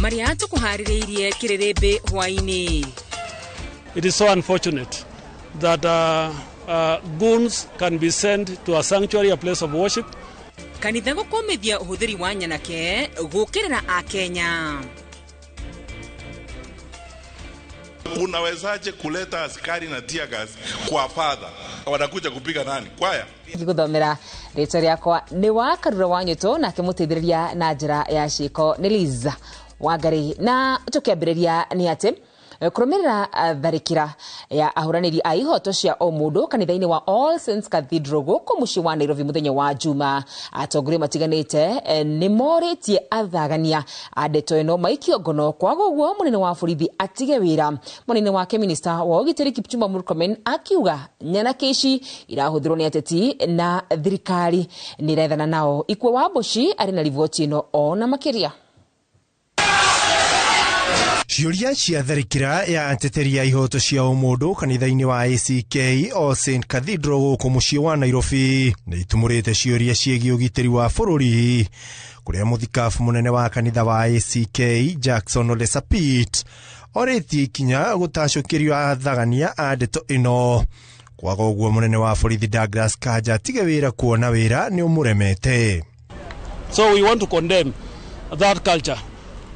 Marĩa tũkũharĩrĩirie kĩrĩrĩmbĩ hwaĩ-inĩ. It is so unfortunate that goons can be sent to a sanctuary, a place of worship. Kanitha gũkũmithia ũhũthĩri wa nyanake gũkĩrĩra Akenya. Unawezaje kuleta askari na tear gas kwa father? Wanakuja kupiga nani? Kwaya. Ngĩgũthomera rĩtwa rĩakwa nĩ wa Karura wa Nyũtũ, nake mũteithĩrĩria na njĩra ya ciĩko nĩ Liz Wangari. Na tũkĩambĩrĩria nĩ atĩ kũrũmĩrĩra tharĩkĩra ya ahũranĩri a ihoto cia ũmũndũ kanitha-inĩ wa All Saints Cathedral gũkũ mũciĩ wa Nairobi mũthenya wa Juma, atongoria matiganĩte nĩ morĩtie athagania a ndeto ĩno maikio ngono, kwaga ũguo mũnene wa borithi atige wĩra. Mũnene wake minista wa ũgitĩri Kipchumba Murkomen akiuga nyanake ici irahũthĩrwo nĩ ateti na thirikari nĩ ĩrethana nao. Ikue wa Mboci arĩ na riboti ĩno ona makĩria. Ciũria cia tharĩkĩra ya ateteri a ihoto cia ũmũndũ kanitha-inĩ wa ACK All Saint Cathedral gũkũ mũciĩ wa Nairobi nĩ itumũrĩte ciũria ciĩgiĩ ũgitĩri wa bũrũri, kũrĩa mũthikabu mũnene wa kanitha wa ACK Jackson Ole Sapit orĩtie ikinya gũtacũkĩrio athagania a ndeto ĩno, kwaga ũguo mũnene wa borithi Douglas Kanja atige wĩra kuona wĩra nĩ ũmũremete. So we want to condemn that culture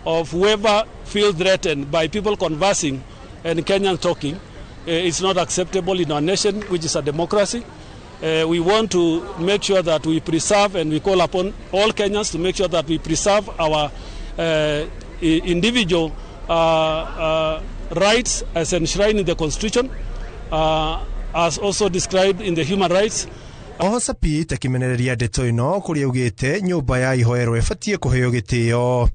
of whoever feels threatened by people conversing and Kenyans talking. It's not acceptable in our nation, which is a democracy. We want to make sure that we preserve, and we call upon all Kenyans to make sure that we preserve our individual rights as enshrined in the Constitution, as also described in the human rights. Oho Sapit akĩmenereria ndeto ĩno kũrĩa augĩte nyũmba ya ihoero ĩbatiĩ kũheo gĩtĩo,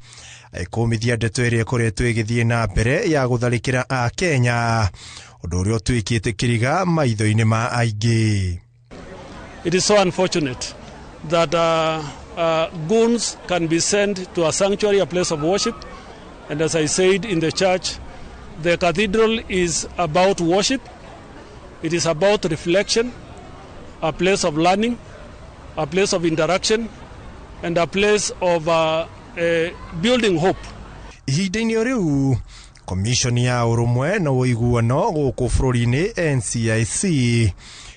agĩkũmithia ndeto ĩrĩa ĩkoretwo ĩgĩthiĩ na mbere ya gũtharĩkĩra Akenya, ũndũ ũrĩa ũtuĩkĩte kĩriga maitho-inĩ ma aingĩ. It is so unfortunate that goons can be sent to a sanctuary, a place of worship. And as I said in the church, the cathedral is about worship. It is about reflection, a place of learning, a place of interaction, and a place of building hope. Ihinda-inĩ o rĩu, komishoni ya ũrũmwe na ũiguano gũkũ bũrũri-inĩ NCIC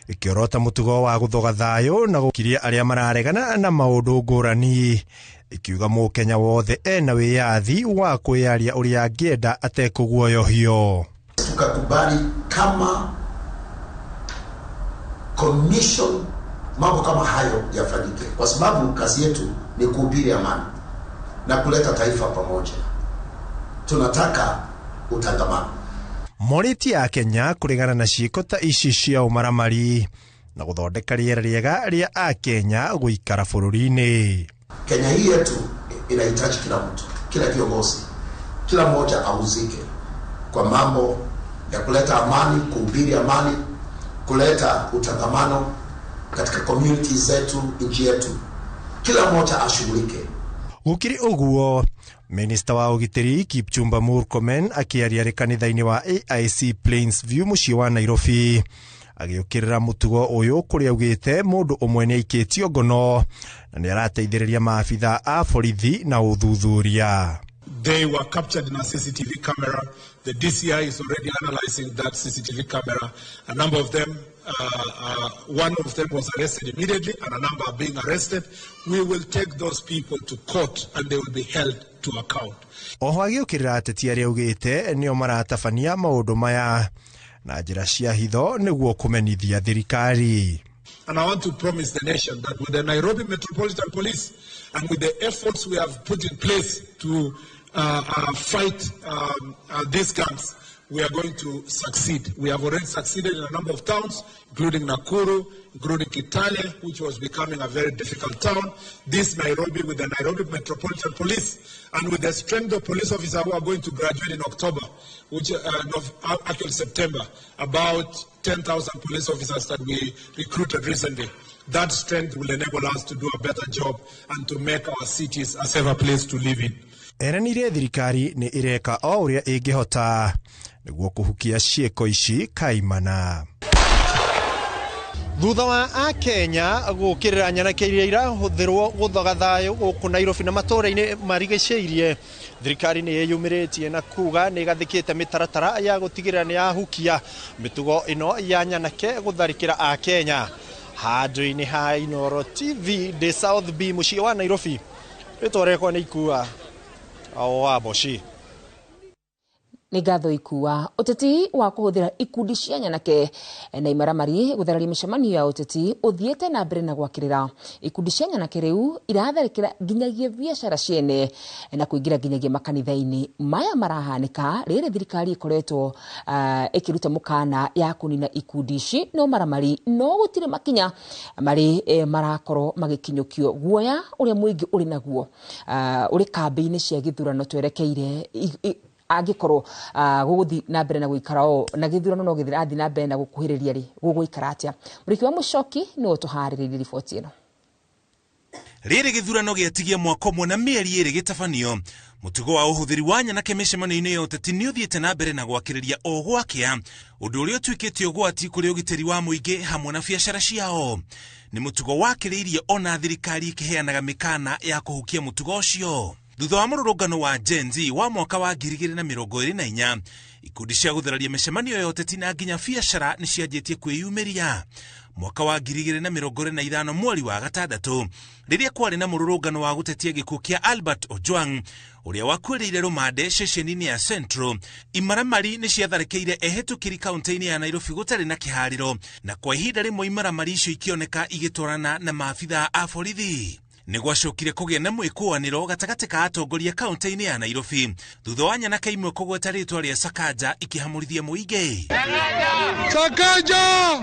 ĩkĩorota mũtugo wa gũthoga thayũ na gũkiria arĩa mararegana na maũndũ ngũrani, ĩkiuga mũkenya wothe ena wĩyathi wa kwĩyaria ũrĩa angĩenda atekũguoyohio. Tukakubali kama commission mambo kama hayo yafanyike, kwa sababu kazi yetu ni kuhubiri amani na kuleta taifa pamoja. Tunataka utangamano. Morĩtie a Kenya kũregana na ciĩko ta ici cia ũmaramari na gũthondeka rĩera rĩega rĩa Akenya gũikara bũrũri-inĩ. Kenya hii yetu inahitaji kila mtu, kila kiongozi, kila mmoja ahusike kwa mambo ya kuleta amani, kuhubiri amani, kuleta utangamano katika community zetu, nchi yetu. Kila mmoja ashughulike. Gũkĩrĩ ũguo, minista wa ũgitĩri Kipchumba Murkomen akĩaria arĩ kanitha-inĩ wa AIC Plains View mũciĩ wa Nairobi agĩũkĩrĩra mũtugo ũyũ, kũrĩa augĩte mũndũ ũmwe nĩ aikĩtio ngono na nĩ arateithĩrĩria maabitha a borithi na ũthuthuria. They were captured in a CCTV camera. The DCI is already analyzing that CCTV camera. A number of them, one of them was arrested immediately and a number are being arrested. We will take those people to court and they will be held to account. Oho agĩũkĩrĩra ateti arĩa augĩte nĩo maratabania maũndũ maya na njĩra cia hitho nĩguo kũmenithia thirikari. And I want to promise the nation that with the Nairobi Metropolitan Police and with the efforts we have put in place to fight these gangs, we are going to succeed. We have already succeeded in a number of towns, including Nakuru, including Kitale, which was becoming a very difficult town. This Nairobi, with the Nairobi Metropolitan Police, and with the strength of police officers who are going to graduate in October, which actually September, about 10,000 police officers that we recruited recently. That strength will enable us to do a better job and to make our cities a safer place to live in. Eranire thirikari nĩ ĩreka o ũrĩa ĩngĩhota nĩguo kũhukia ciĩko ici kaimana. Thutha wa akenya gũkĩrĩra nyanake iria irahũthĩrwo gũthoga thayũ gũkũ Nairobi na matũũra-inĩ marigicĩirie, thirikari nĩ ĩyumĩrĩtie na kuga nĩ ĩgathĩkĩte mĩtaratara ya gũtigĩrĩra nĩ yahukia mĩtugo ĩno ya nyanake gũtharĩkĩra akenya. Handũ-inĩ ha Inooro TV ndĩ South B mũciĩ wa Nairobi, rĩtwa rĩakwa nĩ Ikua wa Mboci. Nĩ ngatho Ikua. Ũteti wa kũhũthĩra ikundi cia nyanake na imaramari gũthararia mĩcemanio ya ũteti ũthiĩte na mbere na gwakĩrĩra. Ikundi cia nyanake rĩu iratharĩkĩra nginyagia biacara ciene na kũingĩra nginyagia makanitha-inĩ. Maya marahanĩka rĩrĩ thirikari ĩkoretwo ĩkĩruta mũkana ya kũnina ikundi ici, no maramari no gũtirĩ makinya marĩ marakorwo magĩkinyũkio. Guoya ũrĩa mũingĩ ũrĩ naguo ũrĩ kambĩ-inĩ cia gĩthurano twerekeire angĩkorwo gũgũthiĩ na mbere na gũikara o na gĩthurano no gĩthiĩ na mbere na gũkuhĩrĩria rĩ, gũgũikara atĩa? Mũrĩki wa Mũcoki nĩwe ũtũharĩrĩirie riboti ĩno. Rĩrĩ gĩthurano gĩatigia mwaka ũmwe na mĩeri ĩrĩ gĩtabanio, mũtugo wa ũhũthĩri wa nyanake mĩcemanio-inĩ ya ũteti nĩ ũthiĩte na mbere na gwakĩrĩria o gwakĩa, ũndũ ũrĩa ũtuĩkĩte ũgwati kũrĩ ũgitĩri wa mũingĩ hamwe na biacara ciao. Nĩ mũtugo wakĩrĩirie ona thirikari ĩkĩheanaga mĩkana ya kũhukia mũtugo ũcio. Thutha wa mũrũrũngano wa Gen Z wa mwaka wa 2024, ikundi cia gũthararia mĩcemanio ya ũteti na nginya biacara nĩ cianjĩtie kwĩyumĩria. Mwaka wa 2025 mweri wa gatandatũ, rĩrĩa kwarĩ na mũrũrũngano wa gũtetia gĩkuũ kĩa Albert Ojwang ũrĩa wakuĩrĩire rũmande ceceni-inĩ ya Central, imaramari nĩ ciatharĩkĩire ehĩtũkĩri kaunti-inĩ ya Nairobi gũtarĩ na kĩharĩro, na kwa ihinda rĩmwe imaramari icio ikĩoneka igĩtwarana na maabithaa a borithi. Nĩ gwacokire kũgĩa na mwĩkũanĩro gatagatĩ ka atongoria kaunti-inĩ ya Nairobi thutha wa nyanake imwe kũgweta rĩtwa rĩa Sakaja ikĩhamũrithia mũingĩ. Sakaja,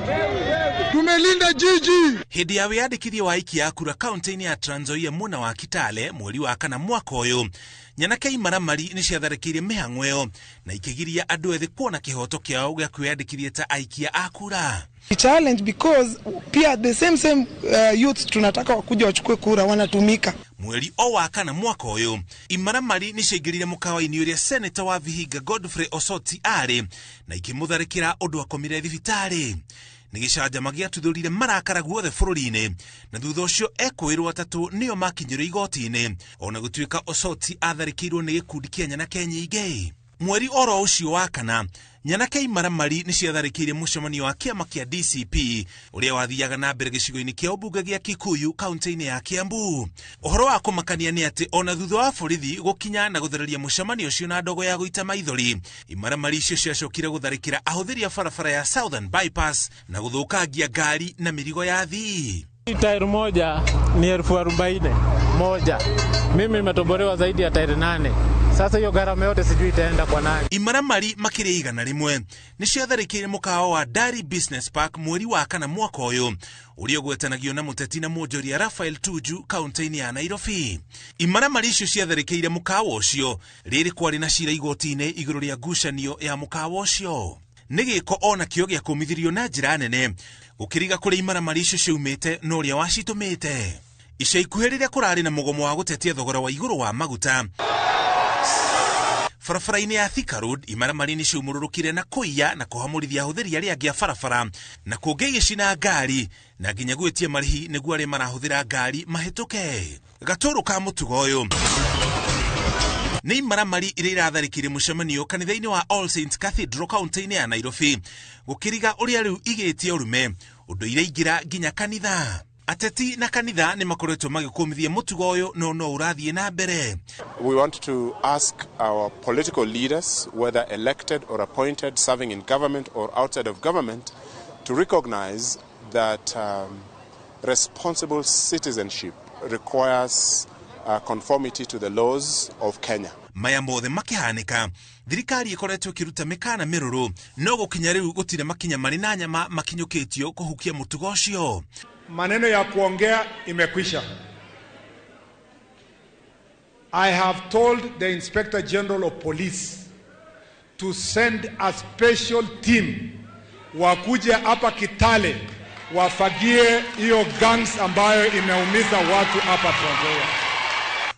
tumelinda jiji. Hĩndĩ ya wĩyandĩkithia wa aikia a kura kaunti-inĩ ya Trans Nzoia mwena wa Kitale mweri wa kana mwaka ũyũ, nyanake imaramari nĩ ciatharĩkĩire mĩhang'o ĩyo na ikĩgiria andũ ethĩ kuona kĩhoto kĩao gĩa kwĩyandĩkithia ta aikia a kura. Challenge because pia the same youth tunataka wakuja wachukue kura wanatumika. Mweri o wa kana mwaka ũyũ, imaramari nĩ ciaingĩrire mũkawa-inĩ ũrĩa seneta wa Vihiga Godfrey Osoti arĩ na ikĩmũtharĩkĩra ũndũ akomire thibitarĩ. Nĩ gĩcanjama gĩatuthũrire marakara guothe bũrũri-inĩ, na thutha ũcio ekũĩrwo atatũ nĩo makinyĩrwo igoti-inĩ, ona gũtuĩka Osoti atharĩkĩirwo nĩ gĩkundi kĩa nyanake nyingĩ. Mweri oro ũcio wa kana, nyanake imaramari nĩ ciatharĩkĩire mũcemanio wa kĩama kĩa DCP ũrĩa wathiaga na mbere gĩcigo-inĩ kĩa ũmbunge gĩa Kikuyu kaunti-inĩ ya Kiambu. Ũhoro wa kũmakania nĩ atĩ ona thutha wa borithi gũkinya na gũthereria mũcemanio ũcio na ndogo ya gũita maithori, imaramari icio ciacokire gũtharĩkĩra ahũthĩri a barabara ya Southern Bypass na gũthũkangia ngari na mĩrigo ya athii. Tairi moja ni 40,000 moja. Mimi nimetobolewa zaidi ya tairi 8. Sasa hiyo gharama yote sijui itaenda kwa nani. Imaramari makĩria 100 nĩ ciatharĩkĩire mũkawa wa Dari Business Park mweri wa kana mwaka ũyũ ũrĩa ũgwetanagio na mũteti na mwonjoria Raphael Tuju kaunti-inĩ ya Nairobi. Imaramari icio ciatharĩkĩire mũkawa ũcio rĩrĩ kwarĩ na cira igoti-inĩ igũrũ rĩa ngucanio ya mũkawa ũcio. Nĩ gĩko ona kĩo gĩa kũmithirio na njĩra nene gũkĩriga kũrĩa imaramari icio ciaumĩte na ũrĩa wacitũmĩte. Ica ikuhĩ rĩrĩa kũrarĩ na mũgomo wa gũtetia thogora wa igũrũ wa maguta barabara-inĩ ya Thika Road, imaramari nĩ ciaumũrũrũkire na kũiya na kũhamũrithia ahũthĩri arĩa angĩ a barabara, na kũngĩ igĩcina ngari na nginya gwĩtia marĩhi nĩguo arĩa marahũthĩra ngari mahĩtũke. Gatũrũ ka mũtugo ũyũ nĩ imaramari iria iratharĩkĩire mũcemanio kanitha-inĩ wa All Saints Cathedral kaunti-inĩ ya Nairobi gũkĩriga ũrĩa rĩu igĩtie ũrume ũndũ iraingĩra nginya kanitha. Ateti na kanitha nĩ makoretwo magĩkũmithia mũtugo ũyũ no no ũrathiĩ na mbere. We want to ask our political leaders, whether elected or appointed, serving in government or outside of government, to recognize that responsible citizenship requires conformity to the laws of Kenya. Maya mothe makĩhanĩka, thirikari ĩkoretwo ĩkĩruta mĩkana mĩrũrũ, no gũkinya rĩu gũtirĩ makinya marĩ na nyama makinyũkĩtio kũhukia mũtugo ũcio. Maneno ya kuongea imekwisha. I have told the Inspector General of Police to send a special team wakuje hapa Kitale wafagie hiyo gangs ambayo imeumiza watu hapa Trans Nzoia.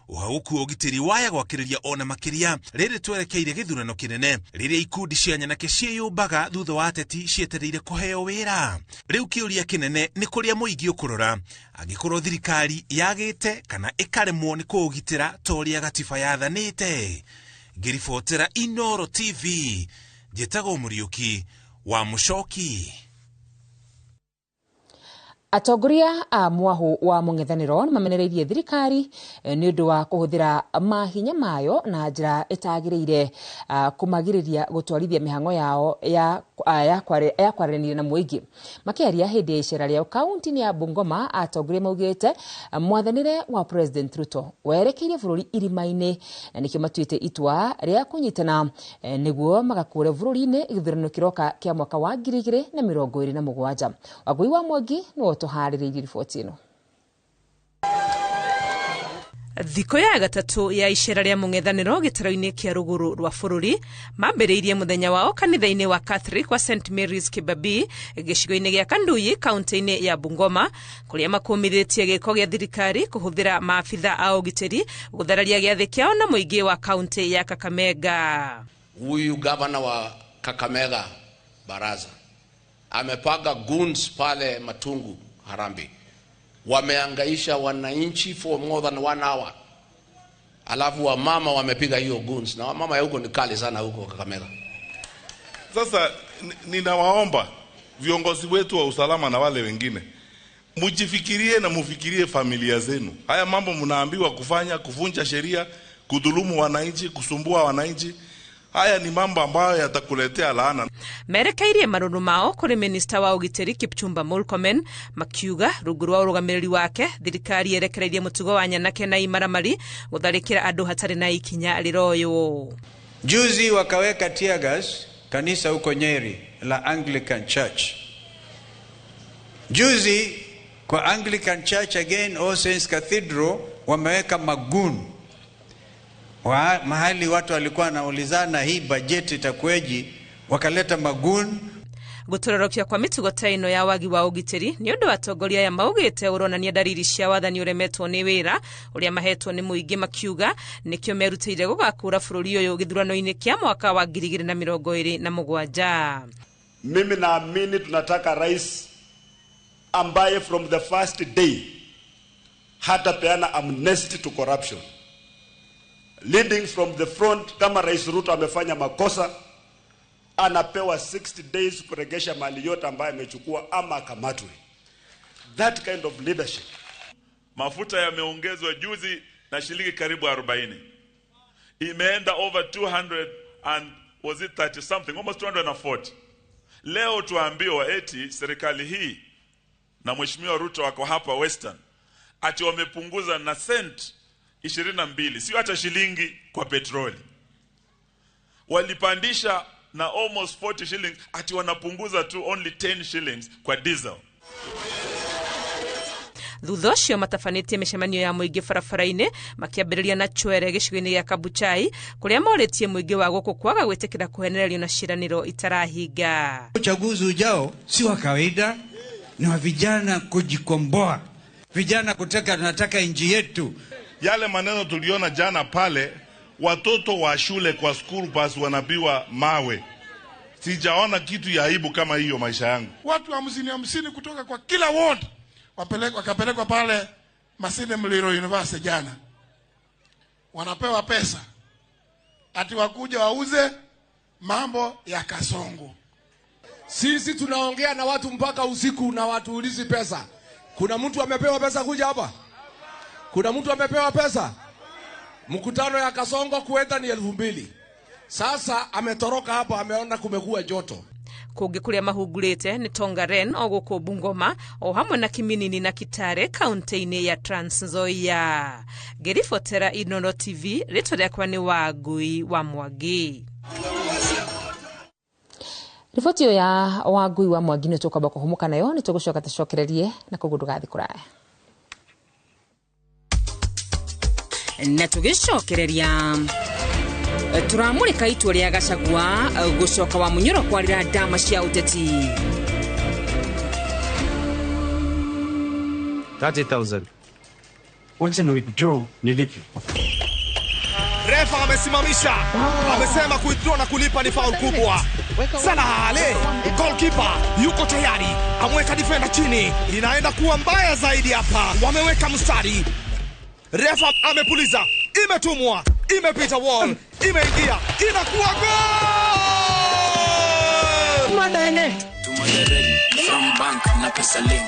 Ũhagũku wa ũgitĩri waya gwakĩrĩria ona makĩria rĩrĩ twerekeire gĩthurano kĩnene rĩrĩa ikundi cia nyanake ciĩyũmbaga thutha wa ateti cietereire kũheo wĩra. Rĩu kĩũria kĩnene nĩ kũrĩa mũingĩ ũkũrora angĩkorwo thirikari yagĩte kana ĩkaremwo nĩ kũũgitĩra ta ũrĩa gatiba yathanĩte. Ngĩribotera Inooro TV, njĩtagwo Mũriũki wa Mũcoki. Atongoria a mwahu wa mũng'ethanĩro nĩ mamenereirie thirikari nĩ ũndũ wa kũhũthĩra mahinya mayo na njĩra ĩtagĩrĩire kũmagirĩria gũtwarithia mĩhang'o yao ya kwaranĩria na mũingĩ. Makĩaria hĩndĩ ya icera rĩao kaunti-inĩ ya Bungoma, atongoria maugĩte mwathanĩre wa President Ruto werekeirie bũrũri irima-inĩ na nĩkĩo matuĩte itua rĩa kũnyitana nĩguo magakũre bũrũri-inĩ gĩthurano kĩroka kĩa mwaka wa 2027. Wangui wa Mwangi nĩwe ũtũharĩrĩirie riboti ĩno. Thikũ ya gatatũ ya icera rĩa mũng'ethanĩro gĩtaro-inĩ kĩa rũgũrũ rwa bũrũri mambĩrĩirie mũthenya wao kanitha-inĩ wa Catholic wa St Mary's Kibabii gĩcigo-inĩ gĩa Kanduyi kaunti-inĩ ya Bungoma kũrĩa makũmithĩtie gĩko gĩa thirikari kũhũthĩra maabitha a ũgitĩri gũthararia gĩathĩ kĩao na mũingĩ wa kaunti ya Kakamega. Huyu gavana wa Kakamega Baraza amepanga goons pale Matungu Harambee, wameangaisha wananchi for more than 1 hour. Alafu wamama wamepiga hiyo goons, na wamama ya huko ni kali sana huko Kakamega. Sasa ninawaomba viongozi wetu wa usalama na wale wengine, mujifikirie na mufikirie familia zenu. Haya mambo mnaambiwa kufanya, kuvunja sheria, kudhulumu wananchi, kusumbua wananchi, haya ni mambo ambayo yatakuletea laana. Merekeirie marũrũ mao kũrĩ minista wa ũgitĩri Kipchumba Murkomen makiuga rungu rwa ũrũgamĩrĩri wake thirikari yerekereirie mũtugo wa nyanake na imaramari gũtharĩkĩra andũ hatarĩ na ikinya rĩroywo. Juzi wakaweka tear gas kanisa huko Nyeri la Anglican Church. Juzi kwa Anglican Church again, All Saints Cathedral, wameweka magun. Mahali watu walikuwa wanaulizana hii bajeti itakueji, wakaleta magun. Gũtororokia kwa mĩtugo ta ĩno ya wagi wa ũgitĩri nĩ ũndũ atongoria aya maugĩte ũronania dariri cia wathani ũremetwo nĩ wĩra ũrĩa mahetwo nĩ mũingĩ, makiuga nĩkĩo merutĩire gũgakũra bũrũri ũyũ gĩthurano-inĩ kĩa mwaka wa 2027. Mimi naamini tunataka rais ambaye from the first day hatapeana amnesty to corruption. Leading from the front, kama Rais Ruto amefanya makosa, anapewa 60 days kuregesha mali yote ambayo amechukua ama akamatwe. That kind of leadership. Mafuta yameongezwa juzi na shilingi karibu 40. Imeenda over 200 and was it 30 something, almost 240. Leo tuambiwa eti serikali hii na Mheshimiwa Ruto wako hapa Western ati wamepunguza na cent 22, sio hata shilingi kwa petroli. Walipandisha na almost 40 shillings, ati wanapunguza tu only 10 shillings kwa diesel. Thutha ũcio matabanĩtie mĩcemanio ya mũingĩ barabara-inĩ makĩambĩrĩria na Chwere gĩcigo-inĩ gĩa Kabuchai kũrĩa morĩtie mũingĩ wa gũkũ kwaga gwĩtĩkĩra kũhenererio na ciĩranĩro itarahinga. Uchaguzi ujao si wa kawaida, ni wa vijana kujikomboa, vijana kutaka, tunataka nchi yetu. Yale maneno tuliona jana pale, watoto wa shule kwa school bus wanapiwa mawe. Sijaona kitu ya aibu kama hiyo maisha yangu. Watu 50 kutoka kwa kila ward wakapelekwa pale Masinde Muliro University jana. Wanapewa pesa ati wakuja wauze mambo ya Kasongo. Sisi tunaongea na watu mpaka usiku na watu ulizi pesa. Kuna mtu amepewa pesa kuja hapa? Kuna mtu amepewa pesa? Mkutano ya Kasongo kuenda ni 2000. Sasa ametoroka hapo, ameona kumekuwa joto. Kũngĩ kũrĩa mahungurĩte nĩ Tongaren o gũkũ Bungoma o hamwe na Kiminini na Kitale kaunti-inĩ ya Trans Nzoia. Ngĩribotera Inooro TV, rĩtwa rĩakwa nĩ Wangui wa Mwangi. Riboti ĩyo ya Wangui wa Mwangi nĩ tũkwamba kũhũmũka nayo, nĩ tũgũcoka tũcokererie na koguo ndũgathiĩ kũraya. Na tũgĩcokereria turamurika itua rĩa Gachagua gũcoka wa Munyoro kwarĩra ndama cia ũteti. 30,000. Wacha ni withdraw nilipe. Refa amesimamisha, amesema kuithrow na kulipa ni foul kubwa. Salah Ale, goalkeeper yuko tayari, ameweka defender chini, inaenda kuwa mbaya zaidi hapa. Wameweka mstari, refa amepuliza, imetumwa, imepita wall, imeingia, inakuwa goal! Madene. From bank na pesa link.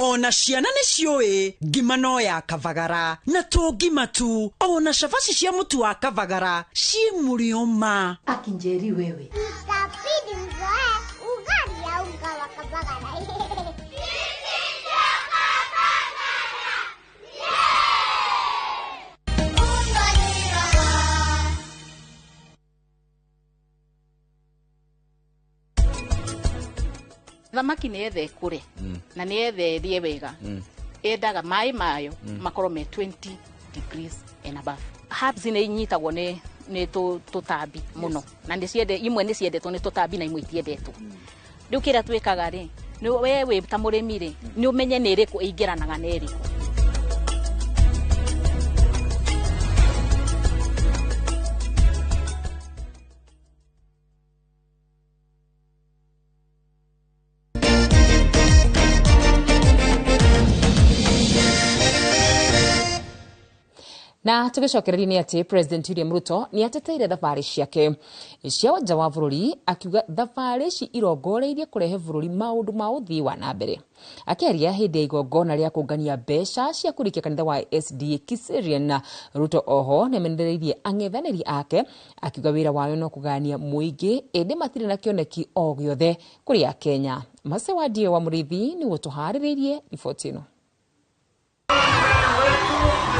Ona ciana nĩ ciũĩ ngima no ya Kavagara na to ngima tu, ona cabaci cia mũtu wa Kavagara ciĩ mũrĩo ma. Akinjeri wewe itabidi mzoe ugali ya unga wa Kavagara. Thamaki nĩ yethe ĩkũre na nĩ yethe ĩrĩe wega, yendaga maĩ mayo makorwo me 20 degrees and above. Herbs nĩ inyitagwo nĩ tũtambi mũno, na nĩ ciende imwe nĩ ciendetwo nĩ tũtambi na imwe itiendetwo. Rĩu kĩrĩa twĩkaga rĩ, we wĩ ta mũrĩmi rĩ, nĩ ũmenye nĩ ĩrĩkũ ĩingĩranaga na ĩrĩkũ. Na tugicokereria ni ati President William Ruto ni ateteire thabarĩ ciake cia nja wa bũrũri, akiuga thabarĩ ici irongoreirie kũrehe bũrũri maũndũ ma ũthii wa na mbere. Akĩaria hĩndĩ ya igongona rĩa kũngania mbeca cia kũrikia kanitha wa SDA Kiserian, Ruto oho nĩamenereirie ang'ethanĩri ake akiuga wĩra wao no kũgania mũingĩ ĩndĩ matirĩ na kĩoneki o gĩothe kũrĩ Akenya. Mase wa Dio wa Mũrĩithi nĩ gũtũharĩrĩirie riboti ĩno.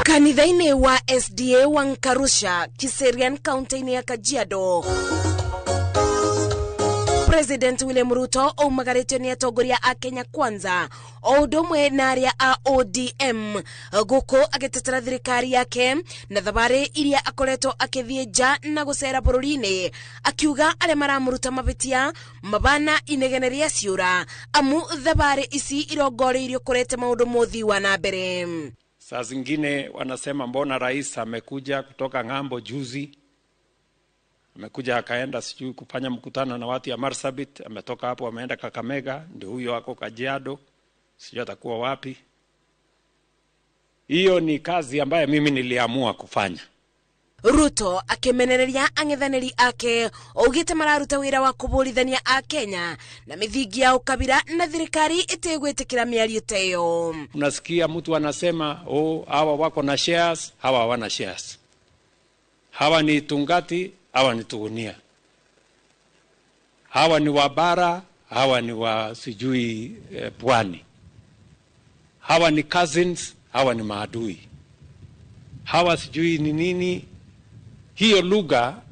Kanitha-inĩ wa SDA wa Nkarusha, Kiserian, kaunti-inĩ ya Kajiado, President William Ruto aumagarĩtio nĩ atongoria a Kenya Kwanza o ũndũ ũmwe na arĩa a ODM, gũkũ agĩtetera thirikari yake na thabarĩ iria akoretwo akĩthiĩ nja na gũcera bũrũri-inĩ, akiuga arĩa maramũruta mabĩtia mabana inegene rĩa ciũra, amu thabarĩ ici irongoreirio kũrete maũndũ mothii wa na mbere. Saa zingine wanasema mbona rais amekuja kutoka ng'ambo juzi, amekuja akaenda sijui kufanya mkutano na watu ya Marsabit, ametoka hapo ameenda Kakamega, ndio huyo ako Kajiado, sijui atakuwa wapi. Hiyo ni kazi ambayo mimi niliamua kufanya. Ruto akimenereria ang'ethanĩri ake augĩte mararuta wĩra wa kũbũrithania a Kenya na mĩthingi ya ũkabira na thirikari ĩtegwĩtĩkĩra mĩario ta ĩyo. Unasikia mtu anasema oh, hawa wako na shares, hawa hawana shares, hawa ni tungati, hawa ni tugunia, hawa ni wa bara, hawa ni wa sijui pwani, hawa ni cousins, hawa ni maadui, hawa sijui ni nini. Hiyo lugha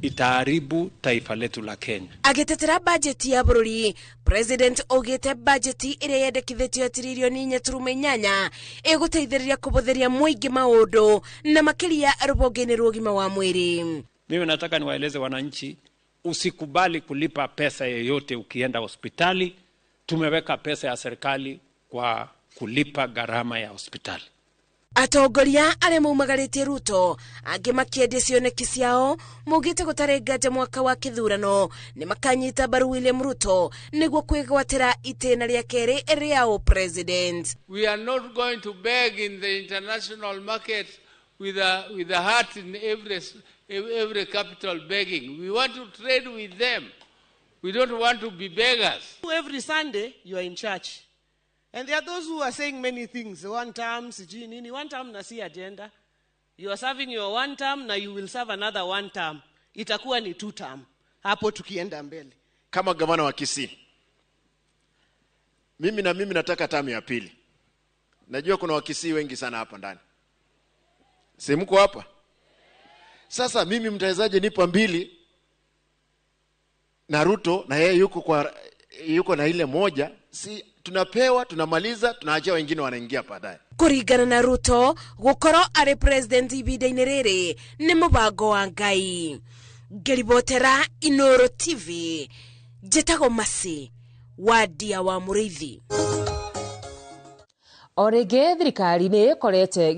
itaharibu taifa letu la Kenya. Agitetera bajeti ya bũrũri, President augĩte bajeti ĩrĩa yendekithĩtio ya tiririoni 4.8 ĩgũteithĩrĩria kũbũthĩria mũingĩ maũndũ na makĩria rũhonge-inĩ rwa ũgima wa mwĩrĩ. Mimi nataka niwaeleze wananchi, usikubali kulipa pesa yoyote ukienda hospitali. Tumeweka pesa ya serikali kwa kulipa gharama ya hospitali. Atongoria arĩa maumagarĩtie Ruto angĩ makĩendia cioneki ciao maugĩte gũtarĩ nganja mwaka wa kĩthurano nĩ makanyita mbaru William Ruto nĩguo kwĩgwatĩra itĩna rĩa kerĩ rĩa ũpresident. We are not going to beg in the international market with a heart in every capital begging. We want to trade with them. We don't want to be beggars. Every Sunday you are in church. And there are those who are saying many things. One term, sijui nini, one term na si agenda. You are serving your one term, na you will serve another one term. Itakuwa ni two term. Hapo tukienda mbele. Kama gavana wa Kisii, mimi nataka term ya pili. Najua kuna Wakisii wengi sana hapa ndani. Si mko hapa? Sasa mimi mtawezaje nipa 2 na Ruto na yeye yuko na ile 1? Si tunapewa, tunamaliza, tunaachia wengine wanaingia baadaye. Kuringana na Ruto gukorwo ari president ibinda-inĩ rĩrĩ nĩ mũbango wa Ngai. Ngĩribotera Inoro TV, njĩtagwo Masi Wadia wa Mũrĩithi. O rĩngĩ thirikari nĩ ĩkorete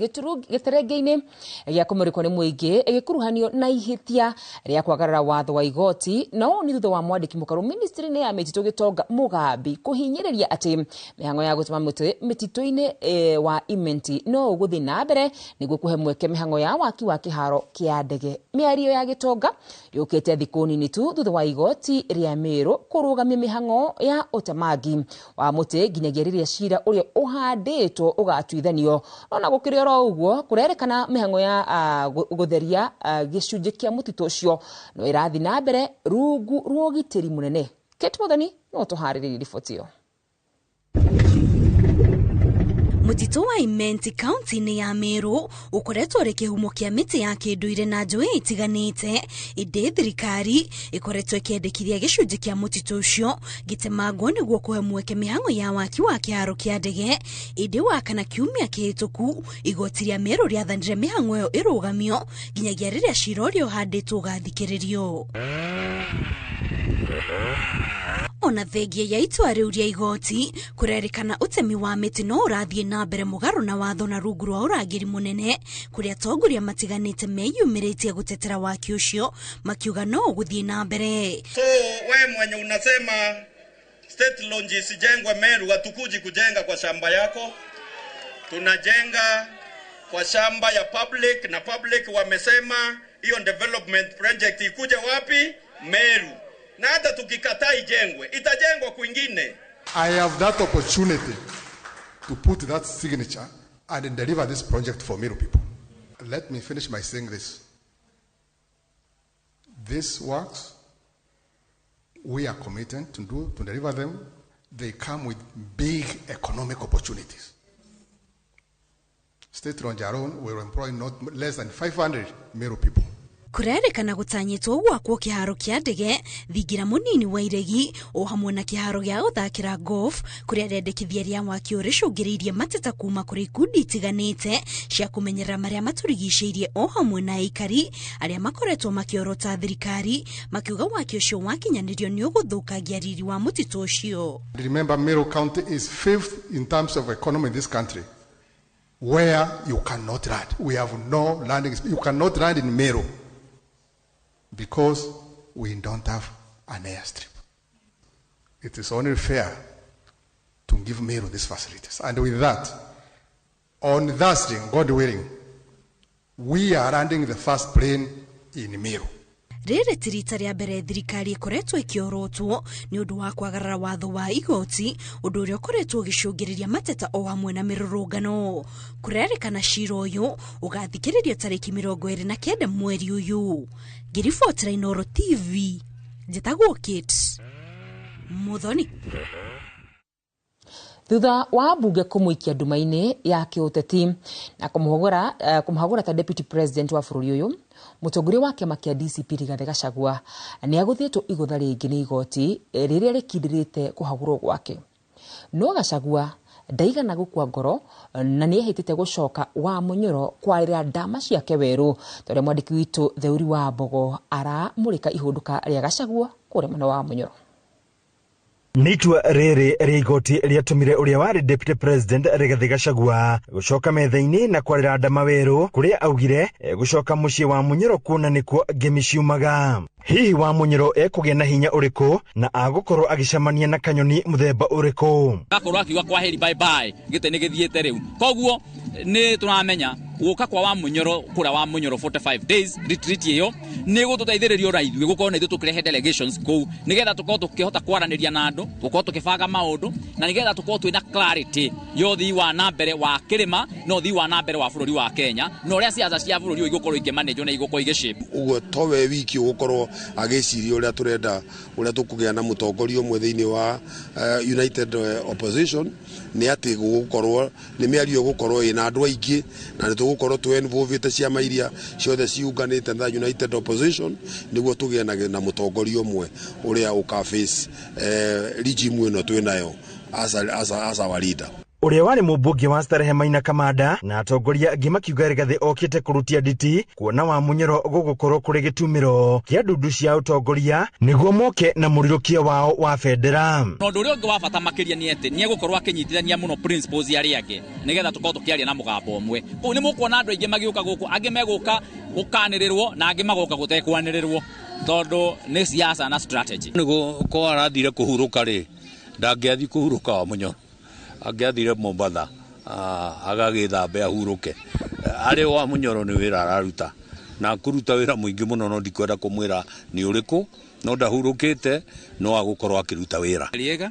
gĩterenge-inĩ gĩa kũmũrĩkwo nĩ mũingĩ ĩgĩkuruhanio na ihĩtia rĩa kwagarara watho wa igoti, na ũũ nĩ thutha wa mwandĩki mũkaru ministry-inĩ ya mĩtitũ Gĩtonga Mũgambi kũhinyĩrĩria atĩ mĩhang'o ya gũtema mĩtĩ mĩtitũ-inĩ wa Imenti no ũgũthiĩ na mbere nĩguo kũhe mweke mĩhang'o ya waki wa kĩharo kĩa ndege. Mĩario ya Gĩtonga yũkĩte thikũ nini tu thutha wa igoti rĩa Meru kũrũgamia mĩhang'o ya ũtemangi wa mũtĩ nginyagia rĩrĩa cira ũrĩa ũhandĩtwo ũgatuithanio. Ona gũkĩrĩ oro ũguo, kũrerĩkana mĩhang'o ya gũtheria gĩcunjĩ kĩa mũtitũ ũcio no ĩrathiĩ na mbere rungu rwa ũgitĩri mũnene. Kate Muthoni no tũharĩrĩrie riboti ĩyo. Mũtitũ wa Imenti kaunti-inĩ ya Meru ũkoretwo ũrĩ kĩhumo kĩa mĩtĩ ya kĩndũire na njũĩ itiganĩte, ĩndĩ thirikari ĩkoretwo ĩkĩendekithia gĩcunjĩ kĩa mũtitũ ũcio gĩtemangwo nĩguo kũhe mweke mĩhang'o ya waki wa kĩharo kĩa ndege. Ĩndĩ wakana kiumia kĩhĩtũku igoti rĩa Meru rĩathanire mĩhang'o ĩyo ĩrũgamio nginyagia rĩrĩa cira ũrĩa ũhandĩtwo ũgathikĩrĩrio. Ona thengia ya itua rĩu rĩa igoti, kũrerĩkana ũtemi wa mĩtĩ no ũrathiĩ na mbere mũgarũ na watho na rungu rwa ũrangĩri mũnene, kũrĩa atongoria matiganĩte meyumĩrĩtie gũtetera waki ũcio makiuga no ũgũthiĩ na mbere. So we mwenye unasema state lodge isijengwe Meru, hatukuji kujenga kwa shamba yako, tunajenga kwa shamba ya public, na public wamesema hiyo development project ikuje wapi? Meru. Na hata tukikataa ijengwe, itajengwa kwingine. I have that opportunity to put that signature and deliver this project for Meru people. Let me finish by saying this. This works. We are committed to deliver them. They come with big economic opportunities. State lodge alone will employ not less than 500 Meru people. Kũrerĩkana gũtanyĩtwo gwakwo kĩharo kĩa ndege thingira mũnini wa Iregi o hamwe na kĩharo gĩa gũthakĩra golf, kũrĩa rĩendekithia rĩa waki ũrĩcũngĩrĩirie mateta kuma kũrĩ ikundi itiganĩte cia kũmenyerera marĩa matũrigicĩirie o hamwe na aikari arĩa makoretwo makĩorota thirikari makiuga waki ũcio wakinyanĩrio nĩ ũgũthũkangia riri wa mũtitũ ũcio. Remember, Meru County is fifth in terms of economy in this country, where you cannot land. We have no landing. You cannot land in Meru because we don't have an airstrip. It is only fair to give Meru these facilities. And with that, on Thursday, God willing, we are landing the first plane in Meru. Rĩrĩ ti rita rĩa mbere thirikari ĩkoretwo ĩkĩorotwo nĩ ũndũ wa kwagarara watho wa igoti, ũndũ ũrĩa ũkoretwo ũgĩcũngĩrĩria mateta o hamwe na mĩrũrũngano. Kũrerĩkana cira ũyũ ũgathikĩrĩrio tarĩki 29 mweri ũyũ. Ngĩribotera Inoro TV, njĩtagwo Kate Muthoni. Thutha wa mbunge kũmũikia nduma-inĩ ya kĩũteti na kũmũhagũra ta deputy president wa bũrũri ũyũ, mũtongoria wa kĩama kĩa DCP Rigathĩ Gachagua nĩ agũthĩtwo igũtha rĩngĩ nĩ igoti rĩrĩa rĩkindĩrĩte kũhagũrwo gwake. No Gachagua ndaigana gũkua ngoro na nĩ ehĩtĩte gũcoka wa Munyoro kwarĩra ndama ciake werũ, ta ũrĩa mwandĩki witũ Theuri wa Mbogo aramũrĩka ihũndũka rĩa Gachagua kũrĩa mwena wa Munyoro. Nĩ itua rĩrĩ rĩa igoti rĩatũmire ũrĩa warĩ deputy president Rigathĩ Gachagua gũcoka metha-inĩ na kwarĩra ndama werũ, kũrĩa augire gũcoka mũciĩ wa Munyoro kuona nĩkuo ngemi ciumaga. Hihi wa Munyoro ekũgĩa na hinya ũrĩkũ na agũkorwo agĩcemania na kanyoni mũthemba ũrĩkũ? Gakorwo akiuga kwaheri bye bye, gĩtĩ nĩ gĩthiĩte rĩu. Koguo nĩ tũramenya gũka kwa wa Munyoro kũrĩa wa Munyoro 45 days retreat ĩyo nĩ gũtũteithĩrĩria ona ithuĩ gũkorwo na ithuĩ tũkĩrehe delegations kũu nĩgetha tũkorwo tũkĩhota kwaranĩria na andũ, gũkorwo tũkĩbanga maũndũ na nĩgetha tũkorwo twĩna clarity ya ũthii wa na mbere wa kĩrĩma na ũthii wa na mbere wa bũrũri wa Kenya na ũrĩa siasa cia bũrũri ũyũ igũkorwo ikĩmanĩjwo na igũkorwo igĩshape. Ũguo to we wiki ũgũkorwo agĩciria ũrĩa tũrenda ũrĩa tũkũgĩa na mũtongoria ũmwe thĩinĩ wa United Opposition nĩ atĩ gũgũkorwo nĩ mĩario ĩgũkorwo ĩna andũ aingĩ na nĩ tũgũkorwo tũ-involvĩte ciama iria ciothe ciunganĩte na United Opposition nĩguo tũgĩe na mũtongoria ũmwe ũrĩa ũka face regime ĩno twĩnayo as our leader. Ũrĩa warĩ mũmbunge wa Starehe Maina Kamanda na atongoria angĩ makiuga Rigathĩ okĩte kũrutia nditi kuona Wamunyoro gũgũkorwo kũrĩ gĩtumĩro kĩa ndundu cia ũtongoria nĩguo moke na mũrirũkia wao wa bendera. Na ũndũ ũrĩa ũngĩ wa bata makĩria nĩ atĩ nĩ egũkorwo akĩnyitithania mũno principles ya arĩa angĩ nĩgetha tũkorwo tũkĩaria na mũgambo ũmwe. Kũu nĩ mũkuona andũ aingĩ magĩũka gũkũ, angĩ megũka gũkanĩrĩrwo na angĩ magoka gũtekwanĩrĩrwo tondũ nĩ siasa na strategy. Nĩguo ko arathire kũhurũka rĩ, ndangĩathiĩ kũhurũka Wamunyoro, angĩathire Mombatha agagĩthambe ahurũke. Arĩ Wamunyoro nĩ wĩra araruta na kũruta wĩra mũingĩ mũno, no ndikwenda kũmwĩra nĩ ũrĩkũ, no ndahurũkĩte, no agũkorwo akĩruta wĩra. Rĩega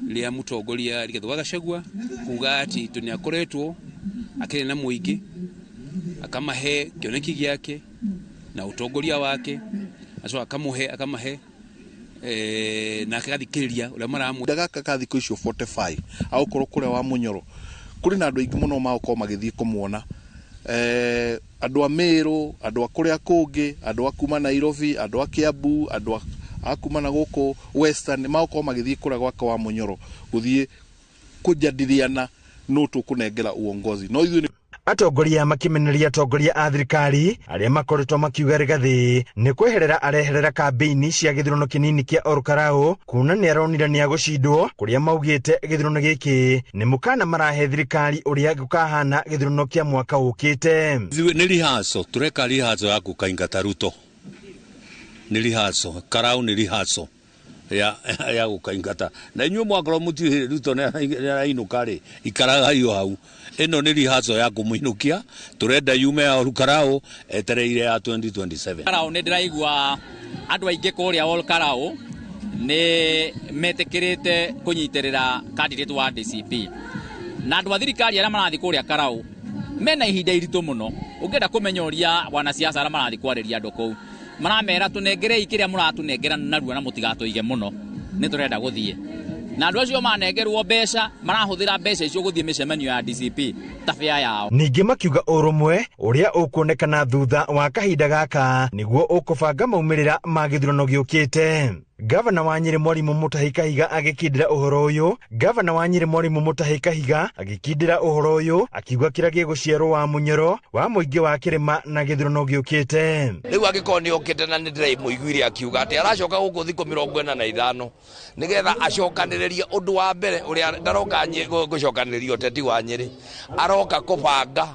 rĩa mũtongoria Rigathĩ wa Gachagua kuga atĩ tondũ nĩakoretwo akĩrĩ na mũingĩ akamahe kĩoneki gĩake na ũtongoria wake, acoka akamũhe akamahe na akathikĩrĩria ũrĩa maramwĩra. Gaka ka thikũ icio 45 agũkorwo kũrĩa Wamunyoro kũrĩ na andũ aingĩ mũno magũkorwo magĩthiĩ kũmuona, andũ a Meru, andũ a kũrĩa kũngĩ, andũ a kuma Nairobi, andũ a Kiambu, andũ a kuma na gũkũ Western magũkorwo magĩthiĩ kũrĩa gwake Wamunyoro gũthiĩ kũjadiliana nũ tũkũnengera uongozi. No ithuĩ atongoria makimeneria atongoria a thirikari arĩa makoretwo makiuga Rigathĩ nĩ kweherera areherera kambĩini cia gĩthurano kĩnini kĩa Olkalau kuona nĩ aronire nĩ agũcindwo, kũrĩa maugĩte gĩthurano gĩkĩ nĩ mũkana marahe thirikari ũrĩa gũkahana gĩthurano kĩa mwaka ũkĩte. Nĩ rehearsal tũreka, rehearsal ya gũkaingata Ruto, nĩ rehearsal Karau, nĩ rehearsal ya gũkaingata na inyuĩ mwakorwo mũtiũĩ Ruto nĩ arainũka rĩ, ikaragai o hau. Ĩno nĩ rehearsal ya kũmũinũkia, tũrenda yume ya Olkalau etereire ya 2027. Karau nĩ ndĩraigua andũ aingĩ kũrĩa Olkalau nĩ metĩkĩrĩte kũnyitĩrĩra candidate wa DCP, na andũ a thirikari arĩa marathiĩ kũrĩa Karau mena ihinda iritũ mũno. Ũngĩenda kũmenya ũrĩa wanasiasa arĩa marathiĩ kwarĩria andũ kũu maramera tũnengerei kĩrĩa mũratũnengera narua na mũtigatũige mũno, nĩ tũrenda gũthiĩ. Na andũ acio manengerwo mbeca marahũthĩra mbeca icio gũthiĩ mĩcemanio ya DCP ta bĩa yao. Ningĩ makiuga ũrũmwe ũrĩa ũkuonekana thutha wa kahinda gaka nĩguo ũkũbanga maumĩrĩra ma gĩthurano gĩũkĩte. Gavana wa Nyĩrĩ Mwarimu Mutahi Kahiga agĩkindĩra ũhoro ũyũ, Gavana wa Nyĩrĩ Mwarimu Mutahi Kahiga agĩkindĩra ũhoro ũyũ akiuga kĩrĩa gĩgũciarwo Wamunyoro wa mũingĩ wa kĩrĩma na gĩthurano gĩũkĩte. Rĩu angĩkorwo nĩ okĩte na nĩ ndĩramũiguire akiuga atĩ aracoka gũkũ thikũ 45 nĩgetha acokanĩrĩrie ũndũ wa mbere ũrĩa ndaroka gũcokanĩrĩria ũteti wa Nyĩrĩ, aroka kũbanga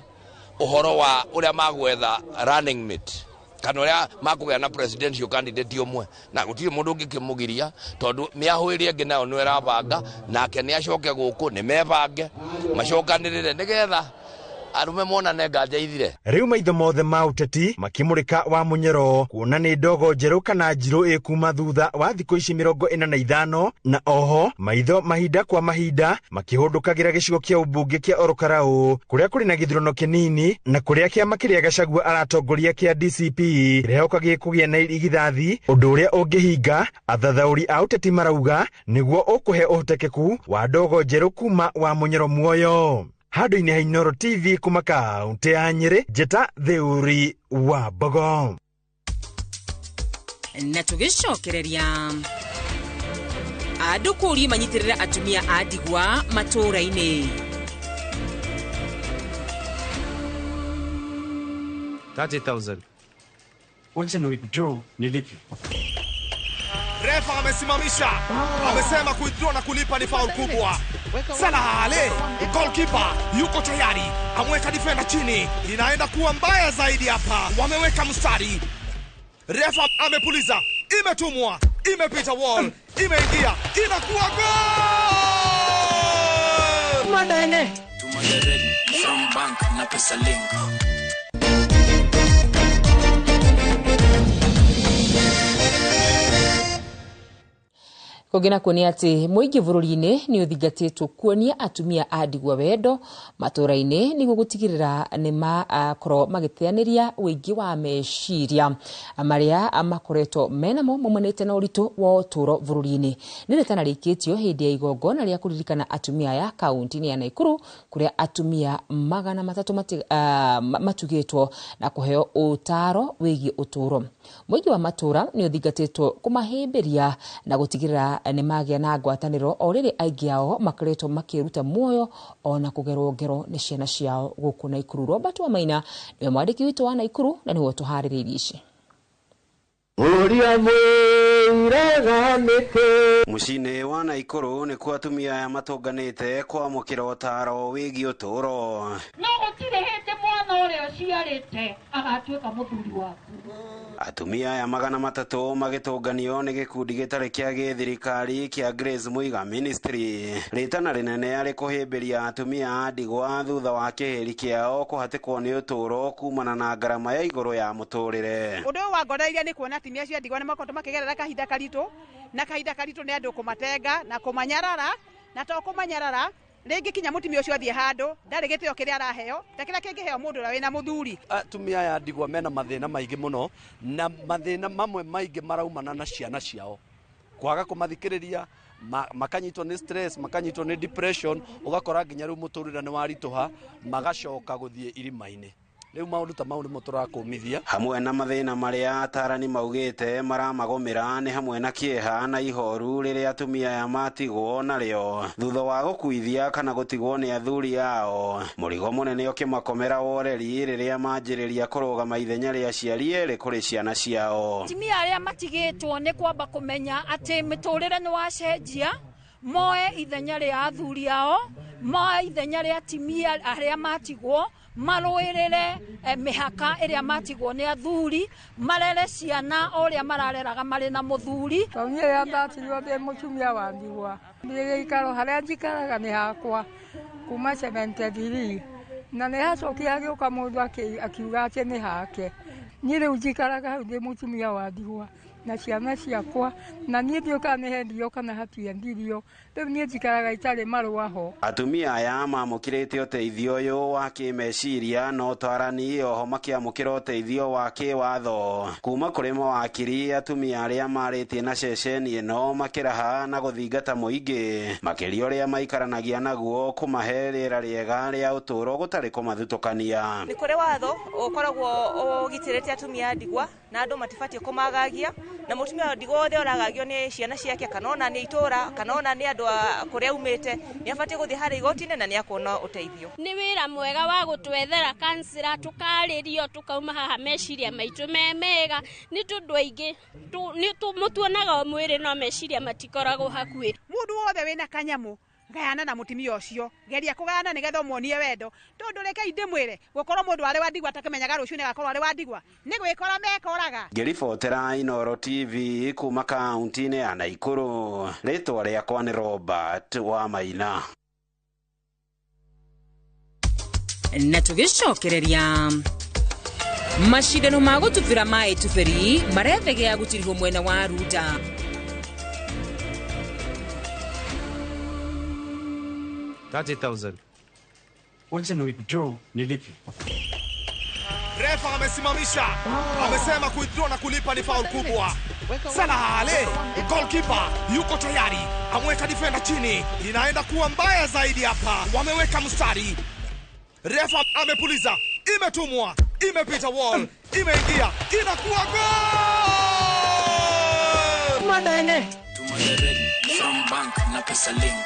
ũhoro wa ũrĩa magwetha running mate kana ũrĩa makũgĩa na presidential candidate ũmwe, na gũtirĩ mũndũ ũngĩkĩmũgiria tondũ mĩahũ ĩrĩa ĩngĩ nayo nĩ ĩrabanga, nake nĩ acoke gũkũ nĩ mebange macokanĩrĩre nĩgetha arume monane nganja ithire. Rĩu maitho mothe ma ũteti makĩmũrĩka Wamunyoro kuona nĩ ndogo njerũ kana njirũ ĩkuma thutha wa thikũ ici 45, na oho maitho mahinda kwa mahinda makĩhũndũkagĩra gĩcigo kĩa ũmbunge kĩa Olkalau kũrĩa kũrĩ na gĩthurano kĩnini na kũrĩa kĩama kĩrĩa Gachagua aratongoria kĩa DCP kĩrehoka gĩkũgĩa na irigithathi, ũndũ ũrĩa ũngĩhinga athathaũri a ũteti marauga nĩguo ũkũhe ũhotekeku wa ndogo njerũ kuma Wamunyoro muoyo. Handũ-inĩ ha Inooro TV kuma kaũntĩ ya Nyĩrĩ, Njĩta Theuri wa Mbogo. Na tũgĩcokereria andũ kũũria manyitĩrĩra atumia a ndigwa matũũra-inĩ. 30,000. Wacha ni withdraw nilipe. Refa amesimamisha, amesema kuwithdraw na kulipa ni foul kubwa. Salah Ale, goalkeeper yuko tayari, amweka defender chini, inaenda kuwa mbaya zaidi hapa. Wameweka mstari. Refa amepuliza, imetumwa, imepita wall, imeingia, inakuwa goal! Madane. From bank na pesa link. Kũngĩ nakuo nĩ atĩ mũingĩ bũrũri-inĩ nĩ ũthingatĩtwo kuonia atumia a ndigwa wendo matũũra-inĩ nĩguo gũtigĩrĩra nĩ makorwo magĩteanĩria ũingĩ wa meciria marĩa makoretwo menamo maumanĩte na ũritũ wa ũtũũro bũrũri-inĩ. Nĩ rĩtana rĩikĩtio hĩndĩ ya igongona rĩa kũririkana atumia aya kaunti-inĩ ya Naikuru kũrĩa atumia 300 matugĩtwo na kũheo ũtaaro wĩgiĩ ũtũũro. Mũingĩ wa matũũra nĩ ũthingatĩtwo kũmahĩmbĩria na gũtigĩrĩra nĩ magĩa na ngwatanĩro o rĩrĩ aingĩ ao makoretwo makĩruta muoyo ona kũgerwo ngero nĩ ciana ciao gũkũ Naikuru. Robert Wamaina nĩwe mwandĩki witũ wa Naikuru na nĩwe ũtũharĩrĩirie ici. Ũrĩa mwĩraga nĩkĩ Mũciĩ-inĩ wa Naikuru nĩkuo atumia aya matũnganĩte kwamũkĩra ũtaaro wĩgiĩ ũtũũro. No gũtirĩ hĩndĩ mwana ũrĩa ũciarĩte agatuĩka mũthuri waku. Atumia aya 300 magĩtũnganio nĩ gĩkundi gĩtarĩ kĩa gĩthirikari kĩa Grace Muiga Ministry. Rĩtana rĩnene arĩ kũhĩmbĩria atumia a ndigwa thutha wa kĩhĩri kĩao kũhatĩkwo nĩ ũtũũro kumana na ngarama ya igũrũ ya mũtũrĩre. Ũndũ ũyũ wangoreirie nĩ kuona atumia acio a ndigwa nĩ makoretwo makĩgerera kahinda karitũ, na kahinda karitũ nĩ andũ kũmatenga na kũmanyarara, na to kũmanyarara rĩngĩ kinya mũtumia ũcio athiĩ handũ ndarĩ gĩtĩo kĩrĩa araheo ta kĩrĩa kĩngĩheo mũndũ ũrĩa wĩna mũthuri. Atumia aya ndigwa mena mathĩna maingĩ mũno, na mathĩna mamwe maingĩ maraumana na ciana ciao kwaga kũmathikĩrĩria, makanyitwo nĩ stress, makanyitwo nĩ depression, ũgakora nginya rĩu mũtũrĩre nĩ waritũha, magacoka gũthiĩ irima-inĩ. Rĩu maũndũ ta mau nĩmo tũrakũmithia. Hamwe na mathĩna marĩa atarani maugĩte maramagũmĩra nĩ hamwe na kĩeha na ihoru rĩrĩa atumia aya matigwo narĩo thutha wa gũkuithia kana gũtigwo nĩ athuri ao. Mũrigo mũnene ũkĩmakomera woreri rĩrĩa manjĩrĩria kũrũgama ithenya rĩa aciari erĩ kũrĩ ciana ciao. Atumia arĩa matigĩtwo nĩ kwamba kũmenya atĩ mĩtũrĩre nĩ wacenjia, moe ithenya rĩa athuri ao, moe ithenya rĩa atumia arĩa matigwo, marũĩrĩre mĩhaka ĩrĩa matigwo nĩ athuri, marere ciana o ũrĩa marareraga marĩ na mũthuri. Tondũ niĩ rĩrĩa ndatigirwo ndĩ mũtumia wa ndigwa, niĩ gĩikaro harĩa njikaraga nĩ hakwa kuma 73, na nĩ hacokire hagĩũka mũndũ akiuga atĩ nĩ hake. Niĩ rĩu njikaraga hau ndĩ mũtumia wa ndigwa na ciana ciakwa, na niĩ ndiũĩ kana nĩ hendirio kana hatiendirio. Rĩu niĩ njikaraga itarĩ marũa ho. Atumia aya mamũkĩrĩte ũteithio ũyũ wa kĩmeciria na ũtarani oho makĩamũkĩra ũteithio wa kĩwatho kuma kũrĩ mawakiri. Atumia arĩa marĩtie na ceceni ĩno makĩraha na gũthingata mũingĩ makĩria ũrĩa maikaranagia naguo kũmahe rĩera rĩega rĩa ũtũũro gũtarĩ kũmathutũkania. Nĩ kũrĩ watho ũkoragwo ũgitĩrĩte atumia a ndigwa na andũ matibatiĩ kũmagagia, na mũtumia wa ndigwa wothe ũragagio nĩ ciana ciake kana ona nĩ itũũra kana ona nĩ andũ a kũrĩa aumĩte nĩ abatiĩ gũthiĩ harĩa igoti-inĩ na nĩ akuona ũteithio. Nĩ wĩra mwega wa gũtwethera kansĩra, tũkarĩrio tũkauma haha meciria maitũ me mega, nĩ tondũ aingĩ mũtuonaga o mwĩrĩ no meciria matikoragwo hakuhĩ. Mũndũ wothe wĩna kanyamũ gayana na mũtumia ũcio, geria kũgayana nĩgetha ũmuonie wendo, tondũ rekei ndĩmwĩre gũkorwo mũndũ arĩ wa ndigwa atakĩmenyaga rũciũ nĩagakorwo arĩ wa ndigwa nĩ gwĩkora mekoraga. Ngĩribotera Inooro TV kuma kaunti-inĩ ya Naikuru, rĩtwa rĩakwa nĩ Robert Wamaina. Na tũgĩcokereria macindano ma gũtubĩra maĩ tubĩri marethegea gũtirihwo mwena wa Runda. 30,000. Wacha na withdraw nilipe. Refa amesimamisha, amesema kuwithdraw na kulipa ni foul kubwa. Salah Ale, goalkeeper yuko tayari, amweka defender chini, inaenda kuwa mbaya zaidi hapa. Wameweka mstari. Refa amepuliza, imetumwa, imepita wall, imeingia, inakuwa goal. Madene. Tuma direct from bank na pesa link.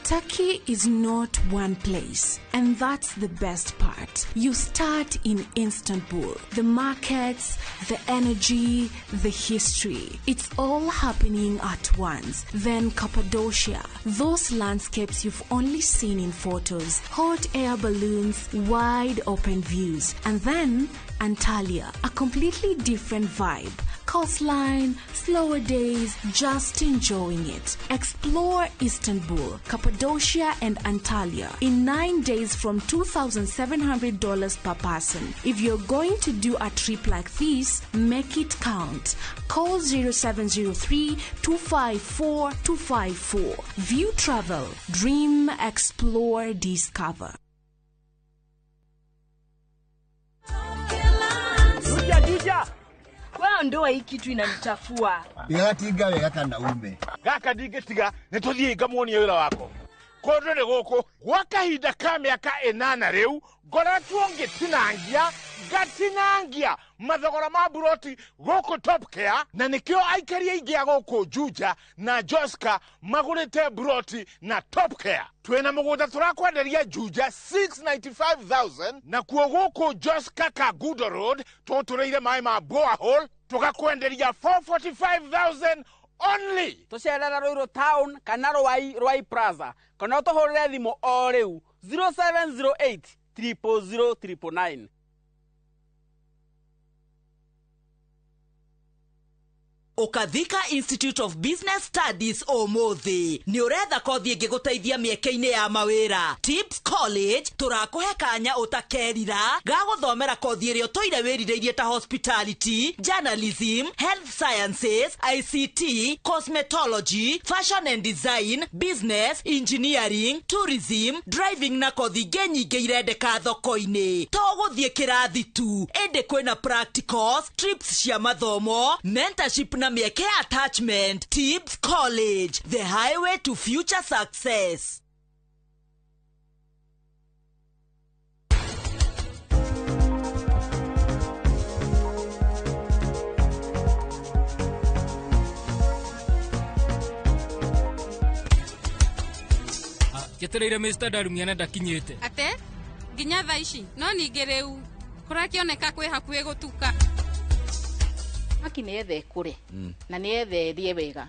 Turkey is not one place, and that's the best part. You start in Istanbul. The markets, the energy, the history. It's all happening at once. Then Cappadocia, those landscapes you've only seen in photos, hot air balloons, wide open views. And then Antalya, a completely different vibe. Coastline, slower days, just enjoying it. Explore Istanbul, Cappadocia, and Antalya in 9 days from $2,700 per person. If you're going to do a trip like this, make it count. Call 0703 254 254. View Travel. Dream, explore, discover. Juja, juja. Wewe ndoa hii kitu inanichafua. Ndigatinga wega kana ume. Gaka ndingĩtiga nĩ tũthiĩ ngamuonie wĩra wako. Kũndũ nĩ gũkũ gwa kahinda ka mĩaka 8 rĩu ngoretwo ngĩtinangia ngatinangia mathogora ma buroti gũkũ Top Care, na nĩkĩo aikari aingĩ a gũkũ Juja na Joska magũrĩte buroti na Top Care. Twĩna mũgũnda tũrakwenderia Juja 695,000 nakuo gũkũ Joska Kangundo Road tũtũrĩire maĩ ma borehole tũgakwenderia 445,000 only. Tũcerera Ruiru Town kana Ruai Plaza kana ũtũhũrĩre thimũ o rĩu 0708 000 999. Ukathika Institute of Business Studies ũmũthĩ nĩ ũretha kothi ĩngĩgũteithia mĩeke-inĩ ya mawĩra. Tips College tũrakũhe kanya ũtakerira ga gũthomera kothi ĩrĩa ũtũire wĩrirĩirie ta hospitality, journalism, health sciences, ICT, cosmetology, fashion and design, business, engineering, tourism, driving na kothi ingĩ nyingĩ irendeka thoko-inĩ. To gũthiĩ kĩrathi tu, ĩndĩ kwĩna practicals, trips cia mathomo, mentorship na mieke attachment. Tips College, the highway to future success. Njetereire Mr. Darumia na ndakinyĩte. Ate nginya thaa ici no ningĩ rĩu kũrakĩoneka kwĩ hakuhĩ gũtuka. Maki nĩ ethe kũre na nĩ ethe ĩthie wega,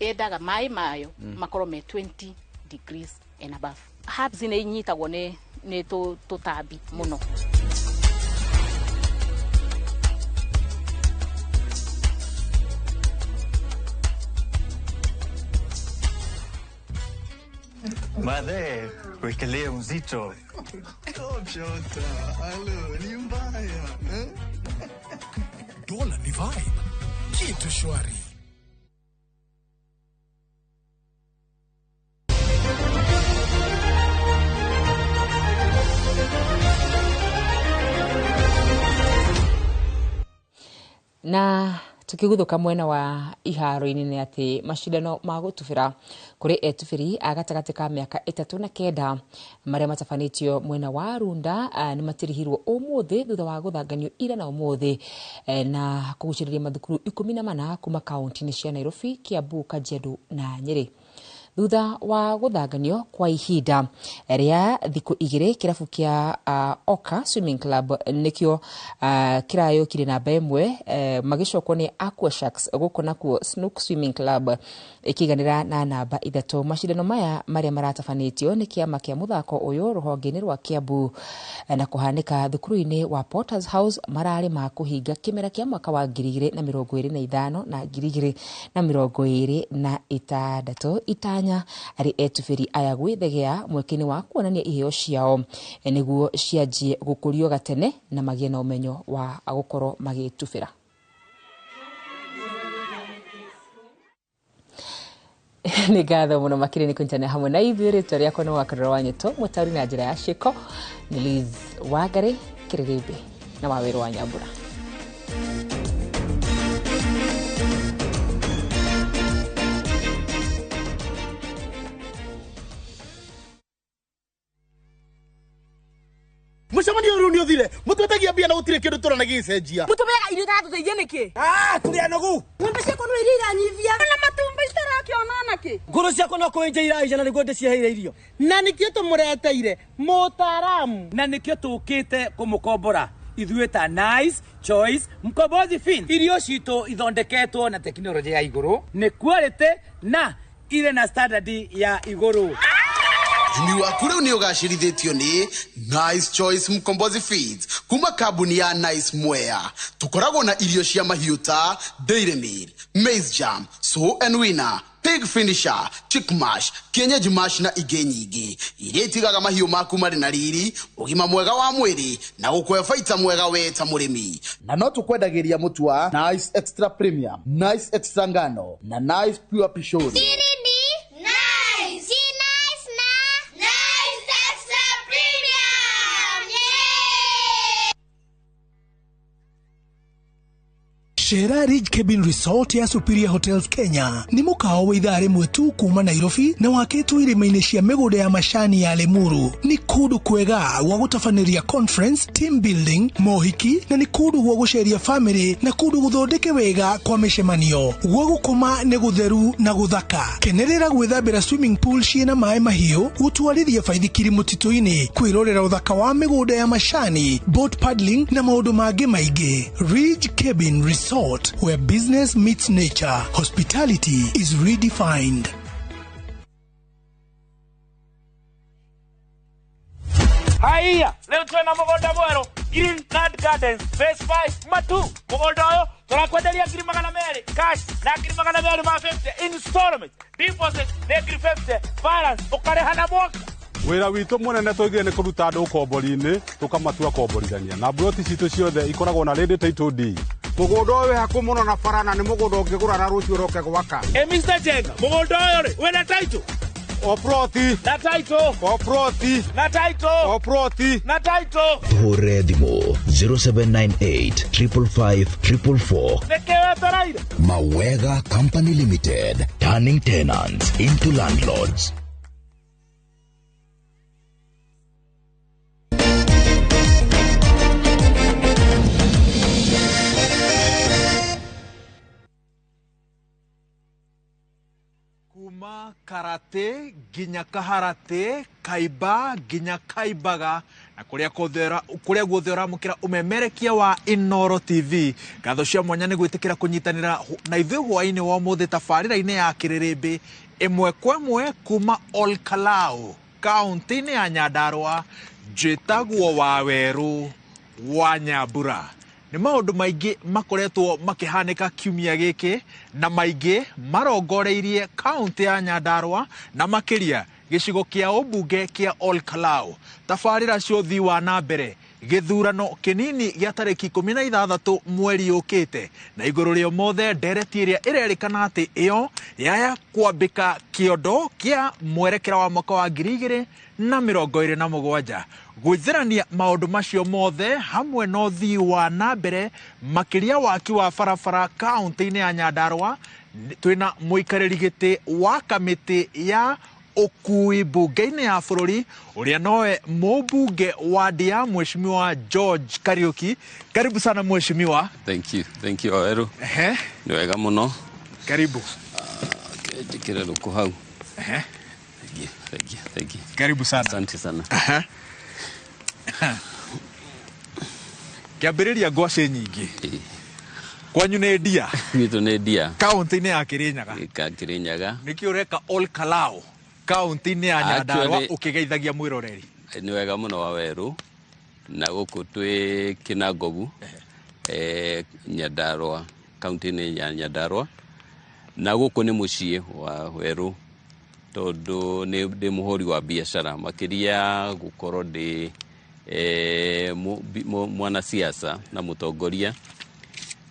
endaga maĩ mayo makorwo me 20 degrees and above. Herbs nĩ inyitagwo nĩ tũtambi mũno. Madhe, wekelee mzito. Alo, ni mbaya. Dola ni vibe. Kitu shwari. Na tukiguthuka mwena wa iharo-inĩ nĩ atĩ macindano ma gũtubĩra kũrĩ etubĩri a gatagatĩ ka mĩaka 3 na 9 marĩa matabanĩtio mwena wa Runda nĩ matirihirwo ũmũthĩ thutha wa gũthanganio ira na ũmũthĩ na kũgucĩrĩria mathukuru 14 kuma kaunti-inĩ cia Nairobi, Kiambu, Kajiado na Nyeri. Thutha wa gũthanganio kwa ihinda rĩa thikũ 2 kĩrabu kĩa Oka Swimming Club nĩkĩo kĩrayũkire namba 1 magĩcokwo nĩ Aqua Sharks gũkũ nakuo Snook Swimming Club ĩkĩiganĩra na namba 3. Macindano maya marĩa maratabanĩtio nĩ kĩama kĩa mũthako ũyũ rũhonge-inĩ rwa Kiambu na kũhanĩka thukuru-inĩ wa Potter's House mararĩ ma kũhinga kĩmera kĩa mwaka wa 2025 na 2026 itanya arĩ etubĩri aya gwĩthegea mweke-inĩ wa kuonania iheo ciao nĩguo cianjie gũkũrio gatene na magĩe na ũmenyo wa gũkorwo magĩtubĩra. Nĩ ngatho mũno makĩria nĩ kũnyitanĩra hamwe na ithuĩ. Rĩtwa rĩakwa nĩ Wakarura wa Nyeto, mũtaũri na njĩra ya ciĩko nĩ Liz Wangari Kĩrĩrĩmbĩ na Wawĩrũ wa Nyambura. Mucemanio riu ni uthire mutwetagia mbia na gutire kindu turona gicenjia mutumeaga irio itaratuteithia niki turi anogu ng'ombe ciakwa no iria iranyithia na matumbi itarakiona naki nguru ciakwa no kuenja iraija na niguo ndiciheire irio na nikio tumureteire mutaramu na nikio tukite kumukombora ithuĩ ta Nice Choice Mkombozi Fin. Irio citũ ithondeketwo na tekinoronjĩ ya igũrũ, nĩ quality na ire na standard ya igũrũ. Ũrĩmi waku rĩu nĩ ũgacĩrithĩtio nĩ Nice Choice Mkombozi Feeds. Kuma kambuni ya Nice Mwea. Tukoragwo na irio cia mahiũ ta Dairy Meal, Maize Jam, Sow and Winner, Pig Finisher, Chick Mash, Kienyeji Mash na ingĩ nyingĩ iria itigaga mahiũ maku marĩ na riri, ũgima mwega wa mwĩrĩ na gũkũhe baita mwega we ta mũrĩmi. Na no tũkwendagĩria mũtu wa Nice Extra Premium, Nice Extra Ngano na Nice Pure Pishori. Nice. Nice na Nice Extra Premium. Yeah! Shera Ridge Cabin Resort ya Superior Hotels Kenya nĩ mũkawa wa ithaa rĩmwe tu kuma Nairobi na wakĩtwo irĩma-inĩ cia mĩgũnda ya macani ya Limuru. Nĩ kũndũ kwega gwa gũtabanĩria conference, team building, mohiki na nĩ kũndũ gwa gũceria family na kũndũ gũthondeke wega kwa mĩcemanio. Gwa gũkoma nĩ gũtheru na gũthaka. Kenerera gwĩthambĩra swimming pool ciĩna maĩ mahiũ, gũtwarithia baithikiri mũtitũ-inĩ, kwĩrorera ũthaka wa mĩgũnda ya macani, boat paddling na maũndũ mangĩ maingĩ. Ridge Cabin Resort, where business meets nature, hospitality is redefined. Haiya, leo twena mũgũnda mwerũ, Green Card Gardens, Phase 5, Matu. Mũgũnda ũyũ tũrakwenderia 200,000 cash na 250,000 installment. Deposit nĩ 50,000, balance ũkarĩha na mwaka. Wĩra witũ mũnene tũigire nĩ kũruta andũ ũkombori-inĩ tũkamatua komborithania na mburoti citũ ciothe ikoragwo na ready title deed. Mũgũnda ũyũ wĩ hakuhĩ mũno na bara na nĩ mũgũnda ũngĩgũra na rũciũ ũroke gwaka. Ĩ Mr. Jenga, mũgũnda ũyũ rĩ wĩna title? O ploti. Na title. O ploti. Na title. O ploti. Na title. Tũhũre thimũ 0798 555 444. Nĩkĩ wetereire? Mawega Company Limited, turning tenants into landlords. Kuma karate nginya kaharate, kaiba nginya kaibaga na kuria guothe ũramũkĩra ũmemerekia wa Inooro TV. Ngatho cia mwanya nĩ gwĩtĩkĩra kũnyitanĩra na ithuĩ hwaĩ-inĩ wa ũmũthĩ tabarĩra-inĩ ya Kĩrĩrĩmbĩ ĩmwe kwa ĩmwe kuma Olkalau kaũntĩ-inĩ ya Nyandarua. Njĩtagwo Wawerũ wa Nyambura. Nĩ maũndũ maingĩ makoretwo makĩhanĩka kiumia gĩkĩ na maingĩ marongoreirie kaũntĩ ya Nyandarua na makĩria gĩcigo kĩa ũmbunge kĩa Olkalau. Tabarĩra cia ũthii wa na mbere, gĩthurano kĩnini gĩa tarĩki 16 mweri ũkĩte, na igũrũ rĩa mothe ndereti ĩrĩa ĩrerĩkana atĩ ĩyo yaya kwambĩka kĩondo kĩa mwerekera wa mwaka wa 2027. Gwĩthĩrania maũndũ macio mothe hamwe na ũthii wa na mbere makĩria waki wa barabara kaũntĩ-inĩ ya Nyandarua, twĩna mũikarĩri gĩtĩ wa kamĩtĩ ya ũkui mbunge-inĩ ya bũrũri ũrĩa nowe mũmbunge wa ndia Mheshimiwa George Kariuki. Karibu sana mheshimiwa. Thank you Waweru. Ehe. Nĩ wega mũno. Karibu. Njĩkĩre rũkũ hau. Ehe. Thank you. Karibu sana. Asante sana. Ehe. Kĩambĩrĩria ngwacĩ nyingĩ. Kwanyu nĩ ndia? Gwitũ nĩ ndia. Kaũntĩ-inĩ ya Kĩrĩnyaga. Kĩrĩnyaga. Nĩkĩ ũreka Olkalau kaũntĩ-inĩ ya Nyandarua ũkĩgeithagia mwĩroreri? Nĩ wega mũno Wawerũ, na gũkũ twĩ Kĩnangobu, Nyandarua, kaũntĩ-inĩ ya Nyandarua, na gũkũ nĩ mũciĩ wa Werũ tondũ nĩ ndĩ mũhũri wa biacara, makĩria gũkorwo ndĩ mwanasiasa na mũtongoria.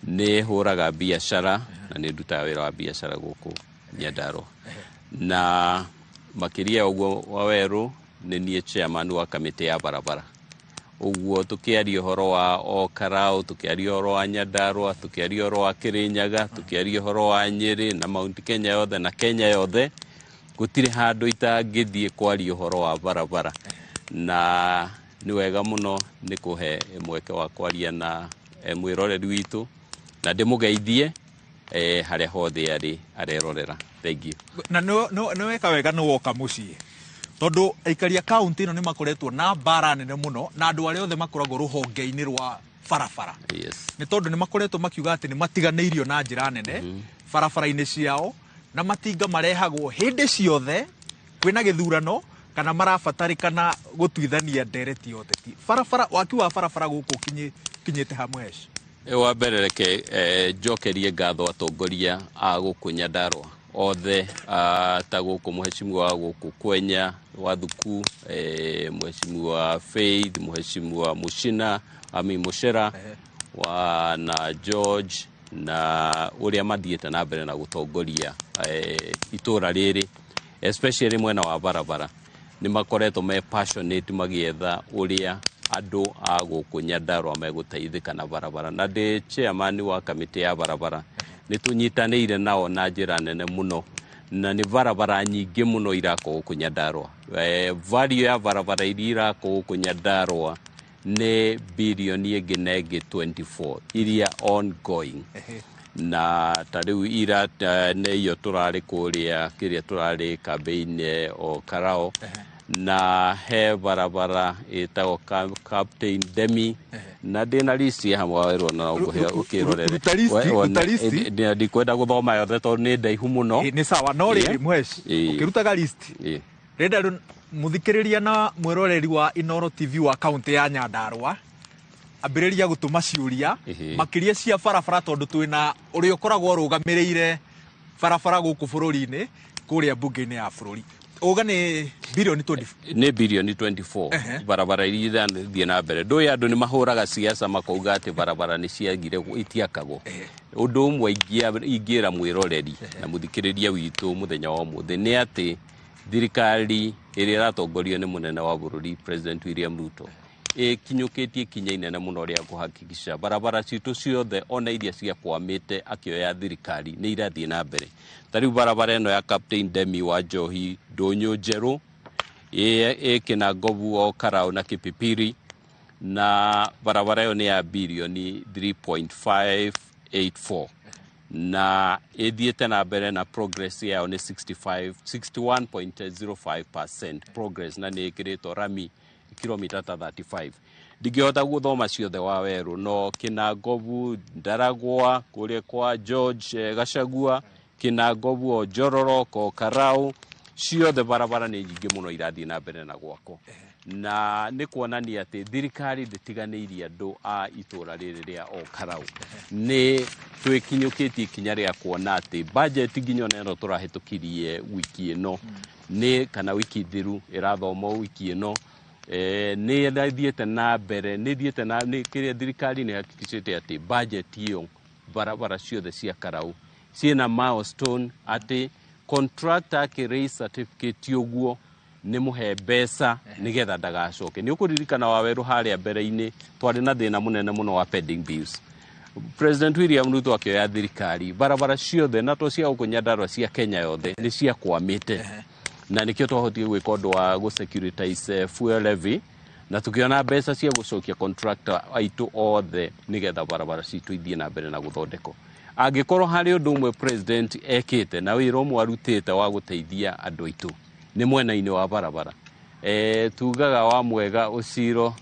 Nĩ hũraga biacara na nĩ ndutaga wĩra wa biacara gũkũ Nyandarua, na makĩria ũguo Wawerũ nĩ niĩ chairman wa kamĩtĩ ya barabara. Ũguo tũkĩaria ũhoro wa Olkalau, tũkĩaria ũhoro wa Nyandarua, tũkĩaria ũhoro wa Kĩrĩnyaga, tũkĩaria ũhoro wa Nyĩrĩ na Mount Kenya yothe na Kenya yothe, gũtirĩ handũ itangĩthiĩ kwaria ũhoro wa barabara. Na nĩ wega mũno nĩ kũhe mweke wa kwaria na mwĩroreri witũ na ndĩmũgeithie harĩa hothe arĩ arerorera. Thank you. Na nĩ weka wega nĩ woka mũciĩ tondũ aikari a kaũntĩ ĩno nĩ makoretwo na mbara nene mũno na andũ arĩa othe makoragwo rũhonge-inĩ rwa barabara. Yes. Nĩ tondũ nĩ makoretwo makiuga atĩ nĩ matiganĩirio na njĩra nene barabara-inĩ ciao, na matinga marehagwo hĩndĩ ciothe kwĩna gĩthurano Kana marabatarĩkana gũtuithania ndereti ya ũteti. Barabara, waki wa barabara gũkũ kinyĩte hamwe? Wa mbere, reke njokerie ngatho atongoria a gũkũ Nyandarua othe, ta gũkũ mũheshimiwa wa gũkũ Kwenya wa Thuku, mũheshimiwa Faith, mũheshimiwa Mushina, ami Mushera wa na George, na ũrĩa mathiĩte na mbere na gũtongoria itũra rĩrĩ, especially mwena wa barabara. Nĩ makoretwo me passionate magĩetha ũrĩa andũ a gũkũ Nyandarua megũteithĩka na barabara, na ndĩ chairman wa kamĩtĩ ya barabara, nĩ tũnyitanĩire nao na njĩra nene mũno, na nĩ barabara nyingĩ mũno irakwo gũkũ Nyandarua. Value ya barabara iria irakwo gũkũ Nyandarua nĩ birioni ĩngĩ na ĩngĩ 24 iria ongoing, na ta rĩu ira nĩ iyo tũrarĩ kũrĩa kĩrĩa tũrarĩ kambĩ-inĩ o Karao, na he barabara ĩtagwo Captain Demi, na ndĩna list hamwe werwo na ngũhe ũkĩrorere. Ruta list, ruta list. Ndikwenda gũthoma yothe tondũ nĩ ndaihu mũno. Nĩ sawa, no rĩrĩ, Mhesh, ũkĩrutaga list, rĩnda rĩu mũthikĩrĩria na mwĩroreri wa Inoro TV wa kaunti ya Nyandarua ambĩrĩria gũtũma ciũria, makĩria cia barabara, tondũ twĩna ũrĩa ũkoragwo ũrũgamĩrĩire barabara gũkũ bũrũri-inĩ kũrĩa mbunge-inĩ ya bũrũri. Uga nĩ birioni 20? Nĩ birioni 24 barabara iria irathiĩ na mbere. Ndũĩ andũ nĩ mahũraga siasa makauga atĩ barabara nĩ ciagire itiakagwo. Ũndũ ũmwe ingĩra mwĩroreri na mũthikĩrĩria witũ mũthenya wa ũmũthĩ nĩ atĩ thirikari ĩrĩa ĩratongorio nĩ mũnene wa bũrũri, President William Ruto, ĩkinyũkĩtie ikinya inene mũno rĩa kũhakikisha barabara citũ ciothe, ona iria ciakwamĩte akĩoya thirikari, nĩ irathiĩ na mbere. Ta rĩu barabara ĩno ya Captain Demi wa Njohi, Ndũnyũ Njerũ ĩ Kĩnangobu o Karau na Kipipiri, na barabara ĩyo nĩ ya birioni 3.584 na ĩthiĩte na mbere na progress yayo nĩ 65 61.05% progress, na nĩ ĩkĩrĩtwo rami kilomita ta 35. Ndingĩhota gũthoma ciothe wa werũ, no Kĩnangobu, Ndaragwa kũrĩa kwa George Gachagua, Kĩnangobu o Njororo o Karau, ciothe barabara nĩ nyingĩ mũno irathiĩ na mbere na gwakwo, na nĩ kuonania atĩ thirikari ndĩtiganĩirie andũ a itũra rĩrĩ rĩa o Karau. Nĩ twĩkinyũkĩtie ikinya rĩa kuona atĩ budget nginya ona ĩno tũrahĩtũkirie wiki ĩno nĩ kana wiki thiru ĩrathomwo wiki ĩno, nĩ ĩrathiĩte na mbere, nĩ ĩthiĩte na nĩ kĩrĩa thirikari nĩ hakikicĩte atĩ budget ĩyo barabara ciothe cia Karau ciĩna milestone, atĩ contractor akĩ raise certificate ũguo nĩ mũhe mbeca nĩgetha ndagacoke. Nĩ ũkũririkana wa werũ harĩa mbere-inĩ twarĩ na thĩna mũnene mũno wa pending bills. President William Ruto akĩoya thirikari, barabara ciothe na to cia gũkũ Nyandarua, cia Kenya yothe nĩ ciakwamĩte, na nĩkĩo twahotire gwĩka ũndũ wa gũ securitize fuel levy na tukiona mbeca cia gũcokia contractor aitũ othe nĩgetha barabara citũ ithiĩ na mbere na gũthondekwo. Angĩkorwo harĩ ũndũ ũmwe president ekĩte na wĩra ũmwe arutĩte wa gũteithia andũ aitũ nĩ mwena-inĩ wa barabara. Tugaga wa mwega ũciro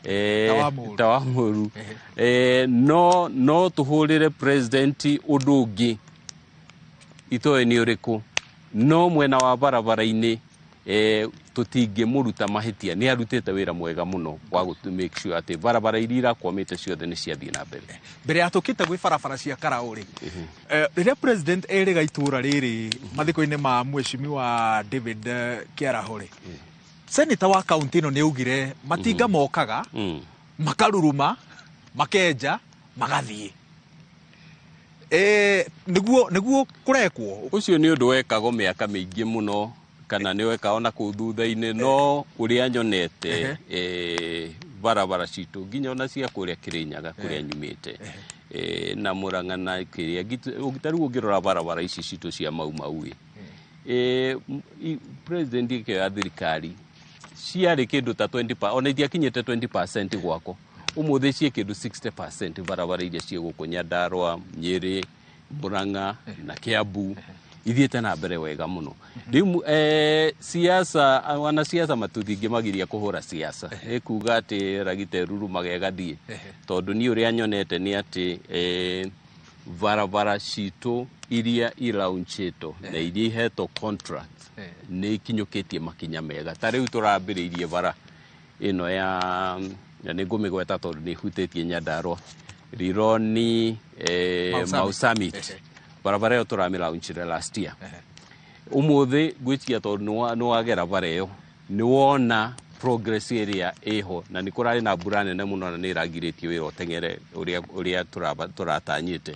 Ta wa mũũru. Ta wa mũũru. No tũhũrĩre president ũndũ ũngĩ itoĩ nĩ ũrĩkũ, no mwena wa barabara-inĩ tũtingĩmũruta mahĩtia. Nĩ arutĩte wĩra mwega mũno wa gũ make sure atĩ barabara iria irakwamĩte ciothe nĩ ciathiĩ na mbere. Mbere ya tũkĩte gwĩ barabara cia Karau rĩ, rĩrĩa president erĩga itũra rĩrĩ mathiko-inĩ ma mheshimiwa David Kĩaraho rĩ, senator wa kaunti ĩno nĩ augire matinga mokaga makaruruma makenja magathiĩ. Nĩguo kũrekwo. Ũcio nĩ ũndũ wekagwo mĩaka mĩingĩ mũno, kana nĩ wekagwo na kũu thutha-inĩ, no ũrĩa nyonete barabara citũ nginya ona cia kũrĩa Kĩrĩnyaga kũrĩa nyumĩte na Mũrang'a na kĩrĩa, ta rĩu ũngĩrora barabara ici citũ cia Mau Mau ĩ, president ĩkĩoya thirikari ciarĩ kĩndũ ta 20 ona itiakinyĩte 20% gwakwo, ũmũthĩ ciĩ kĩndũ 60%, barabara iria ciĩ gũkũ Nyandarua, Nyĩrĩ, Mũrang'a na Kiambu ithiĩte na mbere wega mũno. Rĩu siasa, wanasiasa matũtingĩmagiria kũhũra siasa ĩkuga atĩ ragita ĩrurumaga ĩgathiĩ, tondũ niĩ ũrĩa nyonete nĩ atĩ barabara citũ iria iraunchĩtwo na iria ihetwo contract Nĩ ikinyũkĩtie makinya mega. Ta rĩu tũrambĩrĩirie bara ĩno ya, na nĩ ngũmĩgweta tondũ nĩ ĩhutĩtie Nyandarua, Rironi Mau Mau Summit. Summit. Barabara ĩyo tũramĩlaunchire last year. Ũmũthĩ ngwĩciria tondũ nĩ wagera bara ĩyo, nĩ wona progress ĩrĩa ĩho, na nĩ kũrarĩ na mbura nene mũno na nĩ ĩragirĩtie wĩra ũteng'ere ũrĩa tũratanyĩte,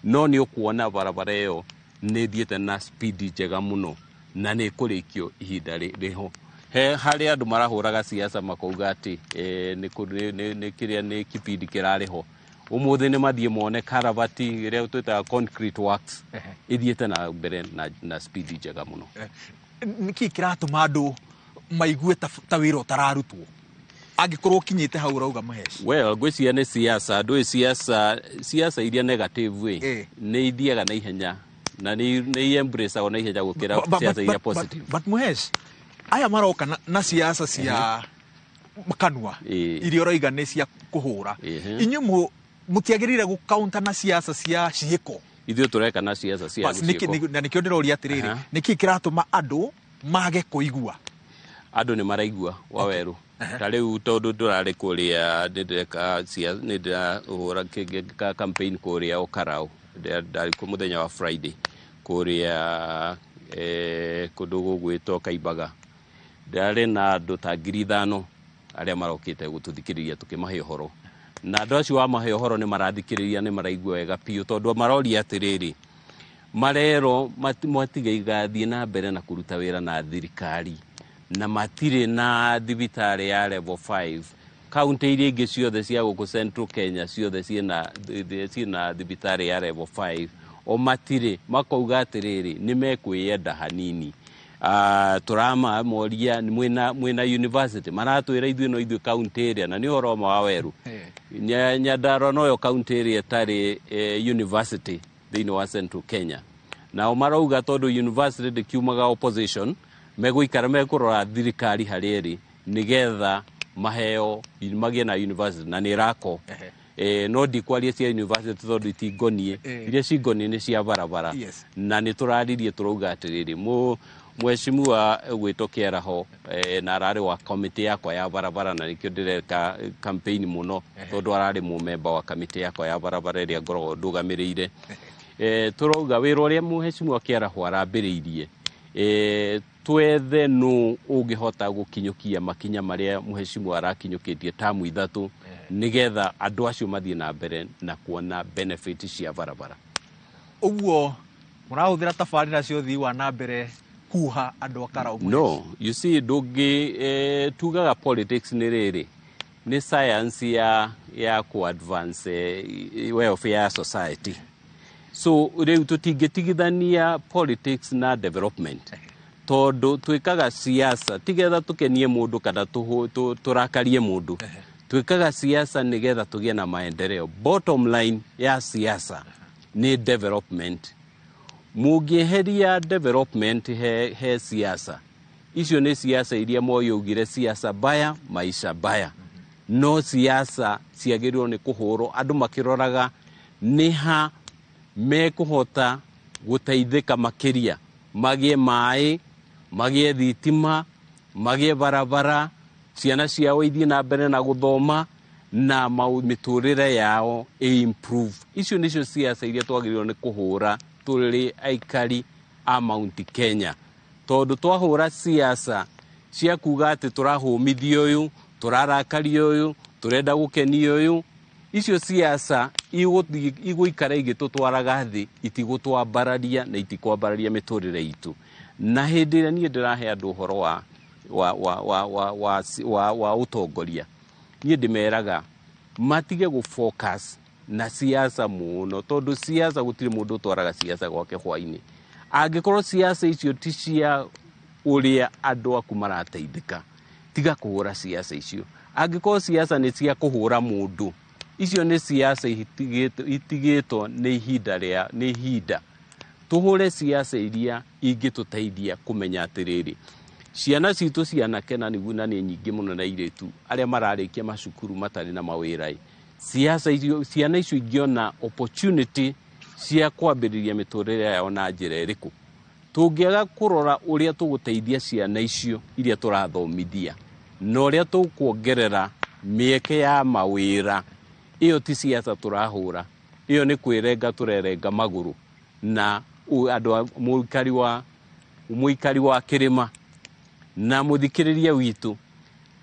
no nĩ ũkuona barabara ĩyo nĩ ĩthiĩte na speed njega mũno na nĩ ĩkũrĩkio ihinda rĩho. He harĩ andũ marahũraga siasa makauga atĩ nĩ nĩ kĩrĩa nĩ kipindi kĩrarĩ ho. Ũmũthĩ nĩ mathiĩ mone karabati ĩrĩa twĩtaga concrete works ĩthiĩte na mbere na speed njega mũno. Nĩkĩ kĩratũma andũ maigue ta wĩra ũtararutwo angĩkorwo ũkinyĩte hau ũrauga, Mũheshi? Well, ngwĩciria nĩ siasa. Ndũĩ siasa iria negative ĩ nĩ ithiaga na ihenya na nĩ embraceagwo na ihenya gũkĩra siasa iria positive. But Mũheshi, aya maroka na siasa cia kanua iria ũroiga nĩ cia kũhũra, inyuĩ mũtiagĩrĩire gũkaunta na siasa cia ciĩko? Ithuĩ tũreka na siasa cia Bas, ciĩko. Na nĩkĩo ndĩroria atĩrĩrĩ, nĩkĩ kĩratũma andũ mage kũigua? Andũ nĩ maraigua, Wawerũ. Ta rĩu tondũ ndũrarĩ kũrĩa, nĩ ndĩreka nĩ ndĩrahũra campaign kũrĩa Okarau. Ndarĩ kuo mũthenya wa Friday kũrĩa kũndũ gũgwĩtwo Kaimbaga. Ndarĩ na andũ ta 5,000 arĩa marokĩte gũtũthikĩrĩria tũkĩmahe ũhoro, na andũ acio wamahe ũhoro nĩ marathikĩrĩria, nĩ maraigua wega biũ, tondũ maroria atĩrĩrĩ, marerwo matigaigathiĩ na mbere na kũruta wĩra na thirikari na matirĩ na thibitarĩ ya level 5. Kaunti iria ingĩ ciothe cia gũkũ Central Kenya ciothe ciĩna thibitarĩ ya level 5, o matirĩ. Makauga atĩrĩrĩ, nĩ mekwĩyenda hanini. Tũramamoria mwĩna university, maratwĩra ithuĩ no ithuĩ kaunti ĩrĩa, na nĩ ũhoro wa Wawerũ, Nyandarua noyo kaunti ĩrĩa ĩtarĩ university thĩinĩ wa Central Kenya. Nao marauga tondũ university ndĩkiumaga opposition, megũikara mekũrora thirikari harĩa ĩrĩ nĩgetha maheo magĩe na university, na nĩ ĩrakwo. No ndikwaria cia university tondũ itingoniĩ. Iria cingoniĩ nĩ cia barabara. Na nĩ tũraririe, tũrauga atĩrĩrĩ, mheshimiwa gwĩtwo Kĩaraho na ararĩ wa komĩtĩ yakwa ya barabara, na nĩkĩo ndĩreka campaign mũno, tondũ ararĩ mũmemba wa kamĩtĩ yakwa ya barabara ĩrĩa ngoragwo ndũgamĩrĩire. Tũrauga wĩra ũrĩa mheshimiwa Kĩaraho arambĩrĩirie, twethe nũ ũngĩhota gũkinyũkia makinya marĩa mheshimiwa arakinyũkĩtie tamu 3, nĩgetha andũ acio mathiĩ na mbere na kuona benefit cia barabara. Ũguo mũrahũthĩra tabarĩra cia ũthii wa na mbere kuha andũ a Karau? No, you see, ndũngĩ tugaga politics nĩ rĩrĩ, nĩ science ya ku advance welfare ya society. So rĩu tũtingĩtigithania politics na development, tondũ twĩkaga siasa tigetha tũkenie mũndũ kana tũrakarie mũndũ. Twĩkaga siasa nĩgetha tũgĩe na maendeleo. Bottom line ya siasa nĩ development. Mũngĩeheria development he siasa icio, nĩ siasa iria Moi augire, "Siasa mbaya, maisha mbaya." No siasa ciagĩrĩirwo nĩ kũhũrwo andũ makĩroraga nĩ ha mekũhota gũteithĩka makĩria, magĩe maĩ, magĩe thitima, magĩe barabara, ciana ciao ithiĩ na mbere na gũthoma, na mĩtũrĩre yao ĩ improve. Icio nĩcio siasa iria twagĩrĩirwo nĩ kũhũra tũrĩ aikari a Mount Kenya, tondũ twahũra siasa cia kuga atĩ tũrahũmithia ũyũ, tũrarakaria ũyũ, tũrenda gũkenia ũyũ, icio siasa igũikara igĩtũtwaraga thĩ, itigũtwambararia na itikwambararia mĩtũrĩre itũ. Na hĩndĩ ĩrĩa niĩ ndĩrahe andũ ũhoro wa ũtongoria, niĩ ndĩmeraga matige gũ focus na siasa mũno, tondũ siasa gũtirĩ mũndũ ũtwaraga siasa gwake hwainĩ. Angĩkorwo siasa icio ti cia ũrĩa andũ aku marateithĩka, tiga kũhũra siasa icio. Angĩkorwo siasa nĩ cia kũhũra mũndũ, icio nĩ siasa itigĩtwo nĩ ihinda rĩa nĩ ihinda. Tũhũre siasa iria ingĩtũteithia kũmenya atĩrĩrĩ, ciana citũ cianake na nĩguo na nĩ nyingĩ mũno na airĩtu arĩa mararĩkia macukuru matarĩ na mawĩra ĩ. Siasa icio, ciana icio ingĩona opportunity cia kwambĩrĩria mĩtũrĩre yao na njĩra ĩrĩkũ? Tũngĩaga kũrora ũrĩa tũgũteithia ciana icio iria tũrathomithia na ũrĩa tũkuongerera mĩeke ya mawĩra, ĩyo ti siasa tũrahũra, ĩyo nĩ kwĩrenga tũrerenga magũrũ na andũ a mũikari wa kĩrĩma na mũthikĩrĩria witũ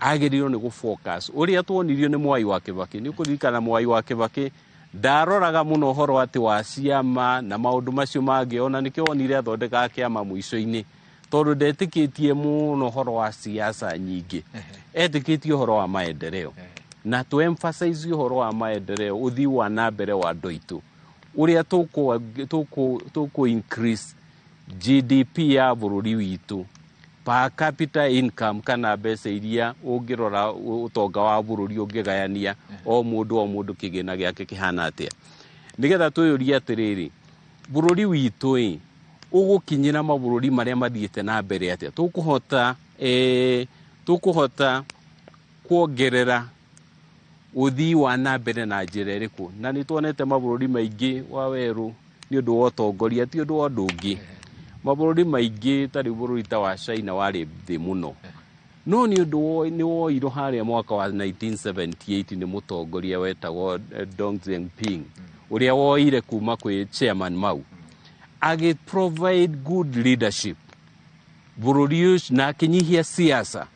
agĩrĩirwo nĩ gũ-focus ũrĩa tuonirio nĩ Mwai wa Kĩbakĩ. Nĩ ũkũririkana Mwai wa Kĩbakĩ ndaroraga mũno ũhoro atĩ wa ciama na maũndũ macio mangĩ, ona nĩkĩo wonire athondekaga kĩama mũico-inĩ, tondũ ndetĩkĩtie mũno ũhoro wa siasa nyingĩ, etĩkĩtie ũhoro wa maendeleo, na tũ emphasize ũhoro wa maendeleo, ũthii wa na mbere wa andũ aitũ, ũrĩa tũkũ increase GDP ya bũrũri witũ, per capita income, kana mbeca iria ũngĩrora ũtonga wa bũrũri ũngĩgayania o mũndũ kĩgĩna gĩake kĩhana atĩa, nĩgetha twĩyũrie atĩrĩrĩ, bũrũri witũ ĩ ũgũkinyĩra mabũrũri marĩa mathiĩte na mbere atĩa? Tũkũhota kuongerera ũthii wa na mbere na njĩra ĩrĩkũ? Na nĩ tuonete mabũrũri maingĩ wa werũ nĩ ũndũ wa ũtongoria, ti ũndũ wa ũndũ ũngĩ. Mabũrũri maingĩ ta rĩu bũrũri ta wa China warĩ thĩ mũno, no nĩ ũndũ nĩ woirwo harĩa mwaka wa 1978 nĩ mũtongoria wetagwo Deng Xiaoping, ũrĩa woire kuma kwĩ Chairman Mao, agĩ provide good leadership bũrũri ũcio na akĩnyihia siasa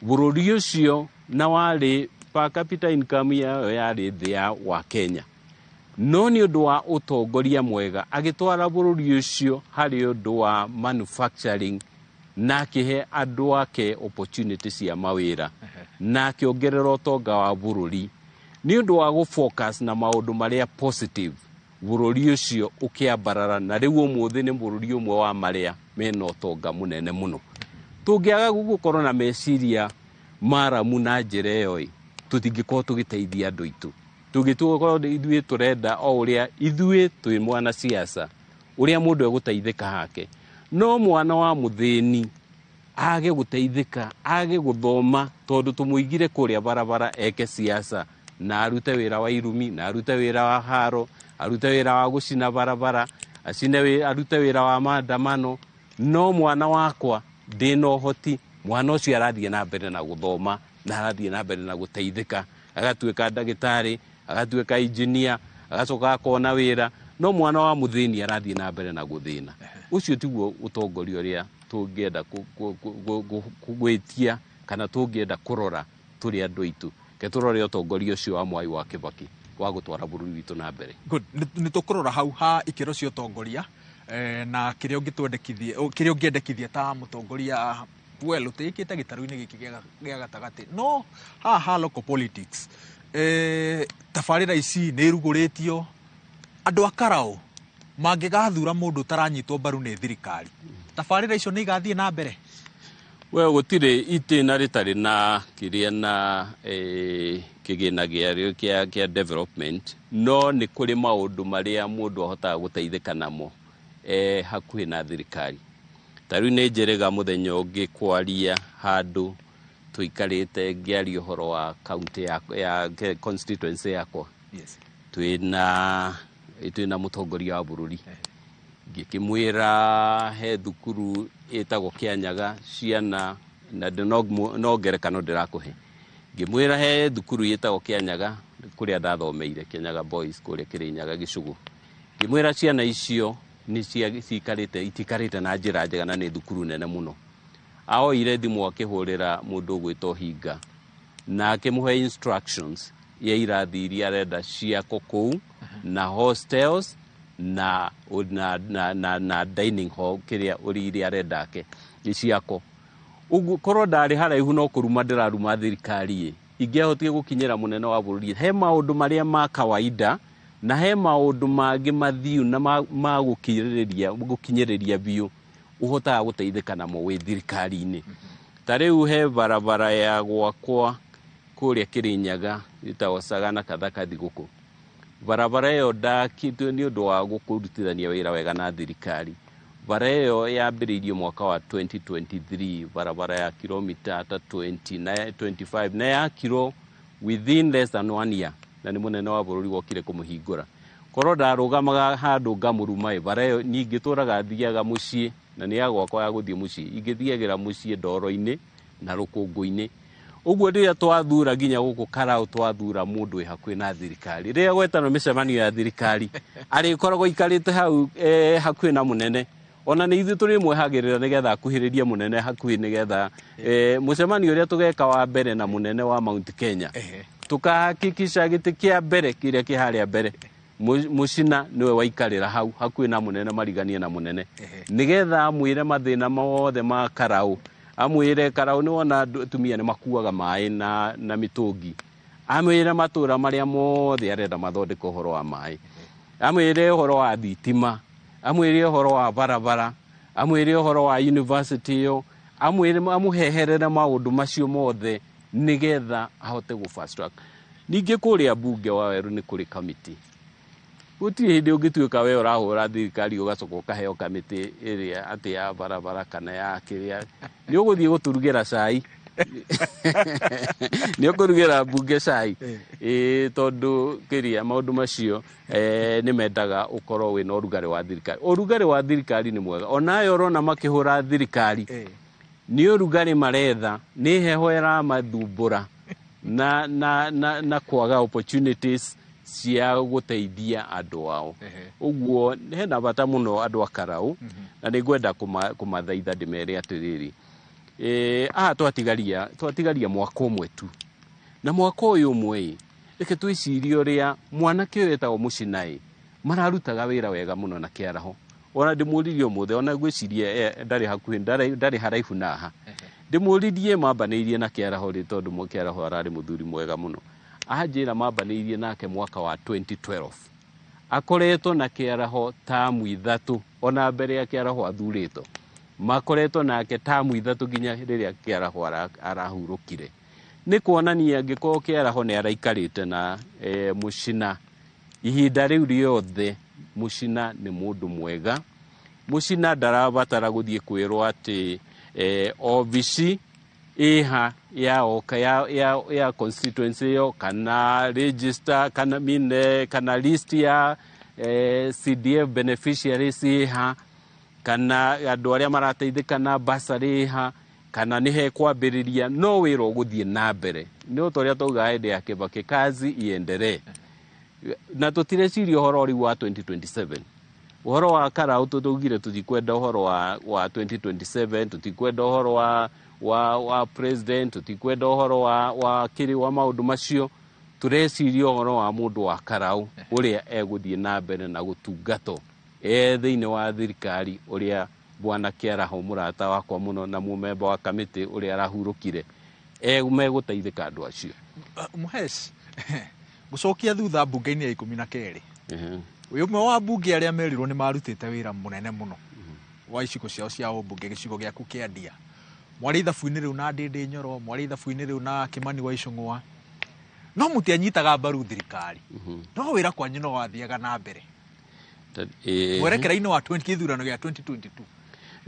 bũrũri ũcio, na warĩ per capita income yao yarĩ thĩ ya wa Kenya, no nĩ ũndũ wa ũtongoria mwega agĩtwara bũrũri ũcio harĩ ũndũ wa manufacturing na akĩhe andũ ake opportunity cia mawĩra na akĩongerera ũtonga wa bũrũri nĩ ũndũ wa gũ-focus na maũndũ marĩa positive. Bũrũri ũcio ũkĩambarara na rĩu ũmũthĩ nĩ bũrũri ũmwe wa marĩa mena ũtonga mũnene mũno. Tũngĩaga gũkorwo na meciria maramu na njĩra ĩyo ĩ, tũtingĩkorwo tũgĩteithia andũ aitũ. Tũngĩkorwo ithuĩ tũrenda o ũrĩa ithuĩ twĩ mwana siasa, ũrĩa mũndũ egũteithĩka hake, no mwana wa mũthĩni age gũteithĩka, age gũthoma, tondũ tũmũigire kũrĩa barabara eke siasa na arute wĩra wa irumi, na arute wĩra wa haro, arute wĩra wa gũcina barabara, arute wĩra wa maandamano. No mwana wakwa ndĩna ũhoti, mwana ũcio arathiĩ na mbere na gũthoma na arathiĩ na mbere na gũteithĩka, agatuĩka ndagĩtarĩ, agatuĩka engineer, agacoka akona wĩra, no mwana wa mũthĩni arathiĩ na mbere na gũthĩna. Ũcio tiguo ũtongoria ũrĩa tũngĩenda gwĩtia kana tũngĩenda kũrora tũrĩ andũ aitũ. Ke tũrore ũtongoria ũcio wa Mwai wa Kĩbakĩ wa gũtwara bũrũri witũ na mbere. Good. Nĩ tũkũrora hau ha ikĩro cia ũtongoria na kĩrĩa ũngĩtwendekithia, kĩrĩa ũngĩendekithia ta mũtongoria well ũtĩĩkĩte gĩtarũ-inĩ gĩkĩ gĩa gatagatĩ. No haha ha local politics, tabarĩra ici nĩ irugũrĩtio, andũ a Karau mangĩgathura mũndũ ũtaranyitwo mbaru nĩ thirikari, tabarĩra icio nĩ igathiĩ na mbere? We gũtirĩ itĩna rĩtarĩ na kĩrĩa na kĩgĩna gĩarĩo kĩa development, no nĩ kũrĩ maũndũ marĩa mũndũ ahotaga gũteithĩka namo hakuhĩ na thirikari. Ta rĩu nĩ njĩrĩga mũthenya ũngĩ kwaria handũ tũikarĩte ngĩaria ũhoro wa county ya constituency yakwa. Twĩna mũtongoria wa bũrũri, ngĩkĩmwĩra he thukuru ĩtagwo Kĩanyaga ciana, na no ngerekano ndĩrakũhe, ngĩmwĩra he thukuru ĩtagwo Kĩanyaga kũrĩa ndathomeire, Kĩanyaga Boys kũrĩa Kĩrĩnyaga Gĩcũgũ. Ngĩmwĩra ciana icio nĩ cikarĩte, itikarĩte na njĩra njega na nĩ thukuru nene mũno. Aoire thimũ akĩhũrĩra mũndũ ũgwĩtwo Hinga na akĩmũhe instructions ya irathi iria arenda ciakwo kũu na hostels na dining hall kĩrĩa iria arenda ake ciakwo. Ũguo korwo ndarĩ haraihu no kũruma ndĩraruma thirikari ĩ, ingĩahotire gũkinyĩra mũnene wa bũrũri. He maũndũ marĩa ma kawaida na he maũndũ mangĩ mathiu na ma gũkinyĩrĩria biũ ũhotaga gũteithĩka namo wĩ thirikari-inĩ. Ta rĩu he barabara ya gwakwa kũrĩa Kĩrĩnyaga ĩtagwo Sagana Kathaka Thigũkũ. Barabara ĩyo ndakĩtwo nĩ ũndũ wa kũrutithania wĩra wega na thirikari. Bara ĩyo yambĩrĩirio mwaka wa 2023, barabara ya kilomita ta 20 na 25 na yakirwo within less than 1 year, na nĩ mũnene wa bũrũri wokire kũmũhingũra. Korwo ndarũgamaga handũ ngamũruma ĩ, bara ĩyo ningĩ tũraga thiaga mũciĩ Na nĩ ya gwakwa ya gũthiĩ mũciĩ, ingĩthiagĩra mũciĩ ndoro-inĩ na rũkũngũ-inĩ. Ũguo rĩrĩa twathura nginya gũkũ Karau, twathura mũndũ wĩ hakuhĩ na thirikari, rĩrĩa gwetanwo mĩcemanio ya thirikari, arĩkoragwo aikarĩte hau hakuhĩ na mũnene. Ona nĩ ithuĩ tũrĩmwehagĩrĩra nĩgetha akuhĩrĩrie mũnene hakuhĩ, nĩgetha mũcemanio ũrĩa tũgeka wa mbere na mũnene wa Mount Kenya, tukahakikisha gĩtĩ kĩa mbere kĩrĩa kĩ harĩa mbere, Mũcina nĩwe waikarĩra hau hakuhĩ na mũnene, mariganie na mũnene, nĩgetha amwĩre mathĩna mothe ma Karau. Amwĩre Karau nĩ wona atumia nĩ makuaga maĩ na mĩtũngi, amwĩre matũra marĩa mothe arenda mathondeke ũhoro wa maĩ, amwĩre ũhoro wa thitima, amwĩre ũhoro wa barabara, amwĩre ũhoro wa university ĩyo, amwĩre, amũheherere maũndũ macio mothe nĩgetha ahote gũ fast track. Ningĩ kũrĩa mbunge wa Werũ nĩ kũrĩ kamĩtĩ. Gũtirĩ hĩndĩ ũngĩtuĩka we ũrahũra thirikari ũgacoka ũkaheo kamĩtĩ ĩrĩa atĩ ya barabara kana ya kĩrĩa. Nĩ ũgũthiĩ gũtũrugĩra cai, nĩ ũkũrugĩra mbunge cai. Ĩĩ, tondũ kĩrĩa maũndũ macio nĩ mendaga ũkorwo wĩna ũrugarĩ wa thirikari. Ũrugarĩ wa thirikari nĩ mwega. Onayo ũrona makĩhũra thirikari, nĩ ũrugarĩ maretha, nĩ heho ĩramathumbũra na kwaga opportunities cia gũteithia andũ ao. Ũguo hena bata mũno andũ a Karau, na nĩ ngwenda kũmathaitha ndĩmere atĩrĩrĩ, aha twatigaria mwaka ũmwe tu, na mwaka ũyũ ũmwe ĩ, reke twĩcirie ũrĩa mwanake ũyũ wetagwo Mũcinaĩ mararutaga wĩra wega mũno na kĩaraho. Ona ndĩmũririe ũmũthĩ, ona ngwĩciria ndarĩ hakuhĩ, ndarĩ haraihu na haha, ndĩmũririe mambanĩirie na kĩaraho rĩ, tondũ kĩaraho ararĩ mũthuri mwega mũno. Anjĩra mambanĩirie nake mwaka wa 2012, akoretwo na kĩaraho tamu 3, ona mbere ya kĩaraho athurĩtwo makoretwo nake tamu 3 nginya rĩrĩa kĩaraho arahurũkire. Nĩ kuonania angĩkorwo kĩaraho nĩ araikarĩte na Mũcina ihinda rĩu rĩothe, Mũcina nĩ mũndũ mwega. Mũcina ndarabatara gũthiĩ kwĩrwo atĩ obici ĩha ya constituency ĩyo, kana register, kana mine, kana list ya CDF beneficiaries ĩha, kana andũ arĩa marateithĩka na bursary ĩha, kana nĩ hekwambĩrĩria, no wĩra ũgũthiĩ na mbere. Nĩ ta ũrĩa twaugaga hĩndĩ ya Kibaki, kazi iendelee. Na tũtireciria ũhoro rĩu wa 2027. Ũhoro wa Karau tũtugire tũtikwenda ũhoro wa 2027, tũtikwenda ũhoro wa president, tũtikwenda ũhoro wa kĩrĩ wa maũndũ macio. Tũreciria ũhoro wa mũndũ wa Karau ũrĩa egũthiĩ na mbere na gũtungatwo thĩinĩ wa thirikari, ũrĩa bwana Kĩaraho mũrata wakwa mũno na mũmemba wa kamĩtĩ ũrĩa arahurũkire, megũteithĩka andũ acio. Mũhesh, gũcokia thutha mbunge-inĩ ya 12, wĩ ũmwe wa mbunge arĩa merirwo nĩ marutĩte wĩra mũnene mũno wa icigo ciao cia ũmbunge, gĩcigo gĩaku kĩa Ndia. Mwarĩ ithabu-inĩ rĩu na Ndĩndĩ Nyoro, mwarĩ ithabu-inĩ rĩu na Kĩmani wa Icũng'wa, no mũtianyitaga mbaru thirikari, no wĩra kwanyu no wathiaga na mbere. Mwerekera-inĩ wa 20 gĩthurano gĩa 2022,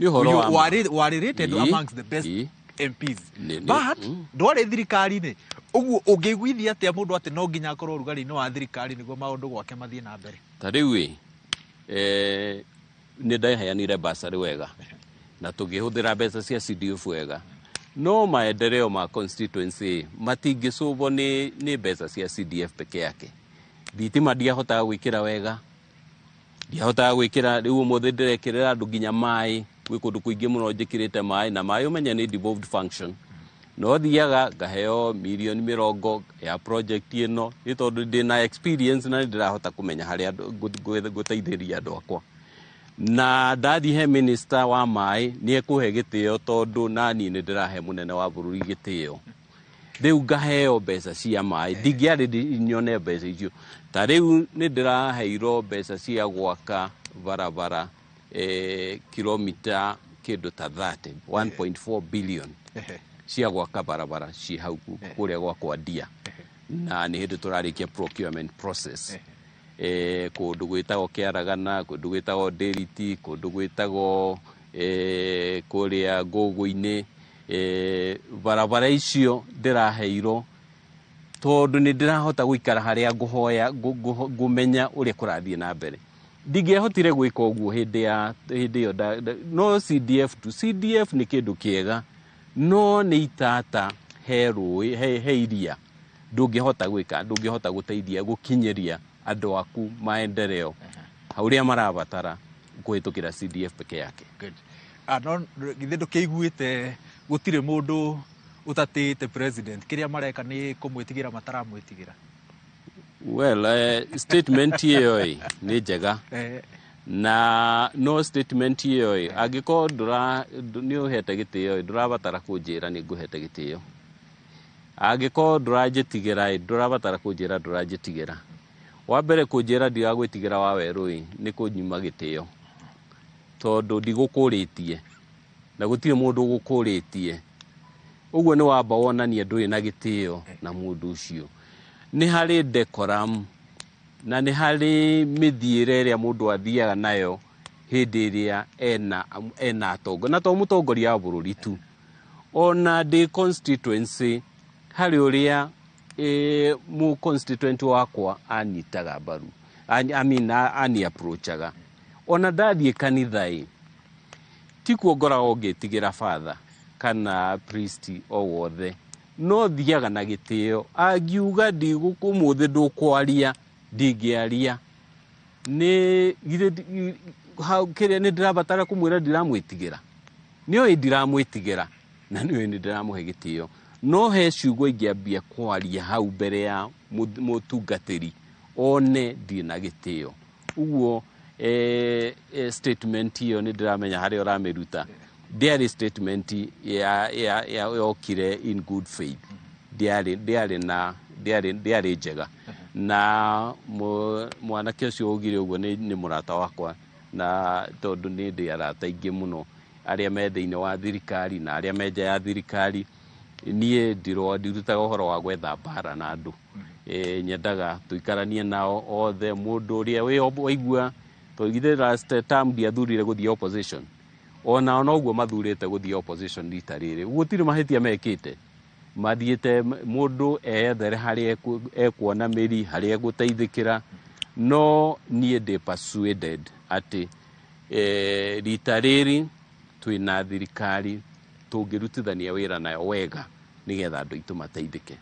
Nĩ ũhoro wa warĩ rated amongst the best MPs, but ndwarĩ thirikari-inĩ. Ũguo ũngĩiguithia atĩa mũndũ atĩ no nginya akorwo ũrugarĩ-inĩ wa thirikari nĩguo maũndũ gwake mathiĩ na mbere? Ta rĩu ĩ, nĩ ndaheanire bursary wega na tũngĩhũthĩra mbeca cia CDF wega, no maendeleo ma constituency matingĩcũbwo nĩ mbeca cia CDF peke yake. Thitima ndiahotaga gwĩkĩra wega, ndiahotaga gwĩkĩra. Rĩu ũmũthĩ ndĩrekĩrĩra andũ nginya maĩ, gwĩ kũndũ kũingĩ mũno njĩkĩrĩte maĩ, na maĩ ũmenye nĩ devolved function. No thiaga ngaheo mirioni 20 ya project ĩno, nĩ tondũ ndĩna experience na nĩ ndĩrahota kũmenya harĩa ngũteithĩrĩria andũ akwa. Na ndathiĩ he minister wa maĩ, nĩ ekũhe gĩtĩo, tondũ naniĩ nĩ ndĩrahe mũnene wa bũrũri gĩtĩo. Rĩu ngaheo mbeca cia maĩ, ndingĩarĩ nyone mbeca icio. Ta rĩu nĩ ndĩraheirwo mbeca cia gwaka barabara kilomita kĩndũ ta 30, 1.4 billion cia gwaka barabara ci hau kũrĩa gwakwa Ndia, na nĩ hĩndĩ tũrarĩkia procurement process. Kũndũ gwĩtagwo Kĩaragana, kũndũ gwĩtagwo Ndĩriti, kũndũ gwĩtagwo kũrĩa Ngũgũ-inĩ. Barabara icio ndĩraheirwo tondũ nĩ ndĩrahota gũikara harĩa ngũhoya ngũmenya ũrĩa kũrathiĩ na mbere. Ndingĩahotire gwĩka ũguo hĩndĩ ya hĩndĩ ĩyo no CDF tu. CDF nĩ kĩndũ kĩega, no nĩ itata he rũĩ, he iria ndũngĩhota gwĩka, ndũngĩhota gũteithia gũkinyĩria andũ aku maendeleo ũrĩa marabatara kũhĩtũkĩra CDF peke yake. Good. Ah, no githĩ ndũkĩiguĩte gũtirĩ mũndũ ũtatĩĩte president, kĩrĩa mareka nĩ kũmwĩtigĩra mataramwĩtigĩra? Well, statement ĩyo ĩ nĩ njega, na no statement ĩyo ĩ, angĩkorwo ndũra nĩ ũhete gĩtĩo ĩ, ndũrabatara kũnjĩra nĩ ngũhete gĩtĩo. Angĩkorwo ndũranjĩtigĩra ĩ, ndũrabatara kũnjĩra ndũranjĩtigĩra. Wa mbere, kũnjĩra ndiragwĩtigĩra wa werũ ĩ, nĩ kũnyima gĩtĩo, tondũ ndigũkũrĩtie na gũtirĩ mũndũ ũgũkũrĩtie. Ũguo nĩ wamba wonania ndũrĩ na gĩtĩo na mũndũ ũcio. Nĩ harĩ decorum na nĩ harĩ mĩthiĩre ĩrĩa mũndũ athiaga nayo hĩndĩ ĩrĩa ena atongoria, na to mũtongoria wa bũrũri tu, ona ndĩ constituency harĩ ũrĩa mũ constituent wakwa anyitaga mbaru, I mean, ani approachaga. Ona ndathiĩ kanitha ĩ, tikuo ngoragwo ngĩtigĩra father kana priest o wothe, no thiaga na gĩtĩo. Angiuga ndigũkũmũthĩ ndũkwaria, ndingĩaria. Nĩ githĩ hau kĩrĩa nĩ ndĩrabatara kũmwĩra ndiramwĩtigĩra? Nĩ oĩ ndiramwĩtigĩra na nĩ oĩ nĩ ndĩramũhe gĩtĩo, no he ciugo ingĩambia kwaria hau mbere ya mũtungatĩri one ndirĩ na gĩtĩo. Ũguo statement ĩyo nĩ ndĩramenya harĩa ũramĩruta. Ndĩarĩ statement ya yokire in good faith, ndĩarĩ na ndĩarĩ njega. Na mwanake ũcio augire ũguo nĩ mũrata wakwa, na tondũ nĩ ndĩ arata aingĩ mũno arĩa me thĩinĩ wa thirikari na arĩa me nja ya thirikari. Niĩ ndirutaga ũhoro wa gwetha mbara na andũ. Nyendaga tũikaranie nao othe. Mũndũ ũrĩa wĩ waigua tondũ githĩ last term ndiathurire gũthiĩ opposition, onao noguo mathurĩte gũthiĩ opposition rita rĩrĩ. Gũtirĩ mahĩtia mekĩte, mathiĩte mũndũ eyethere harĩa ekuona mĩri, harĩa egũteithĩkĩra. No niĩ ndĩ persuaded atĩ rita rĩrĩ twĩna thirikari tũngĩrutithania wĩra nayo wega nĩgetha andũ aitũ mateithĩke.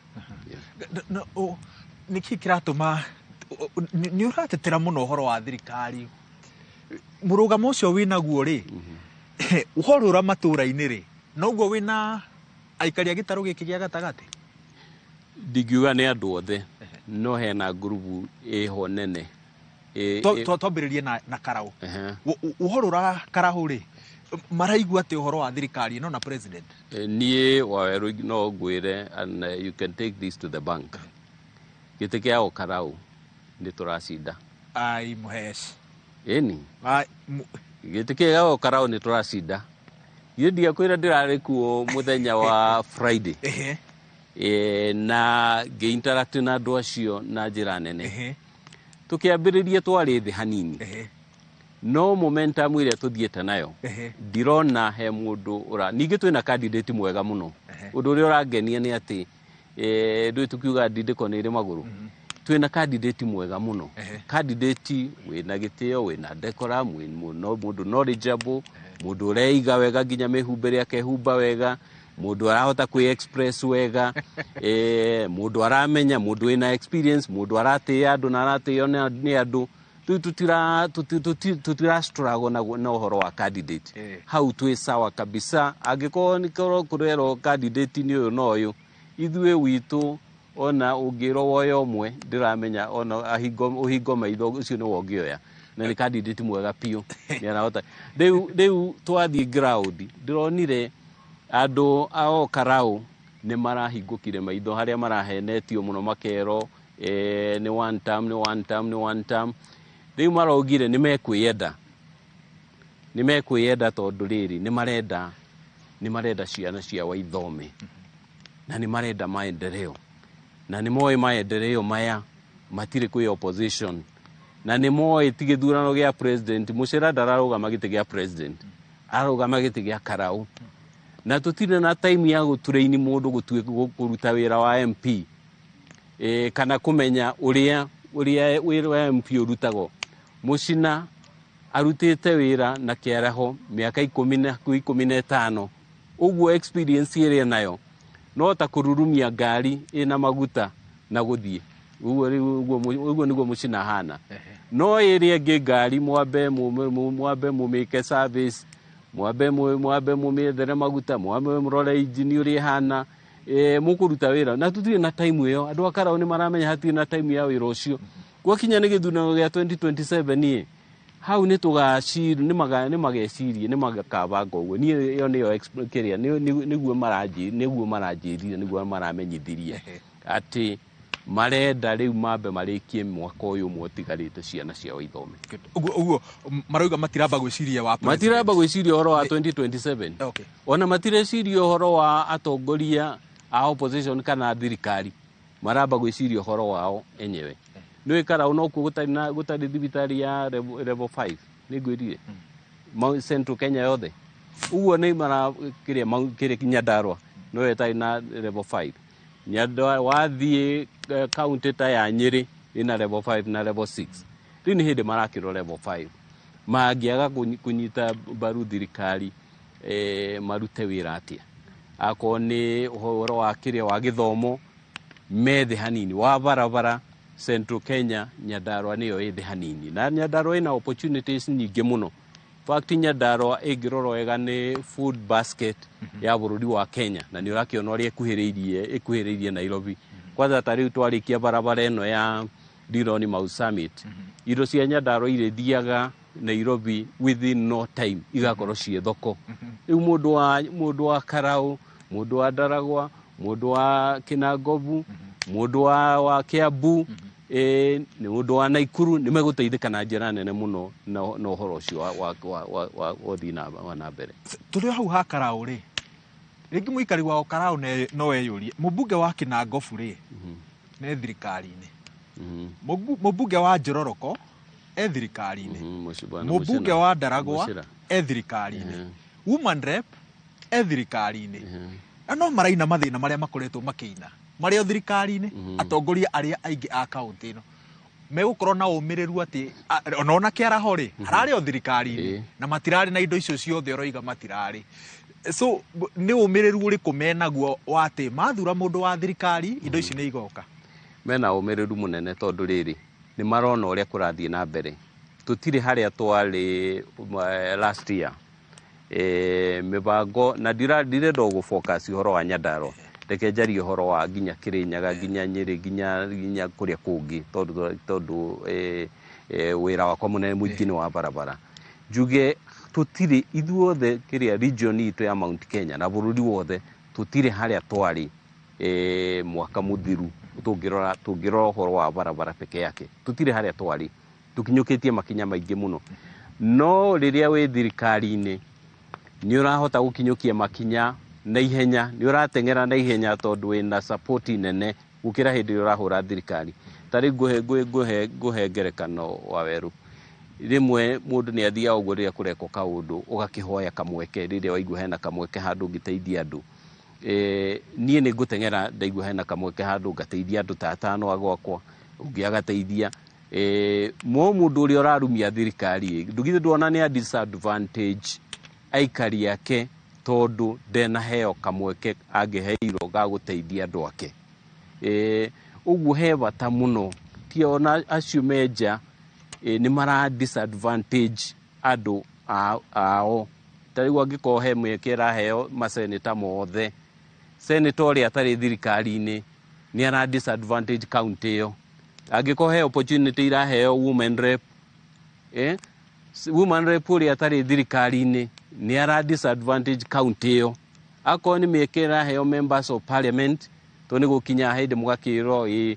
Nĩkĩ kĩratũma nĩ ũratetera mũno ũhoro wa thirikari? Mũrũgamo ũcio wĩnaguo rĩ, ũhoro ũra matũra-inĩ rĩ, noguo wĩna aikari a gĩtarũ gĩkĩ gĩa gatagatĩ? Ndingiuga nĩ andũ othe, no hena ngurubu ĩho nene. Twambĩrĩrie na Karau. Ũhoro ũra Karau rĩ, maraigua atĩ ũhoro wa thirikari ĩno na president? Niĩ Wawerũ no ngwĩre, and you can take this to the bank, gĩtĩ kĩa Karau nĩ tũracinda. Ai, Mũhesh. Ĩni gĩtĩ kĩa Karau nĩ tũracinda. Githĩ ndiakwĩra ndĩrarĩ kuo mũthenya wa Friday na ngĩ-interact na andũ acio na njĩra nene. Tũkĩambĩrĩria twarĩ thĩ hanini, no momentum ĩrĩa tũthiĩte nayo ndirona he mũndũ ũra. Ningĩ twĩna candidate mwega mũno. Ũndũ ũrĩa ũrangenia nĩ atĩ ndũĩ tukiuga ndindĩko nĩ ĩrĩ magũrũ, twĩna candidate mwega mũno, candidate wĩna gĩtĩo, wĩna decorum, wĩ mũndũ knowledgeable, mũndũ ũreiga wega, nginya mĩhumbĩre akehumba wega, mũndũ arahota kwĩ express wega, mũndũ aramenya, mũndũ wĩna experience, mũndũ aratĩĩa andũ na aratĩo nĩ andũ. Rĩu tutira struggle na ũhoro wa candidate. Hau twĩ sawa kabisa. Angĩkorwo nĩ korwo kũrerwo candidate nĩ ũyũ na ũyũ, ithuĩ witũ ona ũngĩrwo woya ũmwe, ndĩramenya ona ũhingo maitho ũcio nĩwe ũngĩoya, na nĩ candidate mwega biũ, nĩ arahota. Rĩu twathiĩ ground, ndĩronire andũ a o Karau nĩ marahingũkire maitho harĩa marahenetio mũno makerwo nĩ one term, nĩ one term, nĩ one term. Rĩu maraugire nĩ mekwĩyenda, nĩ mekwĩyenda, tondũ rĩrĩ nĩ marenda ciana ciao ithome na nĩ marenda maendeleo, na nĩ moĩ maendeleo maya matirĩ kwĩ opposition, na nĩ moĩ ti gĩthurano gĩa president. Mũcera ndararũgama gĩtĩ gĩa president, ararũgama gĩtĩ gĩa Karau, na tũtirĩ na time ya gũtũraini mũndũ kũruta wĩra wa MP kana kũmenya ũrĩa wĩra wa MP ũrutagwo. Mũcina Arutĩte wĩra na kĩaraho mĩaka 15, ũguo experience ĩrĩa nayo no ta kũrurumia ngari ĩna maguta na gũthiĩ ũguo. Rĩu ũguo nĩguo mũcina hana. No ĩrĩa ĩngĩ ngari mwambe mũmĩke service, mwambe mũmĩethere maguta, mwambe mũrore injini ũrĩa ĩhana, mũkũruta wĩra na tũtirĩ na time ĩyo. Andũ a Karau nĩ maramenya hatirĩ na time ya wĩra ũcio. Gwakinya nĩ gĩthurano gĩa 2027 ĩ hau nĩ tũgaciri, nĩ magecirie, nĩ makabanga ũguo. Niĩ ĩyo nĩyo kĩrĩa nĩguo maranjĩrire, nĩguo maramenyithirie atĩ marenda rĩu mambe marĩkie mwaka ũyũ ũmwe ũtigarĩte ciana ciao ithome. Ũguo marauga matiramba gwĩciria wa president. Matiramba gwĩciria ũhoro wa 2027. Ona matireciria ũhoro wa atongoria a opposition kana thirikari, maramba gwĩciria ũhoro wao enyewe. Nĩ Karau nokuo gũtarĩ thibitarĩ ya level 5, nĩ ngwĩrire Central Kenya yothe ũguo nĩ mara kĩrĩa kĩrĩa Nyandarua no ĩtarĩ na level 5. Nyandarua wathiĩ county ta ya Nyĩrĩ ĩna level 5 na level 6. Rĩu nĩ hĩndĩ marakĩrwo level 5. Mangĩaga kũnyita mbaru thirikari, marute wĩra atĩa? Akorwo nĩ ũhoro wa kĩrĩa wa gĩthomo methe hanini, wa barabara, Central Kenya Nyandarua nĩyo ĩ thĩ hanini, na Nyandarua ĩna opportunities nyingĩ mũno. Fact, Nyandarua ĩngĩrorwo wega nĩ food basket ya bũrũri wa Kenya, na nĩ ũrakĩona ũrĩa ĩkuhĩrĩirie Nairobi. Kwanza ta rĩu twarĩkia barabara ĩno ya Rironi Mau Summit, indo cia Nyandarua irĩthiaga Nairobi within no time, igakorwo ciĩ thoko. Rĩu mũndũ wa Karau, mũndũ wa Ndaragwa, mũndũ wa Kinangobu, mũndũ wa Kiambu, nĩ mũndũ wa Naikuru nĩ megũteithĩka na njĩra nene mũno na ũhoro ũcio wa ũthii wa na mbere. Tũrĩ hau ha Karau rĩ, rĩngĩ mũikari wa Karau no eyũrie, mũmbunge wa Kinangobu rĩ nĩ thirikari-inĩ, mũmbunge wa Njororoko e thirikari-inĩ, mũmbunge wa Ndaragwa e thirikari-inĩ, woman rep e thirikari-inĩ, na no maraina mathĩna marĩa makoretwo makĩina marĩ o thirikari-inĩ. Atongoria arĩa aingĩ a kaũntĩ ĩno megũkorwo na ũmĩrĩru atĩ ona kĩaraho rĩ hararĩ o thirikari-inĩ na matirarĩ na indo icio ciothe ũroiga matirarĩ. So nĩ ũmĩrĩru ũrĩkũ menaguo wa atĩ mathura mũndũ wa thirikari indo ici nĩ igoka? Mena ũmĩrĩru mũnene tondũ rĩrĩ nĩ marona ũrĩa kũrathiĩ na mbere. Tũtirĩ harĩa twarĩ last year. Mĩbango na ndirenda gũ focus ũhoro wa Nyandarua, reke njarie ũhoro wa nginya Kĩrĩnyaga, nginya Nyĩrĩ, nginya kũrĩa kũngĩ, tondũ wĩra wakwa mũnene mũingĩ nĩ wa barabara. Njuge tũtirĩ ithuothe kĩrĩa region itũ ya Mount Kenya na bũrũri wothe tũtirĩ harĩa twarĩ mwaka mũthiru. Tũngĩrora ũhoro wa barabara peke yake, tũtirĩ harĩa twarĩ, tũkinyũkĩtie makinya maingĩ mũno. No rĩrĩa wĩ thirikari-inĩ nĩ ũrahota gũkinyũkia makinya na ihenya, nĩ ũrateng'era na ihenya tondũ wĩna support nene gũkĩra hĩndĩ ĩrĩa ũrahũra thirikari. Ta rĩu ngũhe ngerekano wa werũ. Rĩmwe mũndũ nĩ athiaga ũguo rĩrĩa kũrekwo kaũndũ ũgakĩhoya kamweke, rĩrĩa waigua hena kamweke handũ ũngĩteithia andũ. Niĩ nĩ ngũteng'era ndaigua hena kamweke handũ ngateithia andũ ta atano a gwakwa, ũngĩ agateithia. Mo mũndũ ũrĩa ũrarumia thirikari ndũgithĩ ndwona nĩ a disadvantage aikari ake tondũ ndenaheo kamweke angĩheirwo ga gũteithia andũ ake. Ũguo he bata mũno ti ona acio menja nĩ mara disadvantage andũ ao. Ta rĩu angĩkorwo he mweke ĩraheo maseneta mothe, senator ũrĩa atarĩ thirikari-inĩ nĩ ara disadvantage county ĩyo. Angĩkorwo he opportunity iraheo women rep, woman rep ũrĩa atarĩ thirikari-inĩ nĩ ara disadvantage county ĩyo. Akorwo nĩ mĩeke ĩraheo members of parliament, to nĩ gũkinya hĩndĩ mũgakĩrwo ĩ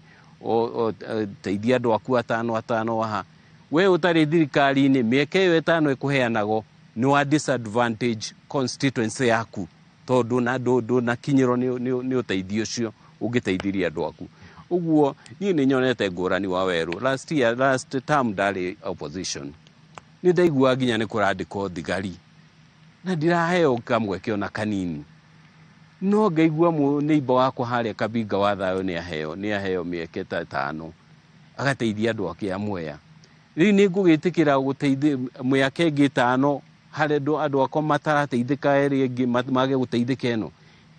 teithia andũ aku atano atano haha, we ũtarĩ thirikari-inĩ mĩeke ĩyo ĩtano ĩkũheanagwo nĩ wa disadvantage constituency yaku tondũ na ndũnakinyĩrwo nĩ ũteithio ũcio ũngĩteithirie andũ aku. Ũguo niĩ nĩ nyonete ngũrani wa werũ. Last year, last term ndarĩ opposition, nĩ ndaiguaga nginya nĩ kũrandĩkwo thigari na ndiraheo kamweke ona kanini, no ngaigua neighbor wakwa harĩa Kabinga wa thayũ nĩ aheo mĩeke ta ĩtano agateithia andũ ake a Mwea. Rĩu nĩ ngũgĩtĩkĩra gũteithia mĩaka ĩngĩ 5 harĩa andũ akwa matarateithĩka ĩrĩa ĩngĩ mage gũteithĩka ĩno.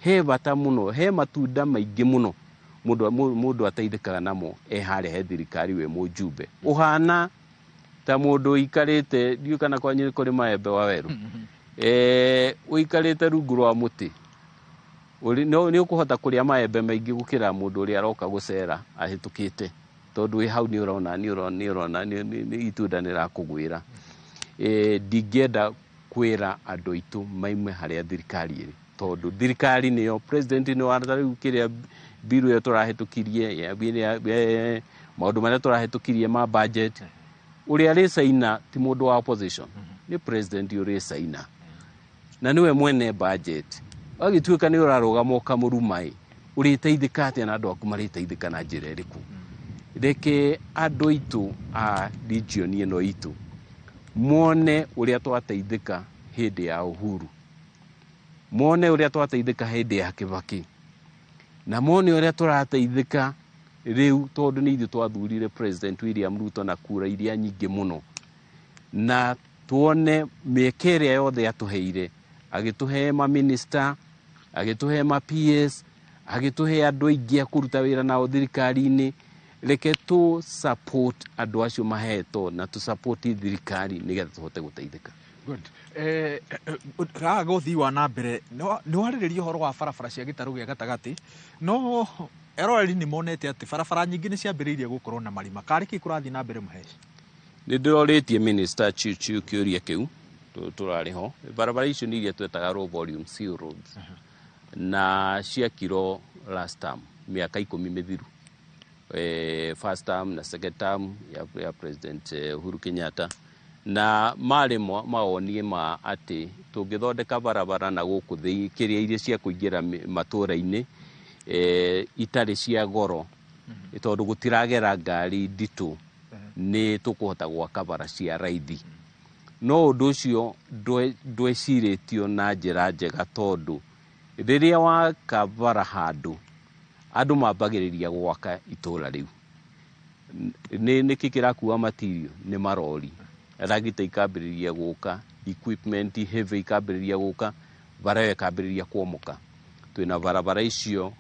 He bata mũno, he matunda maingĩ mũno mũndũ ateithĩkaga namo e harĩa he thirikari wĩ mũjumbe. Ũhana ta mũndũ ũikarĩte, ndiũĩ kana kwanyu nĩ kũrĩ maembe wa werũ. Ũikarĩte rungu rwa mũtĩ. Nĩ ũkũhota kũrĩa maembe maingĩ gũkĩra mũndũ ũrĩa aroka gũcera ahĩtũkĩte. Tondũ wĩ hau nĩ ũrona, nĩ ũrona, nĩ ũrona, nĩ, nĩ, nĩ itunda nĩ rĩrakũgwĩra. Ndingĩenda kwĩra andũ aitũ maime harĩa thirikari ĩrĩ. Tondũ thirikari nĩyo president nĩ wa rĩu kĩrĩa bill ĩyo tũrahĩtũkirie, ya bill ya, ya, maũndũ marĩa tũrahĩtũkirie ma budget. Ũrĩa arĩcaina ti mũndũ wa opposition, nĩ president ũrĩcaina. Na nĩwe mwene budget. Wagĩtuĩka nĩ ũrarũgama ũkamũruma ĩ, ũrĩteithĩka atĩa na andũ aku marĩteithĩka na njĩra ĩrĩkũ? Reke andũ aitũ a region ĩno itũ mone ũrĩa twateithĩka hĩndĩ ya Uhuru, mone ũrĩa twateithĩka hĩndĩ ya Kibaki, na mone ũrĩa tũrateithĩka rĩu, tondũ nĩ ithuĩ twathurire President William Ruto na kura iria nyingĩ mũno, na tuone mĩeke ĩrĩa yothe atũheire, agĩtũhe ma minister, agĩtũhe ma PS, agĩtũhe andũ aingĩ a kũruta wĩra nao thirikari-inĩ. Reke tũ support andũ acio mahetwo na tũ support thirikari nĩgetha tũhote gũteithĩka. Good. Raga gũthiĩ wa na mbere, nĩ warĩrĩria ũhoro wa barabara cia gĩtarũ gĩa gatagatĩ, no eroreri nĩ monete atĩ barabara nyingĩ nĩ ciambĩrĩirie gũkorwo na marima. Karĩ kĩ kũrathiĩ na mbere Mũheci? Nĩ ndĩrorĩtie Minister Chiu kĩũria kĩu tũrarĩ ho. Barabara icio nĩ iria twetaga low volume seal roads, na ciakirwo last term mĩaka 10 mĩthiru. First term na second term ya President Uhuru Kenyatta, na marĩ mawonie ma atĩ tũngĩthondeka barabara na gũkũ thĩ kĩrĩa iria cia kũingĩra matũũra-inĩ, itarĩ cia goro, tondũ gũtiragera ngari nditũ, nĩ tũkũhota gwaka bara cia raithi. No ũndũ ũcio ndwecirĩtio na njĩra njega, tondũ rĩrĩa waka bara handũ, andũ mambagĩrĩria gwaka itũũra rĩu. Nĩkĩ kĩrakua material? Nĩ marori. Ragita ikambĩrĩria gũka, equipment heavy ikambĩrĩria gũka, bara ĩyo ĩkambĩrĩria kwomoka. Twĩna barabara icio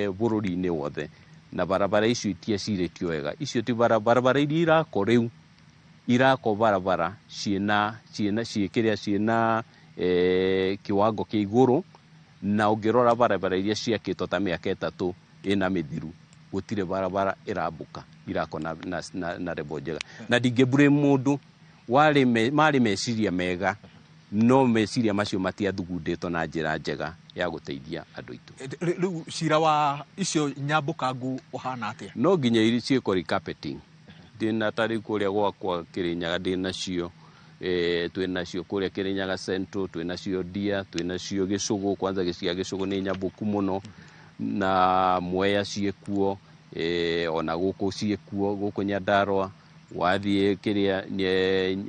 bũrũri-inĩ wothe, na barabara icio itiecirĩtio wega. Icio ti barabara iria irakwo rĩu, irakwo barabara ciĩna, ciĩ kĩrĩa, ciĩna kiwango kĩa igũrũ, na ũngĩrora barabara iria ciakĩtwo ta mĩaka 3 ĩna mĩthiru, gũtirĩ barabara ĩrambũka irakwo na level njega. Na ndingĩ blame mũndũ, marĩ meciria mega, no meciria macio matiathugundĩtwo na njĩra njega ya gũteithia andũ aitũ. Rĩu cira wa icio nyambũkangu ũhana atĩa? No nginya ciĩkwo recarpeting. Ndĩna ta rĩu kũrĩa gwakwa Kĩrĩnyaga ndĩnacio, twĩnacio kũrĩa Kĩrĩnyaga Central, twĩnacio Ndia, twĩnacio Gĩcũgũ. Kwanza gĩcigo Gĩcũgũ nĩ nyambũku mũno, na Mwea ciĩkuo, ona gũkũ ciĩkuo, gũkũ Nyandarũa. Wathiĩ kĩrĩa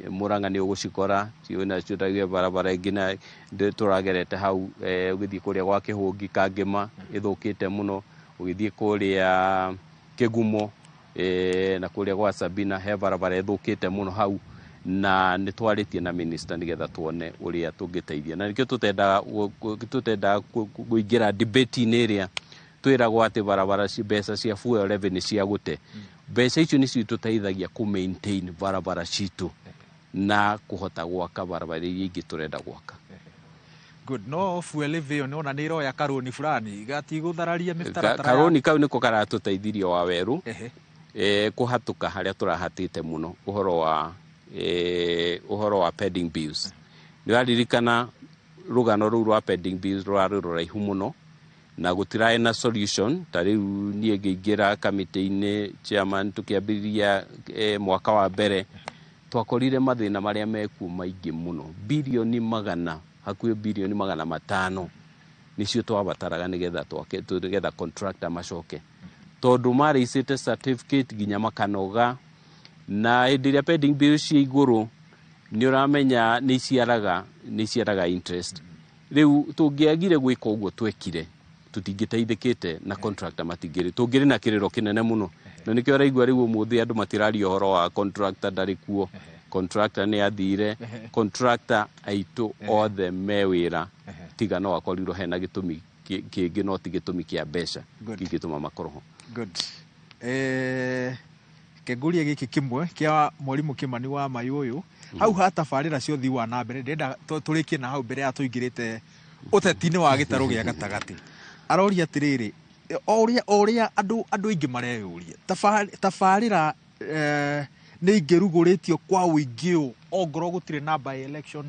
Mũrang'a nĩ ũgũcikora, ciĩnacio ta barabara ĩngĩ na tũragerete hau, ũgĩthiĩ kũrĩa gwa Kĩhũngi Kangĩma ĩthũkĩte mũno, ũgĩthiĩ kũrĩa Kĩgumo, na kũrĩa gwa Sabina he barabara ĩthũkĩte mũno hau, na nĩ twarĩtie na minister nĩgetha tuone ũrĩa tũngĩteithia. Na nĩkĩo tũtendaga kũingĩra debate-inĩ ĩrĩa twĩragwo atĩ barabara mbeca cia fuel levy nĩ cia gũte. Mbeca icio nĩcio itũteithagia kũ maintain barabara citũ na kũhota gwaka barabara iria ingĩ tũrenda gwaka. Good. No fuel levy ĩyo nĩwona nĩ ĩroya karũni fulani gatigũthararia mĩtaratara ya Karũni kau nĩko karatũteithirie wa werũ, kũhatũka harĩa tũrahatĩte mũno ũhoro wa pending bills. Nĩũraririkana rũgano rũu rwa pending bills rũrarĩ rũraihu mũno na gũtirarĩ na solution. Ta rĩu niĩ ngĩingĩra kamĩtĩ-inĩ chairman, tũkĩambĩrĩria mwaka wa mbere, twakorire mathĩna marĩa mekuo maingĩ mũno, birioni magana, hakuhĩ birioni magana matano nĩcio twabataraga nĩgetha twake, nĩgetha contractor macoke, tondũ marĩicĩte certificate nginya makanoga. Na hĩndĩ ĩrĩa pending bills ciĩ igũrũ, nĩ ũramenya nĩ iciaraga interest. Rĩu tũngĩagire gwĩka ũguo twekire, tũtingĩteithĩkĩte na contractor matingĩrĩ, tũngĩrĩ na kĩrĩro kĩnene mũno. Na nĩkĩo ũraigua rĩu ũmũthĩ andũ matiraria ũhoro wa contractor ndarĩ kuo, contractor nĩ athire, contractor aitũ othe me wĩra, tiga no akorirwo hena gĩtũmi kĩngĩ, no ti gĩtũmi kĩa mbeca kĩngĩtũma makorwo ho. Good. Kĩngũria gĩkĩ kĩmwe kĩa mwarimũ Kĩmani wa Mayũyũ hau ha tabarĩra cia ũthii wa na mbere, ndĩrenda tũrĩkie na hau mbere ya tũingĩrĩte ũteti-inĩ wa gĩtarũ gĩa gatagatĩ. Aroria atĩrĩrĩ, o ũrĩa andũ aingĩ mareyũria, tabarĩra nĩ ingĩrugũrĩtio kwa ũingĩ ũũ ongorwo gũtirĩ na by election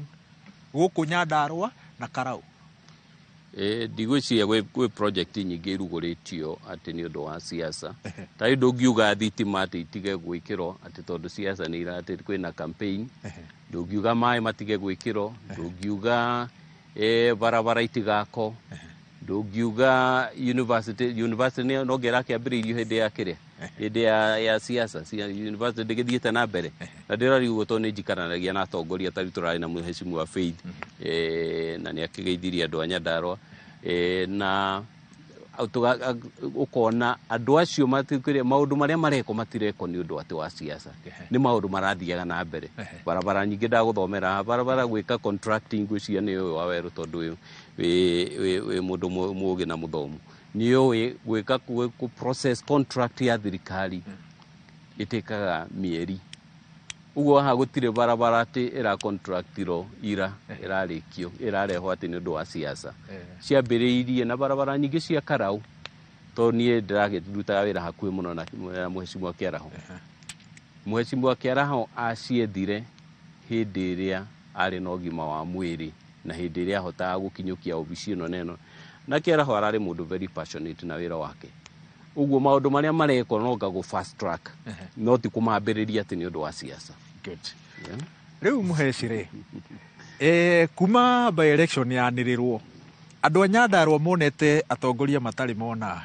gũkũ Nyandarũa na Karau? Ndigwĩciria gwĩ project nyingĩ irugũrĩtio atĩ nĩ ũndũ wa siasa. Ta rĩu ndũngiuga thitima atĩ itige gwĩkĩrwo atĩ tondũ siasa nĩ atĩ kwĩna campaign. Ndũngiuga maĩ matige gwĩkĩrwo, ndũngiuga barabara itigakwo, ndũngiuga university no ĩrakĩambĩrĩirio hĩndĩ ya kĩrĩa, hĩndĩ ya siasa, university ndĩgĩthiĩte na mbere. Na ndĩraria ũguo tondũ nĩ njikaranagia na atongoria, ta rĩu tũrarĩ na Mheshimiwa Faith, na nĩ akĩgeithirie andũ a Nyandarũa, na ũkona andũ acio maũndũ marĩa marekwo matirekwo nĩ ũndũ atĩ wa siasa, nĩ maũndũ marathiaga na mbere. Barabara nyingĩ ndagũthomera, barabara gwĩka contracting ngwĩciria nĩ ũyũ wa werũ, tondũ wĩ mũndũ mũũgĩ na mũthomu, nĩ ũĩ gwĩka kũ process contract ya thirikari ĩtĩkaga mĩeri. Ũguo haha gũtirĩ barabara atĩ ĩra contractirwo ira ĩrarĩkio ĩrarehwo atĩ nĩ ũndũ wa siasa. Ciambĩrĩirie na barabara nyingĩ cia Karau, tondũ niĩ ndĩrakĩrutaga wĩra hakuhĩ mũno na Mheshimiwa Kĩaraho. Mheshimiwa Kĩaraho aciethire hĩndĩ ĩrĩa arĩ na ũgima wa mwĩrĩ na hĩndĩ ĩrĩa ahotaga gũkinyũkia obici ĩno na ĩno. Na Kĩaraho ararĩ mũndũ very passionate na wĩra wake. Ũguo maũndũ marĩa marekwo no nga gũ fast track, no ti kũmambĩrĩria atĩ nĩ ũndũ wa siasa. Good. Rĩu Mũheci rĩ, kuma by election yanĩrĩrwo, andũ a Nyandarũa monete atongoria matarĩ mona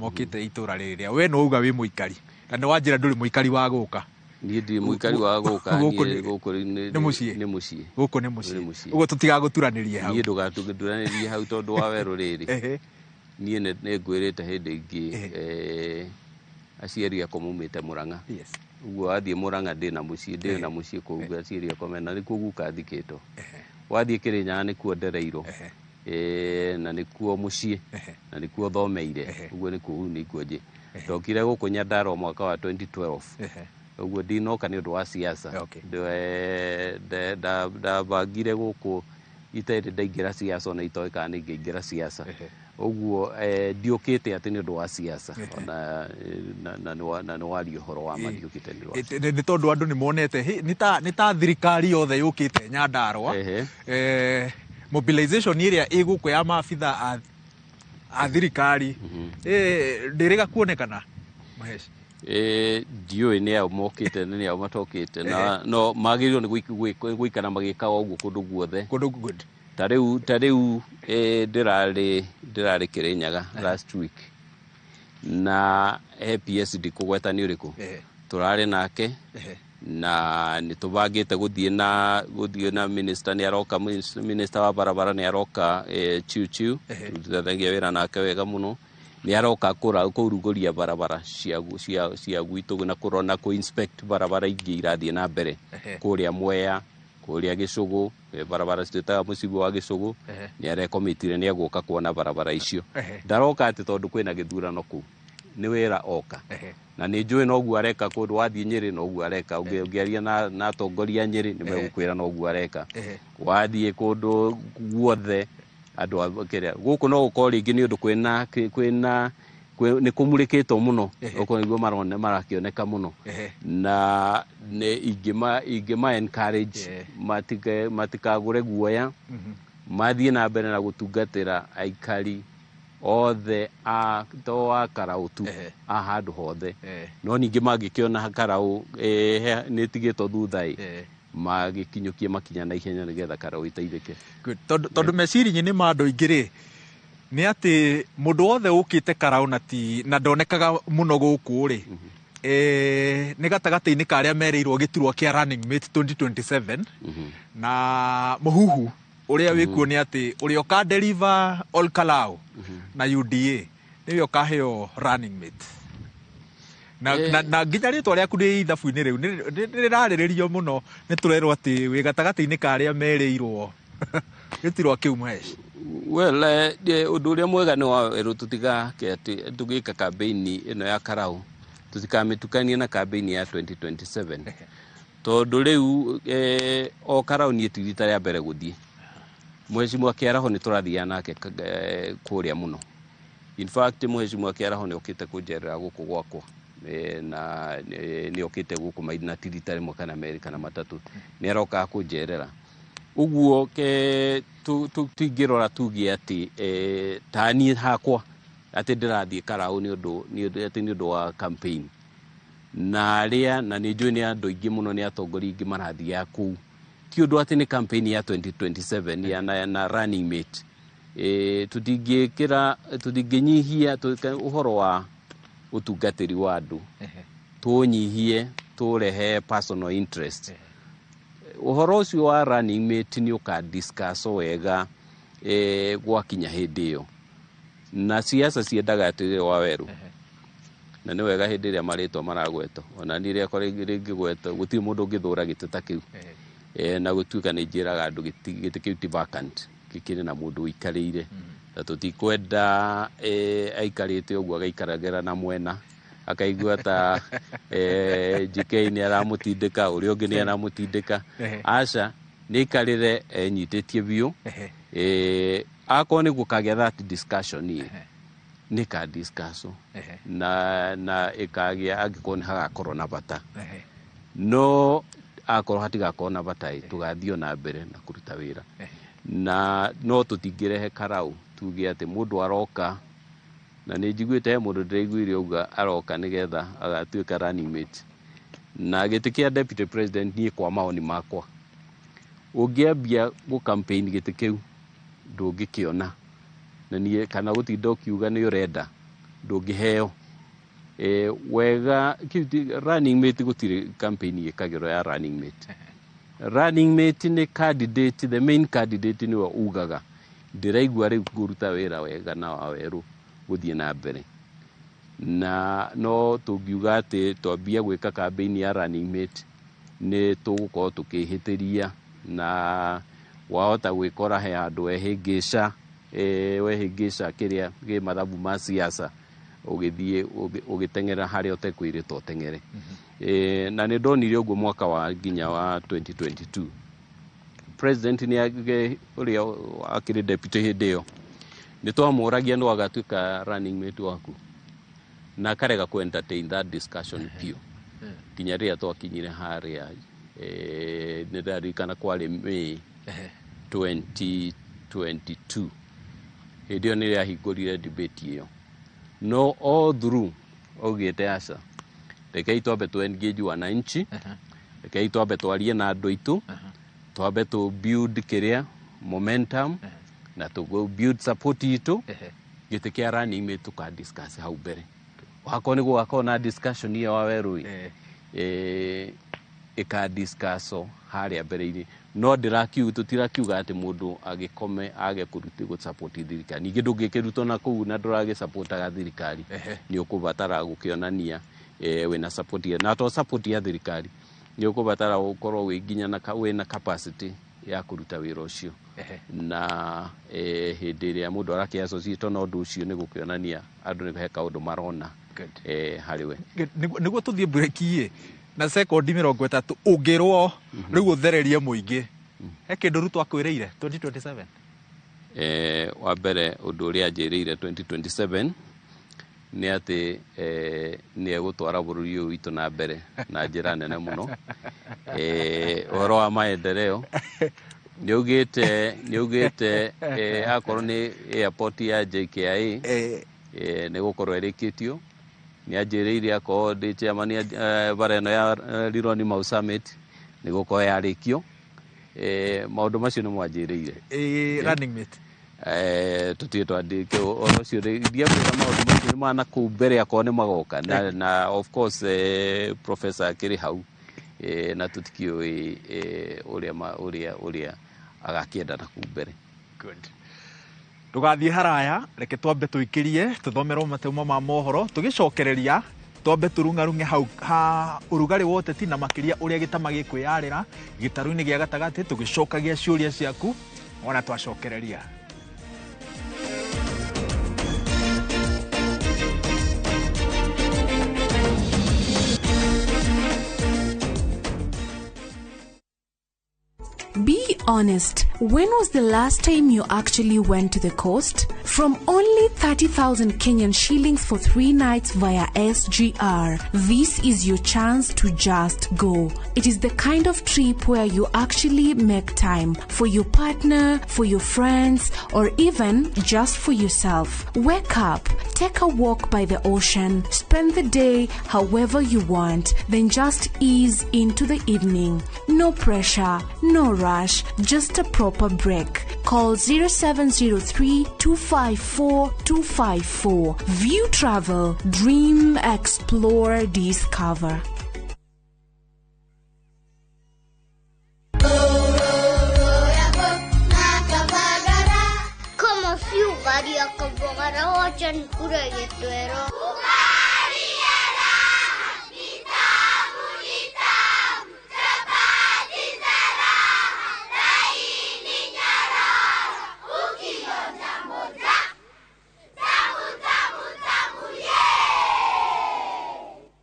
mokĩte itũra rĩrĩa. We no uga wĩ mũikari, na nĩ wanjĩra ndũrĩ mũikari wa gũka. Niĩ ndirĩ mũikari wa gũka, niĩ gũkũ nĩ mũciĩ. Nĩ mũciĩ. Gũkũ nĩ mũciĩ. Ũguo tũtigagũturanĩrie hau. Niĩ ndũgatũturanĩrie hau tondũ wa werũ rĩrĩ. Niĩ nĩ ngwĩrĩte hĩndĩ ĩngĩ, aciari akwa maumĩte Mũrang'a. Ũguo wathiĩ Mũrang'a ndĩ na mũciĩ, ndĩ na mũciĩ kũu aciari akwa mena, nĩkuo guka thikĩtwo. Wathiĩ Kĩrĩnyaga nĩkuo ndereirwo, na nĩkuo mũciĩ, na nĩkuo thomeire. Ũguo nĩkuo nĩkuo njĩ. Ndokire gũkũ Nyandarũa mwaka wa 2012. Ũguo ndinoka nĩ ũndũ wa siasa. Ndabangire gũkũ itarĩ ndaingĩra siasa, ona itoĩ kana nĩ ingĩingĩra siasa. Ũguo ndiũkĩte atĩ nĩ ũndũ wa siasa, na nĩ waria ũhoro wa ma, ndiũkĩte nĩ ũndũ wa siasa. Nĩ tondũ andũ nĩ monete nĩ ta thirikari yothe yũkĩte Nyandarũa. Mobilization ĩrĩa ĩ gũkũ ya maabitha a thirikari ndĩrĩga kuonekana Mũheci? Ndiũĩ nĩ ao mokĩte na nĩ ao matokĩte, na no magĩrĩirwo nĩ gũikara magĩkaga ũguo kũndũ guothe. Kũndũ good. Ta rĩu ndĩrarĩ Kĩrĩnyaga last week, na he PS ndikũgweta nĩ ũrĩkũ, tũrarĩ nake na nĩ tũbangĩte gũthiĩ na minister nĩ aroka, minister wa barabara nĩ aroka, Chiu Chiu, tũrutithagia wĩra nake wega mũno. Nĩ aroka kũrugũria barabara cia gwitũ na kũrona kũ inspect barabara ingĩ irathiĩ na mbere kũrĩa Mwea, kũrĩa Gĩcũgũ, barabara citwĩtaga mũcibi wa Gĩcũgũ, nĩ arekomitire nĩ egũka kuona barabara icio. Ndaroka atĩ tondũ kwĩna gĩthurano kũu, nĩ wĩra oka. Na nĩ njũĩ noguo areka kũndũ, wathiĩ Nyĩrĩ noguo areka, ũngĩaria na atongoria Nyĩrĩ nĩ megũkwĩra noguo areka. Wathiĩ kũndũ guothe andũ a kĩrĩa gũkũ no gũkorwo rĩngĩ nĩ ũndũ kwĩna nĩ kũmurĩkĩtwo mũno, okorwo nĩguo marakĩoneka mũno. Na nĩ ingĩma encourage matikagũre guoya, mathiĩ na mbere na gũtungatĩra aikari othe a to a Karau tu, a handũ hothe. No ningĩ mangĩkĩona Karau nĩ ĩtigĩtwo thutha ĩ, magĩkinyũkie makinya na ihenya nĩgetha Karau ĩteithĩke. Tondũ meciria-inĩ ma andũ aingĩ rĩ, nĩ atĩ mũndũ wothe ũkĩte Karau na ndonekaga mũno gũkũ rĩ, nĩ gatagatĩ-inĩ ka arĩa merĩirwo gĩturwa kĩa running mate 2027, na mũhuhu ũrĩa wĩkuo nĩ atĩ ũrĩa ũka deliver Ol Kalou na UDA nĩwe ũkaheo running mate. Na nginya rĩtwa rĩaku rĩ ithabu-inĩ rĩu nĩ rĩrarĩrĩrio mũno, nĩ tũrerwo atĩ wĩ gatagatĩ-inĩ ka arĩa merĩirwo gĩtirwa kĩu Mhesh. Well, ũndũ ũrĩa mwega nĩ wa werũ, tũtigake atĩ tũgĩka kambĩini ĩno ya karau tũtikamĩtukanie na kambĩini ya 2027, tondũ rĩu o karau niĩ ti rita rĩa mbere gũthiĩ. Mheshimiwa Kĩaraho nĩ tũrathiaga nake kũrĩa mũno. In fact, Mheshimiwa Kĩaraho nĩ okĩte kũnjerera gũkũ gwakwa, na nĩ okĩte gũkũ na ti rita rĩmwe kana merĩ kana matatũ, nĩ arokaga kũnjerera. Ũguo ke tũingĩrora tuge atĩ ta niĩ hakwa atĩ ndĩrathiĩ karau nĩ ũndũ atĩ nĩ ũndũ wa campaign na arĩa, na nĩ njũĩ nĩ andũ aingĩ mũno, nĩ atongoria aingĩ marathiaga kũu, ti ũndũ atĩ nĩ campaign ya 2027 ya na running mate. Tũtingĩkĩra, tũtingĩnyihia ũhoro wa ũtungatĩri wa andũ tũnyihie tũrehe personal interest. Ũhoro ũcio wa running mate nĩ ũka discuss wega gwakinya hĩndĩ ĩyo, na siasa ciendaga atĩrĩrĩ wa werũ, na nĩ wega hĩndĩ ĩrĩa marĩtwa maragwetwo, ona niĩ rĩakwa rĩngĩgwetwo, gũtirĩ mũndũ ũngĩthũra gĩtĩ ta kĩu, na gũtuĩka nĩ njĩraga andũ gĩtĩ kĩu ti vacant, gĩkĩrĩ na mũndũ ũikarĩire, na tũtikwenda aikarĩte ũguo agaikaragĩra na mwena akaigua ta JK nĩ aramũtindĩka, ũrĩa ũngĩ nĩ aramũtindĩka. Aca, nĩ aikarĩre enyitĩtie biũ. Akorwo nĩ gũkagĩa that discussion ĩ nĩ ka discuss na ĩkagĩa angĩkorwo nĩ hagakorwo na bata, no akorwo hatigakorwo na bata ĩ, tũgathiĩ o na mbere na kũruta wĩra, na no tũtingĩrehe karau tuge atĩ mũndũ aroka, na nĩ njiguĩte he mũndũ ndĩraiguire auga aroka nĩgetha agatuĩka running mate na gĩtĩ kĩa deputy president. Niĩ kwa maoni makwa, ũngĩambia gũ campaign gĩtĩ kĩu ndũngĩkĩona, na niĩ kana gũtinda ũkiuga nĩ ũrenda ndũngĩheo. Wega kĩu running mate, gũtirĩ campaign ĩkagĩrwo ya running mate. Running mate nĩ candidate, the main candidate nĩwe ugaga ndĩraigua rĩu ngũruta wĩra wega na Wawerũ gũthiĩ na mbere, na no tũngiuga atĩ twambia gwĩka campaign ya running mate nĩ tũgũkorwo tũkĩhĩtĩria, na wahota gwĩkora he handũ wehĩngĩca, wehĩngĩca kĩrĩa gĩ mathabu ma siasa, ũgĩthiĩ ũgĩteng'era harĩa ũtekwĩrĩtwo ũteng'ere. Na nĩ ndonire ũguo mwaka wa nginya wa 2022 president nĩ ũrĩa akĩrĩ deputy hĩndĩ ĩyo, nĩ twamũragia nĩ agatuĩka running mate waku, na akarega ku entertain that discussion biũ nginya rĩrĩa twakinyire harĩa, nĩ ndaririkana kwarĩ May 2022, hĩndĩ ĩyo nĩ yahingũrire debate ĩyo, no all through augĩte aca, rekei twambe tu engage wananchi, rekei twambe twarie na andũ aitũ, twambe tu build kĩrĩa momentum na tu build support itũ, gĩtĩ kĩa running mate tũka discuss hau mbere. Wakorwo nĩ gũgakorwo na discussion ĩyo wa werũ ĩka discuss harĩa mbere-inĩ, no ndĩrakiuga, tũtirakiuga atĩ mũndũ agĩkome age kũruta gũ support thirikari. Ningĩ ndũngĩkĩrutwo na kũu na ndũragĩsupportaga thirikari, nĩ ũkũbatara gũkĩonania wĩna support ya, na to support ya thirikari, nĩ ũkũbatara gũkorwo wĩ nginya na wĩna capacity ya kũruta wĩra ũcio, na hĩndĩ ĩrĩa mũndũ arakĩ associate na ũndũ ũcio nĩ gũkĩonania andũ nĩ he kaũndũ marona harĩ we. Nĩguo tũthiĩ breki ĩ na sekondi 30, ũngĩrwo rĩu ũthererie mũingĩ, he kĩndũ Ruto akwĩrĩire 2027? Wa mbere, ũndũ ũrĩa anjĩrĩire 2027 nĩ atĩ nĩ egũtwara bũrũri ũyũ witũ na mbere na njĩra nene mũno. Ũhoro wa maendeleo nĩ augĩte akorwo nĩ airport ya JKIA nĩ gũkorwo ĩrĩkĩtio. Nĩ anjĩrĩire akorwo ndĩ chairman ya bara ĩno ya Rironi Mau Summit nĩ gũkorwo yarĩkio. Maũndũ macio nĩ mwanjĩrĩire. Running mate? Tũtirĩ twandĩke ũhoro ũcio, ndiakwĩra maũndũ macio nĩ mana kũu mbere akorwo nĩ magoka, na of course professor akĩrĩ hau, na tũtikĩũĩ ũrĩa agakĩenda na kũu mbere. Good. Ndũgathiĩ haraya, reke twambe tũikĩrie tũthomerwo matemo ma mohoro, tũgĩcokereria. Twambe tũrung'arung'e hau ha ũrugarĩ wa ũteti na makĩria ũrĩa gĩtama gĩkwĩyarĩra gĩtarũ-inĩ gĩa gatagatĩ, tũgĩcokagia ciũria ciaku ona twacokereria. Be honest, when was the last time you actually went to the coast? From only 30,000 Kenyan shillings for 3 nights via SGR, this is your chance to just go. It is the kind of trip where you actually make time for your partner, for your friends, or even just for yourself. Wake up, take a walk by the ocean, spend the day however you want, then just ease into the evening. No pressure, no rush, just a proper break. Call 0703 254 254. View Travel, dream, explore, discover. Kama si ugali ya Kabagara, wacha nikule gitwero.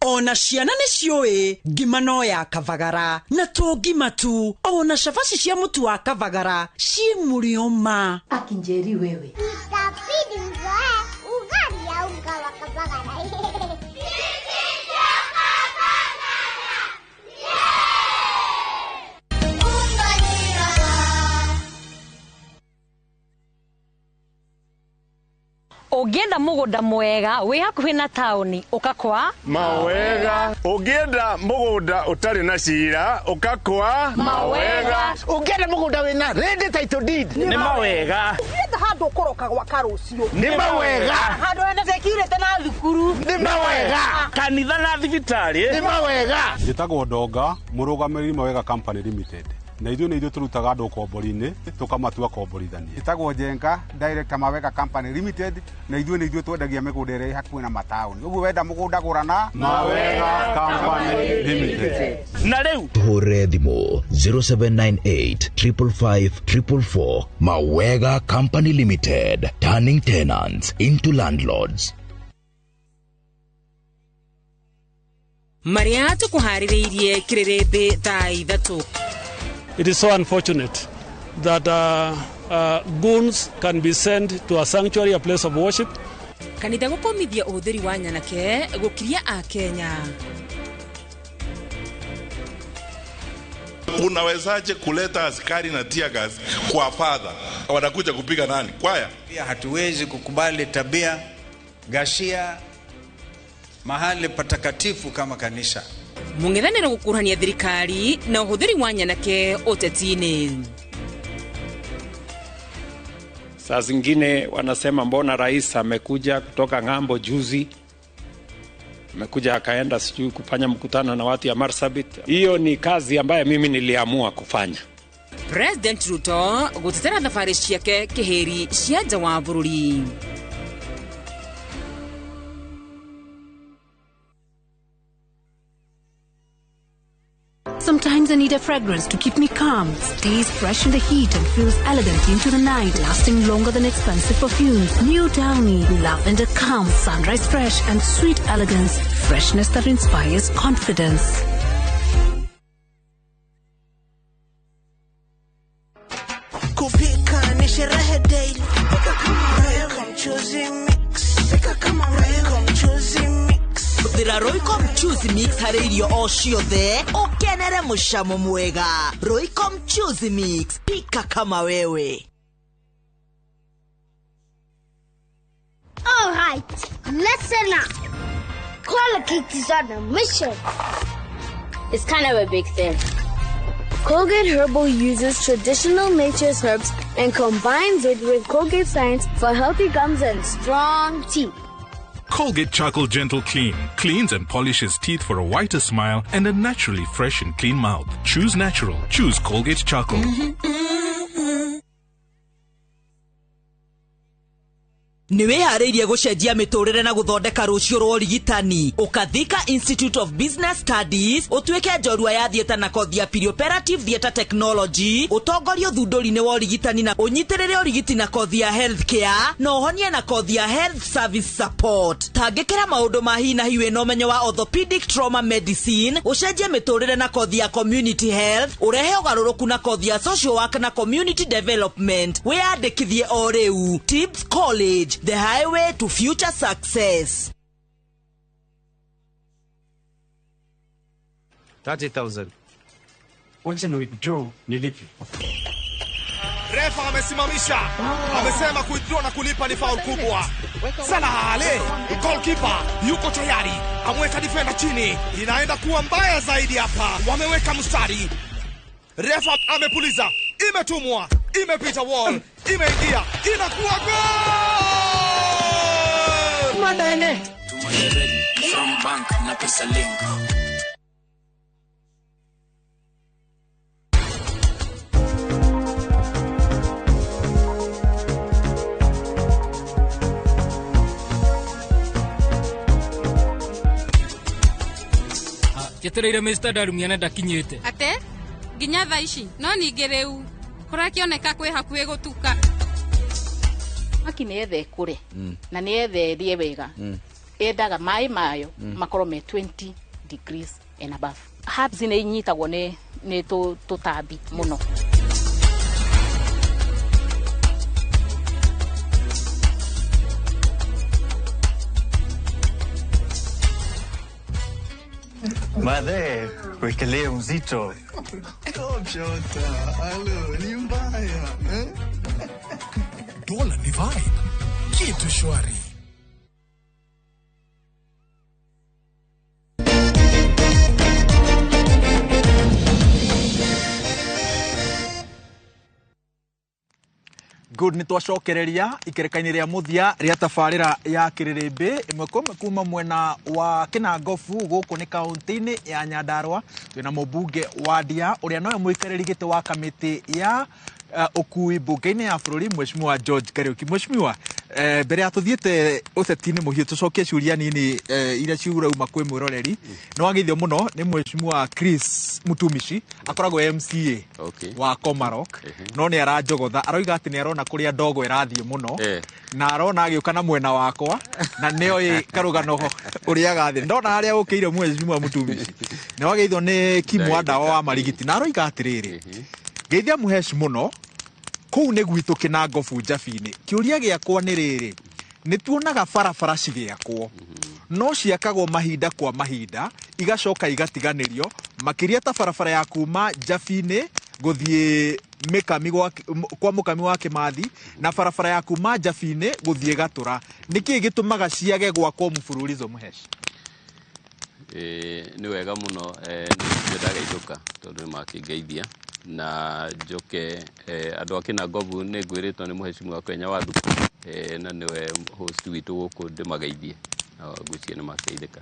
Ona ciana nĩ ciũĩ ngima no ya Kabagara na to ngima tu, ona cabaci cia mũtu wa Kabagara ciĩ mũrĩo ma. Akinjeri wewe. Itabidi mzoe ugali ya unga wa Kabagara. Ũngĩenda mũgũnda mwega wĩ hakuhĩ na taũni ũka kwa Mawega. Ũngĩenda mũgũnda ũtarĩ na cira ũka kwa Mawega. Ũngĩenda mũgũnda wĩna ready title deed nĩ mawega. Ũngĩenda handũ ũkũroka gwaka rũciũ nĩ mawega. Handũ hena security na thukuru nĩ mawega. Kanitha na thibitarĩ nĩ mawega. Njĩtagwo Ndonga, mũrũgamĩrĩri Mawega Company Limited. Na ithuĩ nĩ ithuĩ tũrutaga andũ ũkombori-inĩ tũkamatua komborithania. Njĩtagwo Njenga, director Mawega Company Limited, na ithuĩ nĩ ithuĩ twendagia mĩgũnda ĩrĩa ĩ hakuhĩ na mataũni. Ũguo wenda mũgũnda gũra na Mawega Company Limited. Na rĩu Tũhũre thimũ 0798 555 444. Mawega Company Limited, turning tenants into landlords. Marĩa tũkũharĩrĩirie kĩrĩrĩmbĩ thaa 3. It is so unfortunate that goons can be sent to a sanctuary, a place of worship. Kanitha gũkũmithia ũhũthĩri wa nyanake gũkiria a Kenya. Unawezaje kuleta askari na tear gas kwa father? Wanakuja kupiga nani? Kwaya. Pia hatuwezi kukubali tabia ghasia mahali patakatifu kama kanisa. Mũng'ethanĩro gũkuruhania thirikari na ũhũthĩri wa nyanake ũteti-inĩ. Saa zingine wanasema mbona rais amekuja kutoka ng'ambo juzi, amekuja akaenda sijui kufanya mkutano na watu ya Marsabit. Hiyo ni kazi ambayo mimi niliamua kufanya. President Ruto gũtetera thabarĩ ciake kĩhĩri cia nja wa bũrũri. Sometimes I need a fragrance to keep me calm, stays fresh in the heat and feels elegant into the night, lasting longer than expensive perfumes. New Downy, lavender calm, sunrise fresh and sweet elegance, freshness that inspires confidence. Kupika ni sherehe daily. Pika kama Royco Mchuzi Mix. Pika kama Royco Mchuzi Mix. Hũthĩra Royco Mchuzi Mix harĩ irio o ciothe ũkenere mũcamo mwega. Royco Mchuzi Mix, pika kama wewe. All right, listen up. Colgate is on a mission. It's kind of a big thing. Colgate Herbal uses traditional nature's herbs and combines it with Colgate science for healthy gums and strong teeth. Colgate Charcoal Gentle Clean cleans and polishes teeth for a whiter smile and a naturally fresh and clean mouth. Choose natural. Choose Colgate Charcoal. Nĩ wĩharĩirie gũcenjia mĩtũrĩre na gũthondeka rũciũ rwa ũrigitani? Ũkathika Institute of Business Studies, ũtuĩke njorua ya theatre na kothi ya perioperative theatre technology, ũtongorie ũthundũri-inĩ wa ũrigitani na ũnyitĩrĩre ũrigiti na kothi ya health care, na ũhonie na kothi ya health service support. Tangĩkĩra maũndũ ma hi na hi wĩna ũmenyo wa orthopedic trauma medicine, ũcenjie mĩtũrĩre na kothi ya community health, ũrehe ũgarũrũku na kothi ya social work na community development. Wĩyandĩkithie o rĩu. Tips College, the highway to future success. 30,000. Wacha ni withdraw nilipe. Refa amesimamisha, amesema kuwithdraw na kulipa ni faul kubwa. Salah Ale, goalkeeper yuko tayari, amweka defender chini, inaenda kuwa mbaya zaidi hapa. Wameweka mstari. Refa amepuliza, imetumwa, imepita wall, imeingia, inakuwa goal! Madene. From bank na pesa link. Njetereire Mr. Darumia na ndakinyĩte. Ate nginya thaa ici no ningĩ rĩu kũrakĩoneka kwĩ hakuhĩ gũtuka. Maki nĩ yethe ĩkũre na nĩ yethe ĩrĩe wega, yendaga maĩ mayo makorwo me 20 degrees and above. Herbs nĩ inyitagwo nĩ tũtambi mũno. Madhe, wekelee mzito. Halo, ni mbaya. Dola ni vibe. Kitu shwari. Good, nĩ twacokereria ikereka-inĩ rĩa mũthia rĩa tabarĩra ya kĩrĩrĩmbĩ ĩmwe kwa ĩmwe kuma mwena wa Kĩnangobu gũkũ nĩ kaũntĩ-inĩ ya Nyandarua. Twĩna mũmbunge wa Ndia ũrĩa nowe mũikarĩri gĩtĩ wa kamĩtĩ ya ũkui mbunge-inĩ ya bũrũri, Mheshimiwa George Kariuki. Mheshimiwa, mbere ya tũthiĩte ũteti-inĩ mũhiũ tũcokie ciũria nini iria ciurauma kwĩ mwĩroreri. Nĩ wageithio mũno nĩ Mheshimiwa Chris Mutumishi, akoragwo MCA wa Komarok, no nĩ aranjogotha, aroiga atĩ nĩ arona kũrĩa ndogo ĩrathiĩ mũno na arona agĩũka na mwena wakwa na nĩoĩ karũgano ũrĩa gathiĩ. Ndona harĩa ũkĩire Mheshimiwa Mutumishi. Nĩ wageithio nĩ Kim Wandawa wa Marigiti na aroiga atĩrĩrĩ, ngeithia Mũhesh mũno kũu nĩ gwitũ Kĩnangobu Njabi-inĩ. Kĩũria gĩakwa nĩ rĩrĩ, nĩ tuonaga barabara cigĩakwo no ciakagwo mahinda kwa mahinda igacoka igatiganĩrio, makĩria ta barabara ya kuma Njabi-inĩ gũthiĩ Mĩkami kwa Mũkami wa Kĩmathi na barabara ya kuma Njabi-inĩ gũthiĩ Gatũra. Nĩkĩĩ gĩtũmaga ciage gwakwo mfululizo Mũhesh? Nĩ wega mũno, nĩ ndagaithũka tondũ nĩ makĩngeithia na njoke andũ a Kĩnangobu nĩ ngwĩrĩtwo nĩ mũheshimiwa Kenya wa Thuku na nĩwe host witũ gũkũ ndĩmageithie na ngwĩciria nĩ mageithĩka.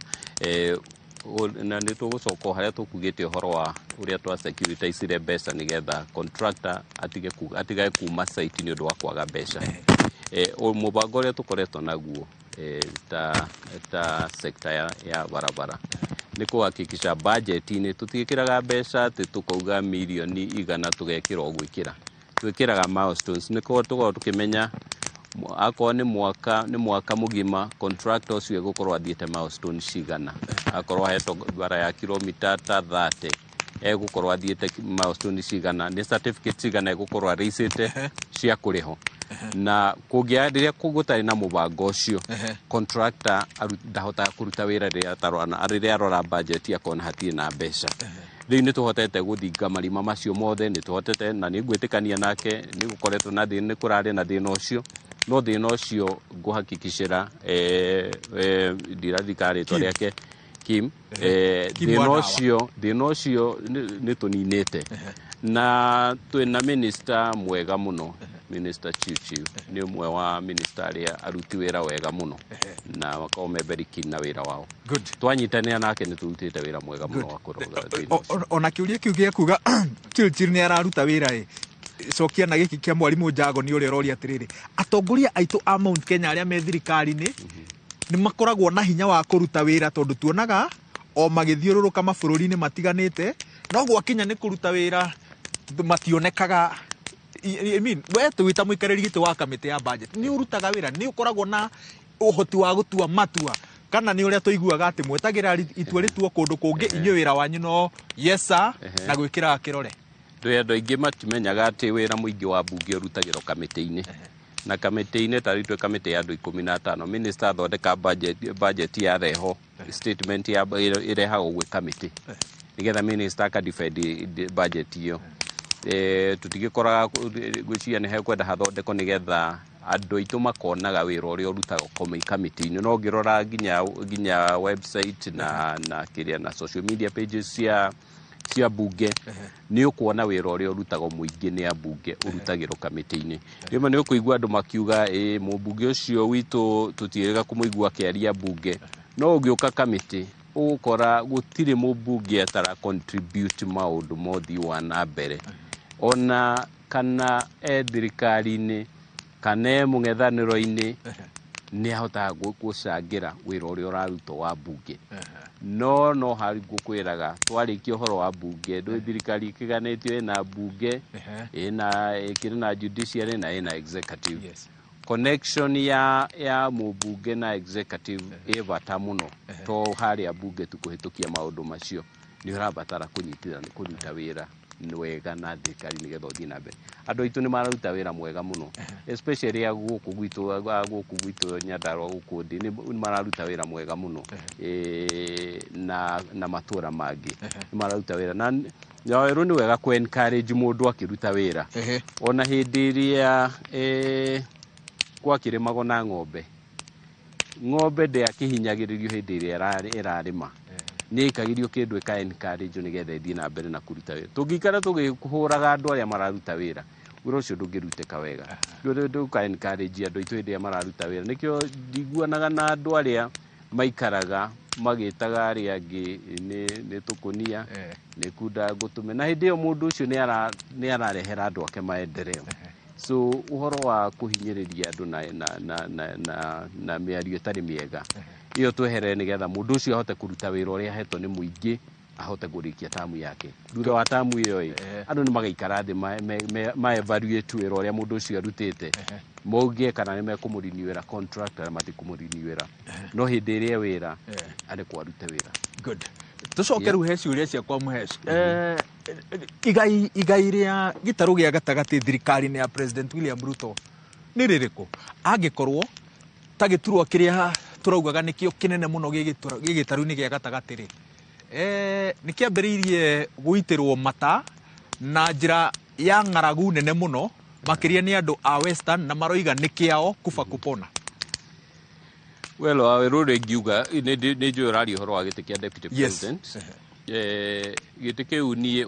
Na nĩ tũgũcoka harĩa tũkugĩte ũhoro wa ũrĩa twa securitizire mbeca nĩgetha contractor atige kuma site nĩ ũndũ wa kwaga mbeca. Mũbango ũrĩa tũkoretwo naguo ta sector ya barabara nĩ kũhakikisha budget-inĩ tũtiĩkĩraga mbeca atĩ tũkauga mirioni 100 tũgekĩra o gwĩkĩra. Twĩkĩraga milestones nĩguo tũkorwo tũkĩmenya akorwo nĩ mwaka mũgima contractor ũcio egũkorwo athiĩte milestone cigana. Akorwo ahetwo bara ya kilomita ta 30 egũkorwo athiĩte milestone cigana, nĩ certificate cigana egũkorwo arĩicĩte cia kũrĩhwo. Na kũngĩa rĩrĩa gũtarĩ na mũbango ũcio, contractor ndahotaga kũruta wĩra rĩrĩa arora budget akona hatirĩ na mbeca. Rĩu nĩ tũhotete gũthinga marima macio mothe, nĩ tũhotete na nĩ ngwĩtĩkania nake nĩ gũkoretwo na thĩna, nĩ kũrarĩ na thĩna ũcio, no thĩna ũcio ngũhakikicĩra ndirathika rĩtwa rĩake Kim, thĩna ũcio nĩ tũninĩte na twĩna minister mwega mũno, Minister Chiu nĩ ũmwe wa minister arĩa aruti wĩra wega mũno na makoragwo me very keen na wĩra wao. Twanyitanĩra nake nĩ tũrutĩte wĩra mwega mũno wa kũrũga thĩna ũcio. Ona kĩũria kĩu gĩa kuga Chirchir nĩ araruta wĩra ĩ, Cokia na gĩkĩ kĩa mwarimũ Njagoni ũrĩa ũroria atĩrĩrĩ, atongoria aitũ a Mount Kenya arĩa me thirikari-inĩ nĩ makoragwo na hinya wa kũruta wĩra, tondũ tuonaga o magĩthiũrũrũka mabũrũri-inĩ matiganĩte, no gwakinya nĩ kũruta wĩra mationekaga. I mean, we twĩ ta mũikarĩri gĩtĩ wa kamĩtĩ ya budget, nĩ ũrutaga wĩra, nĩ ũkoragwo na ũhoti wa gũtua matua, kana nĩ ũrĩa tũiguaga atĩ mwetagĩra itua rĩtuo kũndũ kũngĩ, inyuĩ wĩra wanyu no yes sir na gwĩkĩra kĩrore? Ndũĩ andũ aingĩ matimenyaga atĩ wĩra mũingĩ wa mbunge ũrutagĩrwo kamĩtĩ-inĩ, na kamĩtĩ-inĩ ta rĩu twĩ kamĩtĩ ya andũ 15. Minister athondeka budget yareho, statement ya ĩrehagwo gwĩ kamĩtĩ nĩgetha minister akadefend budget ĩyo. Tũtigĩkoraga ngwĩciria nĩ hekwenda hathondekwo nĩgetha andũ aitũ makonaga wĩra ũrĩa ũrutagwo kamĩtĩ-inĩ. No ũngĩrora nginya website na kĩrĩa na social media pages cia bunge, nĩ ũkuona wĩra ũrĩa ũrutagwo mũingĩ nĩ ambunge ũrutagĩrwo kamĩtĩ-inĩ. Rĩmwe nĩ ũkũigua andũ makiuga ĩ mũmbunge ũcio witũ tũtiĩrĩga kũmũigua akĩaria bunge, no ũngĩũka kamĩtĩ ũgũkora gũtirĩ mũmbunge atara contribute maũndũ ma ũthii wa na mbere, ona kana e thirikari-inĩ kana e mũng'ethanĩro-inĩ, nĩ ahotaga gũcangĩra wĩra ũrĩa ũrarutwo wa bunge. No harĩ ngũkwĩraga twarĩkia ũhoro wa bunge, ndũĩ thirikari ĩkĩganĩtio ĩna bunge, ĩna ĩkĩrĩ na judiciary na ĩna executive. Connection ya mũmbunge na executive ĩ bata mũno, to harĩa bunge tu kũhĩtũkia maũndũ macio, nĩ ũrabatara kũnyitithania kũruta wĩra wega na thirikari nĩgetha ũthiĩ na mbere. Andũ aitũ nĩ mararuta wĩra mwega mũno, especially a gũkũ gwitũ Nyandarua, gũkũ ndĩ nĩ mararuta wĩra mwega mũno, na matũra mangĩ nĩ mararuta wĩra na werũ. Nĩ wega kũ encourage mũndũ akĩruta wĩra, ona hĩndĩ ĩrĩa gwakĩrĩmagwo na ng'ombe, ng'ombe ndĩakĩhinyagĩrĩrio hĩndĩ ĩrĩa ĩrarĩma, nĩ ĩkagĩrio kĩndũ ĩka encourage nĩgetha ĩthiĩ na mbere na kũruta wĩra. Tũngĩikara tũgĩhũraga andũ arĩa mararuta wĩra, wĩra ũcio ndũngĩrutĩka wega. Ndũka encourage andũ aitũ hĩndĩ ĩrĩa mararuta wĩra. Nĩkĩo ndiguanaga na andũ arĩa maikaraga magĩtaga arĩa angĩ nĩ tũkũnia, nĩ kunda ngũtũme, na hĩndĩ ĩyo mũndũ ũcio nĩ ararehera andũ ake maendeleo. So ũhoro wa kũhinyĩrĩria andũ na mĩario ĩtarĩ mĩega, ĩyo tweherere nĩgetha mũndũ ũcio ahote kũruta wĩra ũrĩa ahetwo nĩ mũingĩ, ahote kũrĩkia tamu yake. Thutha wa tamu ĩyo ĩ, andũ nĩ magaikara thĩ ma evaluate wĩra ũrĩa mũndũ ũcio arutĩte, mauge kana nĩ mekũmũrinewĩra contract kana matikũmũrinewĩra, no hĩndĩ ĩrĩa wĩra arekwo arute wĩra. Good. Tũcoke rĩu he ciũria ciakwa, Mũhesh. Igai rĩa gĩtarũ gĩa gatagatĩ thirikari-inĩ ya President William Ruto nĩ rĩrĩkũ, angĩkorwo ta gĩturwa kĩrĩa tũraugaga nĩkĩo kĩnene mũno gĩ gĩtarũ-inĩ gĩa gatagatĩ rĩ, nĩ kĩambĩrĩirie gũitĩrwo mata na njĩra ya ng'aragu nene mũno, makĩria nĩ andũ a Western, na maroiga nĩ kĩao kufa kupona? Well, wawerũ rĩ, ngiuga nĩ njũĩ ũraria ũhoro wa gĩtĩ kĩa deputy president. Gĩtĩ kĩu niĩ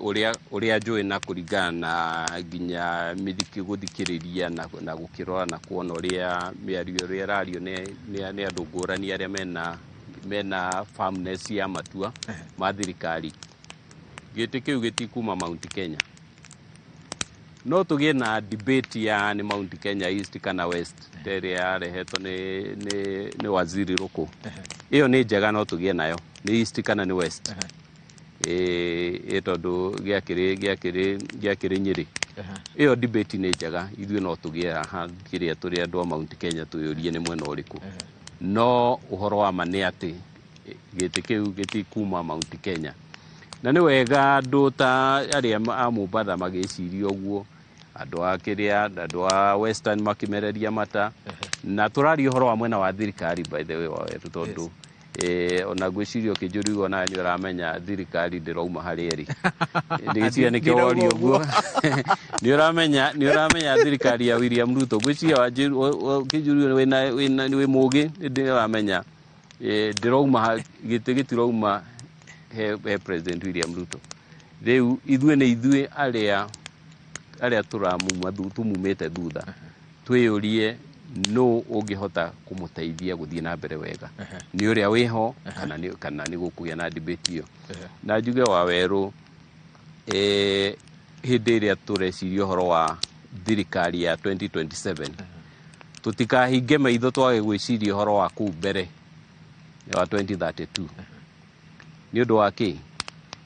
ũrĩa njũĩ na kũringana na nginya mĩthiki gũthikĩrĩria na gũkĩrora na kuona ũrĩa mĩario ĩrĩa ĩrario nĩ andũ ngũrani arĩa mena firmness ya matua ma thirikari, gĩtĩ kĩu gĩtikuma Mount Kenya. No tũgĩe na debate ya nĩ Mount Kenya East kana West, ta ĩrĩa yarehetwo nĩ waziri Rũkũ, ĩyo nĩ njega, no tũgĩe nayo nĩ East kana nĩ West, ĩ tondũ gĩakĩrĩ Nyĩrĩ. Ĩyo debate nĩ njega. Ithuĩ no tũgĩe haha kĩrĩa tũrĩ andũ a Mount Kenya twĩyũrie nĩ mwena ũrĩkũ, no ũhoro wa ma nĩ atĩ gĩtĩ kĩu gĩtikuma Mount Kenya, na nĩ wega andũ ta arĩa a Mombatha magĩciria ũguo, andũ a kĩrĩa, andũ a Western makĩmereria mata. Na tũraria ũhoro wa mwena wa thirikari, by the way, Waweru, tondũ ona ngwĩciria ũkĩnjũria ũguo nawe nĩ ũramenya thirikari ndĩrauma harĩa ĩrĩ. Ndĩgĩciria nĩkĩo woria ũguo. Nĩ ũramenya thirikari ya William Ruto, ngwĩciria ũkĩnjũria wĩna wĩ mũgĩ, nĩ ũramenya ndĩrauma gĩtĩ gĩtirauma he President William Ruto. Rĩu ithuĩ nĩ ithuĩ arĩa tũramuma tumumĩte thutha twĩyũrie nũ ũngĩhota kũmũteithia gũthiĩ na mbere wega, nĩ ũrĩa wĩho kana nĩ gũkũgĩa na debate ĩyo. Na njuge Wawerũ, Hĩndĩ ĩrĩa tũreciria ũhoro wa thirikari ya 2027, tũtikahinge maitho twage gwĩciria ũhoro wa kũu mbere wa 2032. Nĩ ũndũ wa kĩ?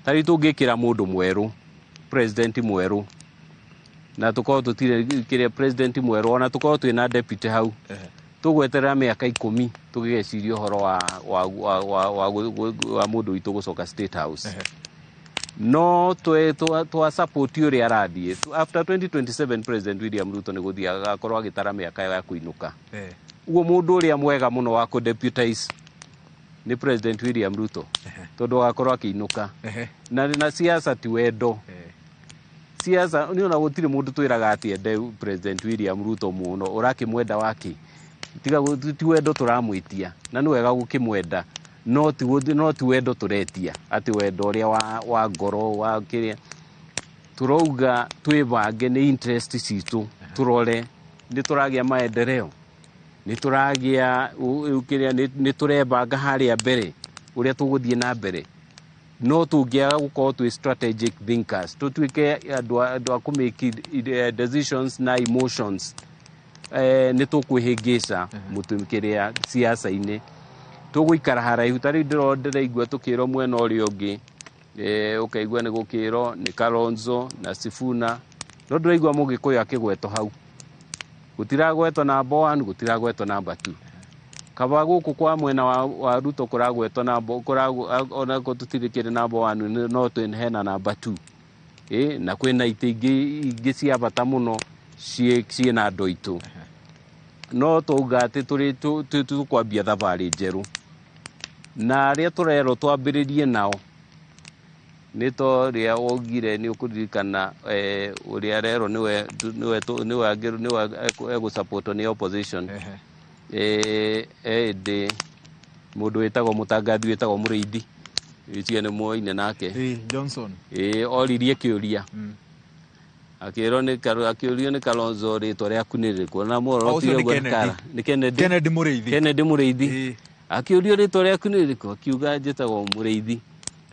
Ta rĩu tũngĩkĩra mũndũ mwerũ, president mwerũ, na tũkorwo tũtirĩ kĩrĩa president mwerũ, ona tũkorwo twĩna deputy hau, tũgweterera mĩaka 10 tũgĩgeciria ũhoro wa mũndũ witũ gũcoka State House. No twa support ũrĩa arathiĩ, after 2027 President William Ruto nĩ gũthiĩ agakorwo agĩtara mĩaka ya kũinũka. Ũguo mũndũ ũrĩa mwega mũno wa kũ deputize nĩ President William Ruto, tondũ agakorwo akĩinũka. Na siasa ti wendo. Siasa nĩ ona gũtirĩ mũndũ twĩraga atĩ ende President William Ruto mũno. Ũrakĩmwenda waki? Tiga ti wendo tũramwĩtia, na nĩ wega gũkĩmwenda, no ti wendo tũretia, atĩ wendo ũrĩa wa ngoro wa kĩrĩa tũrauga. Twĩbange nĩ interest citũ, tũrore nĩ tũragĩa maendeleo, nĩ tũragĩa kĩrĩa, nĩ tũrebanga harĩa mbere ũrĩa tũgũthiĩ na mbere. No tũngĩaga gũkorwo twĩ strategic thinkers, tũtuĩke andũ a kũ make decisions na emotions, nĩ tũkwĩhĩngĩca mũtu kĩrĩa siasa-inĩ, tũgũikara haraihu. Ta rĩu ndĩraigua tũkĩrwo mwena ũrĩa ũngĩ, ũkaigua nĩ gũkĩrwo nĩ Kalonzo na Sifuna, no ndĩraigua Mũgĩkũyũ akĩgwetwo hau. Gũtiragwetwo number one, gũtiragwetwo number two. Kaba gũkũ kwa mwena wa Ruto kũragwetwo number ona tũtirĩ kĩrĩ number one, no twĩ hena number two, na kwĩna itĩ ingĩ cia bata mũno ciĩna andũ aitũ. No twauga atĩ tũrĩ tũkwambia thabarĩ njerũ, na arĩa tũrerwo twambĩrĩrie nao nĩ ta ũrĩa waugire, nĩ ũkũririkana, ũrĩa arerwo nĩwe egũsupportwo nĩ opposition, ĩndĩ mũndũ wĩtagwo mũtangathi wĩtagwo Mũrĩithi, icio nĩ muoine nake. Johnson. Oririe kĩũria, akĩrwo nĩ akĩũrio nĩ Kalonzo, rĩtwa rĩaku nĩ rĩrĩkũ? Na O, ũcio nĩ Kennedy. Nĩ Kennedy. Kennedy Mũrĩithi. Kennedy Mũrĩithi akĩũrio, rĩtwa rĩaku nĩ rĩrĩkũ? Akiuga, njĩtagwo Mũrĩithi.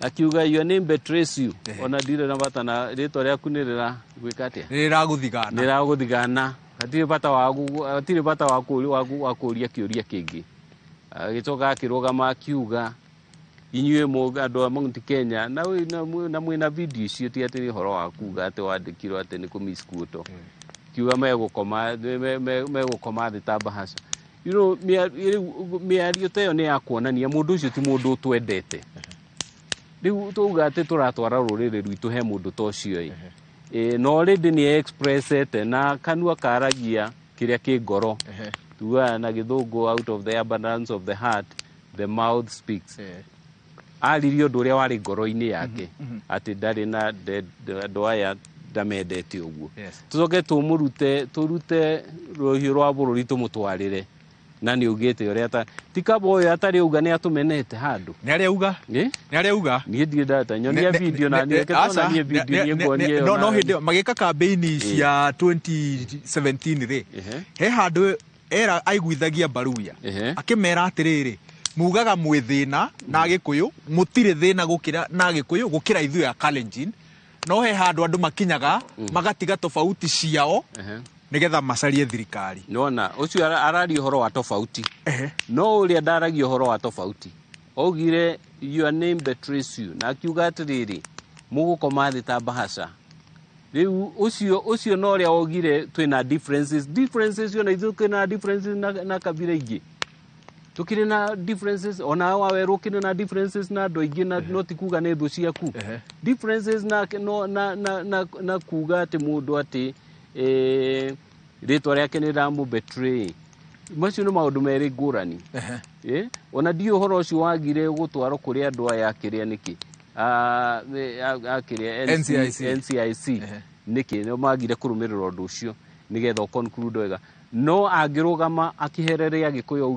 Akiuga, your name betrays you. Ona ndirĩ na bata na rĩtwa rĩaku, nĩ rĩra gwĩka atĩa? Nĩ rĩragũthigana. Nĩ rĩragũthigana. Hatirĩ bata wa kũũria kĩũria kĩngĩ. Agĩcoka akĩrũgama akiuga, inyuĩ andũ a Mount Kenya, na mwĩna video icio, ti atĩ nĩ ũhoro wa kuga atĩ wandĩkirwo atĩ nĩ kũmisquote, kiuga megũkoma thĩ ta bahasha. Rĩu mĩario ta ĩyo nĩ ya kuonania mũndũ ũcio ti mũndũ ũtwendete. Rĩu twauga atĩ tũratwara rũrĩrĩ rwitũ he mũndũ ta ũcio ĩ, na already nĩ expressete na kanua karagia kĩrĩa kĩ ngoro. Tugaga na Gĩthũngũ, out of the abundance of the heart the mouth speaks. Aririe ũndũ ũrĩa warĩ ngoro-inĩ yake, atĩ ndarĩ na andũ aya, ndamendete ũguo. Tũcoke tũmũrute, tũrute rũhiũ rwa bũrũri tũmũtwarĩre, na nĩ augĩte ũrĩa ta ti kaba ũyũ atarĩ auga nĩ atũmenete handũ. Nĩ arĩa auga. Nĩ arĩa auga. Niĩ ndirĩ ndata nyonia video, na niĩ reke tuonanie video, niĩ nguonie ĩyo. No hĩndĩ ĩyo magĩka campaign cia 2017 rĩ, he handũ era aiguithagia Baruya, akĩmera atĩrĩrĩ, mugaga mwĩ thĩna na Agĩkũyũ, mũtirĩ thĩna gũkĩra na Agĩkũyũ gũkĩra ithuĩ a Kalenjin. No he handũ andũ makinyaga magatiga tofauti ciao nĩgetha macarie thirikari. Nona ũcio araria ũhoro wa tofauti, no ũrĩa ndaragia ũhoro wa tofauti, augire, your name betrays you, na akiuga atĩrĩrĩ, mũgũkoma thĩ ta bahasha. Rĩu ũcio no ũrĩa waugire twĩna differences, ona ithuĩ twĩna differences na kabira ingĩ, tukĩrĩ na differences, ona wawerũ ũkĩrĩ na differences na andũ aingĩ, na no ti kuga nĩ thũ ciaku. Differences na no na kuga atĩ mũndũ atĩ rĩtwa rĩake nĩ rĩramũ betray, macio nĩ maũndũ merĩ ngũrani. Ona ndiũ ũhoro ũcio wagire gũtwarwo kũrĩ andũ aya akĩrĩa nĩkĩ, akĩrĩa NCIC. NCIC nĩkĩ nĩ magire kũrũmĩrĩra ũndũ ũcio nĩgetha ũconclude wega. No angĩrũgama akĩherere Agĩkũyũ,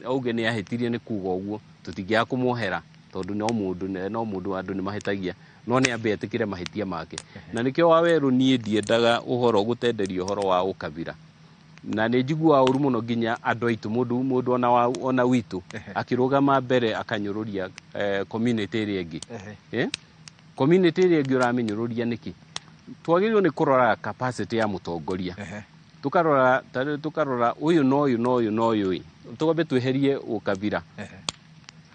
auge nĩ ahĩtirie nĩ kuga ũguo, tũtingĩaga kũmuohera, tondũ no mũndũ, andũ nĩ mahĩtagia, no nĩ ambe etĩkĩre mahĩtia make. Na nĩkĩo Wawerũ niĩ ndiendaga ũhoro gũtenderia ũhoro wa ũkabira, na nĩ njiguaga ũru mũno nginya andũ aitũ, mũndũ ona witũ akĩrũgama mbere akanyũrũria community ĩrĩa ĩngĩ. Community ĩrĩa ĩngĩ ũramĩnyũrũria nĩkĩ? Twagĩrĩirwo nĩ kũrora capacity ya mũtongoria, tukarora tukarora ũyũ na ũyũ na ũyũ na ũyũ ĩ, twambe tweherie ũkabira,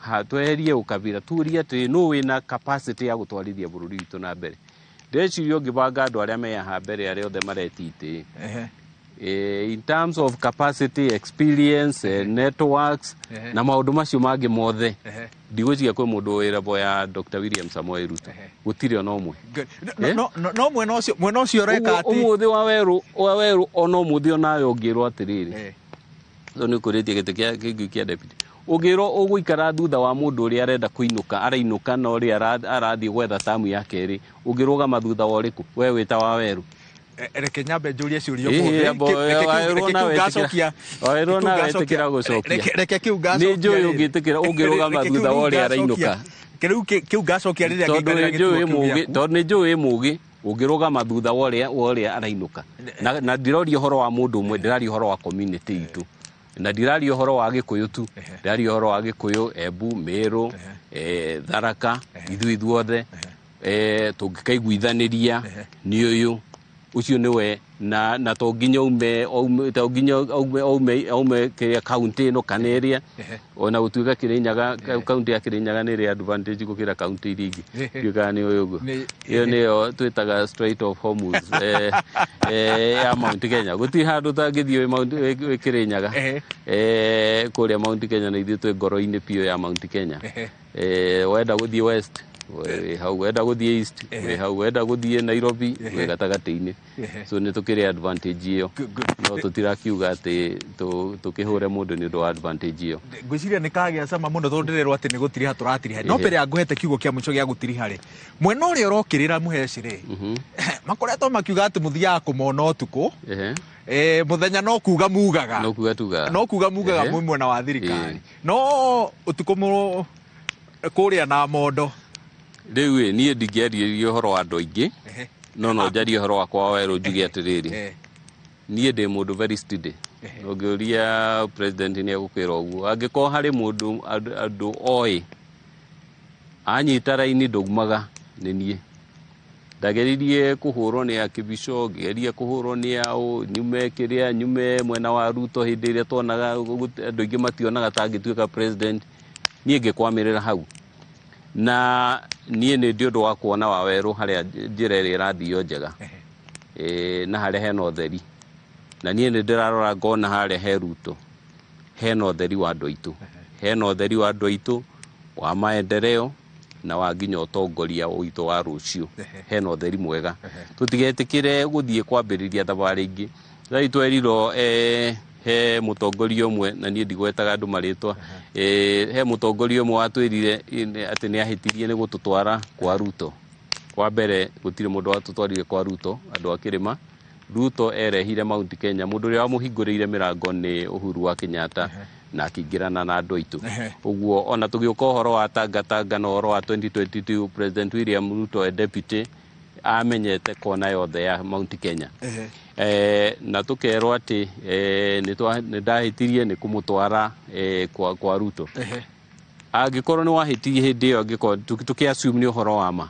ha tweherie ũkabira, turie atĩ nũ wĩna capacity ya gũtwarithia bũrũri witũ na mbere. Ndĩreciria ũngĩbanga andũ arĩa me haha mbere, arĩa othe maretia itĩ, in terms of capacity, experience, networks na maũndũ macio mangĩ mothe, ndigwĩciria kwĩ mũndũ wĩ level ya Dr. William Samoei Ruto, gũtirĩ ona ũmwe. No mwena ũcio ũreka atĩ Ũmũthĩ wa werũ ona ũmũthĩ onawe ũngĩrwo atĩrĩrĩ, so nĩ ũkũrĩtie gĩtĩ kĩa kĩngĩ kĩa deputy, ũngĩrwo ũgũikara thutha wa mũndũ ũrĩa arenda kũinũka, arainũka na ũrĩa arathiĩ gwetha tamu ya kerĩ, ũngĩrũgama thutha wa ũrĩkũ we wĩta wa werũ? Reke nyambe njũrie ciũria. Wawerũ na wetĩkĩra gũcokia. Reke kĩu ngacokia. Nĩ njũĩ ũngĩtĩkĩra ũngĩrũgama thutha wa ũrĩa arainũka. Rĩu kĩu ngacokia rĩrĩa tondũ ngĩikarĩra nĩ njũĩ gĩturwa kĩu mũgĩ gĩaku. Tondũ nĩ njũĩ mũgĩ ũngĩrũgama thutha wa ũrĩa arainũka, na ndiroria ũhoro wa mũndũ ũmwe, ndĩraria ũhoro wa community itũ, na ndiraria ũhoro wa Gĩkũyũ tu, ndĩraria ũhoro wa Gĩkũyũ, Embu, Mĩrũ, Tharaka, ithuĩ ithuothe tũngĩkaiguithanĩria nĩ ũyũ ũcio nĩwe, na to nginya to nginya aume kĩrĩa kaunti ĩno kana ĩrĩa, ona gũtuĩka Kĩrĩnyaga, kaunti ya Kĩrĩnyaga nĩ ĩrĩ advantage gũkĩra kaunti iria ingĩ. Ndiũĩ kana nĩ ũĩ ũguo. Ĩyo nĩyo twĩtaga Strait of Hormuz ya Mount Kenya. Gũtirĩ handũ ũtangĩthiĩ wĩ Kĩrĩnyaga, kũrĩa Mount Kenya, na ithuĩ twĩ ngoro-inĩ biũ ya Mount Kenya. Wenda gũthiĩ west wĩ hau, wenda gũthiĩ east wĩ hau, wenda gũthiĩ Nairobi wĩ gatagatĩ-inĩ. So nĩ tũkĩrĩ advantage ĩyo, no tũtirakiuga atĩ tũkĩhũre mũndũ nĩ ũndũ wa advantage ĩyo. Ngwĩciria nĩ kagĩa cama mũno tondũ ndĩrerwo atĩ nĩ gũtiriha tũratiriha, no mbere ya ngũhete kiugo kĩa mũico gĩa gũtiriha rĩ, mwena ũrĩa ũrokĩrĩra mũheci rĩ, makoretwo makiuga atĩ mũthiaga kũmona ũtukũ, mũthenya no kuga mugaga. No kuga tugaga. No kuga mugaga mwĩ mwena wa thirikari, no ũtukũ kũrĩa na mondo. Rĩu ĩ, niĩ ndingĩarĩrĩria ũhoro wa andũ aingĩ, no njarie ũhoro wakwa wa werũ, njuge atĩrĩrĩ, niĩ ndĩ mũndũ very steady. Ũngĩũria president nĩ egũkwĩra ũguo. Angĩkorwo harĩ mũndũ andũ oĩ anyita raini ndaumaga, nĩ niĩ. Ndageririe kũhũrwo nĩ akĩbico, ngĩgeria kũhũrwo nĩ aũ, nyume kĩrĩa, nyume mwena wa Ruto hĩndĩ ĩrĩa tuonaga andũ aingĩ mationaga ta angĩtuĩka president, niĩ ngĩkwamĩrĩra hau. Na niĩ nĩ ndĩ ũndũ wa kuona wa werũ harĩa njĩra ĩrĩa ĩrathio njega, na harĩa hena ũtheri, na niĩ nĩ ndĩrarora ngona harĩa he Ruto hena ũtheri wa andũ aitũ, hena ũtheri wa andũ aitũ wa maendeleo na wa nginya ũtongoria witũ wa rũciũ, hena ũtheri mwega. Tũtigetĩkĩre gũthiĩ kwambĩrĩria thabarĩ ingĩ. Rĩu twerirwo he mũtongoria ũmwe, na niĩ ndigwetaga andũ marĩtwa, he mũtongoria ũmwe watwĩrire atĩ nĩ ahĩtirie nĩ gũtũtwara kwa Ruto. Wa mbere, gũtirĩ mũndũ watũtwarire kwa Ruto. Andũ a kĩrĩma, Ruto erehire Mount Kenya. Mũndũ ũrĩa wamũhingũrĩire mĩrango nĩ Uhuru wa Kenyatta na akĩingĩrana na andũ aitũ. Ũguo ona tũgĩũka ũhoro wa Tangatanga na ũhoro wa 2022, President William Ruto e deputy amenyete kona yothe ya Mount Kenya. Na tũkerwo atĩ nĩ ndahĩtirie nĩ kũmũtwara kwa Ruto. Angĩkorwo nĩ wahĩtirie hĩndĩ ĩyo, angĩkorwo tũkĩ assume nĩ ũhoro wa ma,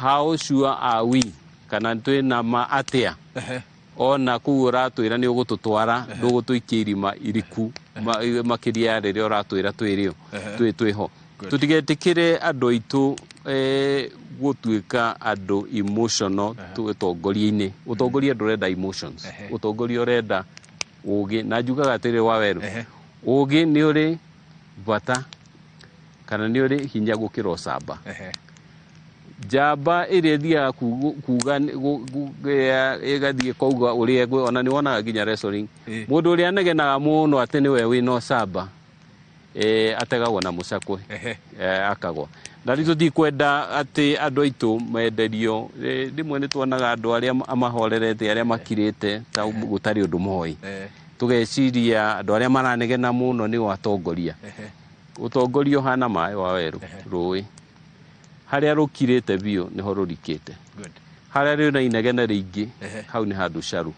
how sure are we, kana twĩna ma atĩa ona kũu ũratwĩra nĩ ũgũtũtwara ndũgũtũikia irima iriku makĩria ya rĩrĩa ũratwĩra twĩrĩo twĩho? Tũtigetĩkĩre andũ aitũ gũtuĩka andũ emotional ũtongoria-inĩ. Ũtongoria ndũrenda emotions, ũtongoria ũrenda ũgĩ. Na njugaga atĩrĩ, wa werũ, ũgĩ nĩ ũrĩ bata kana nĩ ũrĩ hinya gũkĩra ũcamba. Njamba ĩrĩa ĩthiaga kuga ĩgathiĩ kauga ũrĩa ona nĩ wonaga nginya wrestling, mũndũ ũrĩa anegenaga mũno atĩ nĩwe wĩna ũcamba, ategagwo na mũcakwe, akagwa. Na rĩu tũtikwenda atĩ andũ aitũ menderio. Rĩmwe nĩ tuonaga andũ arĩa mahorerete, arĩa makirĩte ta gũtarĩ ũndũ moĩ, tũgeciria andũ arĩa maranegena mũno nĩo atongoria. Ũtongoria ũhana maĩ, wa werũ, rũĩ harĩa rũkirĩte biũ nĩho rũrikĩte. Harĩa rĩu na inegene rĩingĩ hau nĩ handũ caru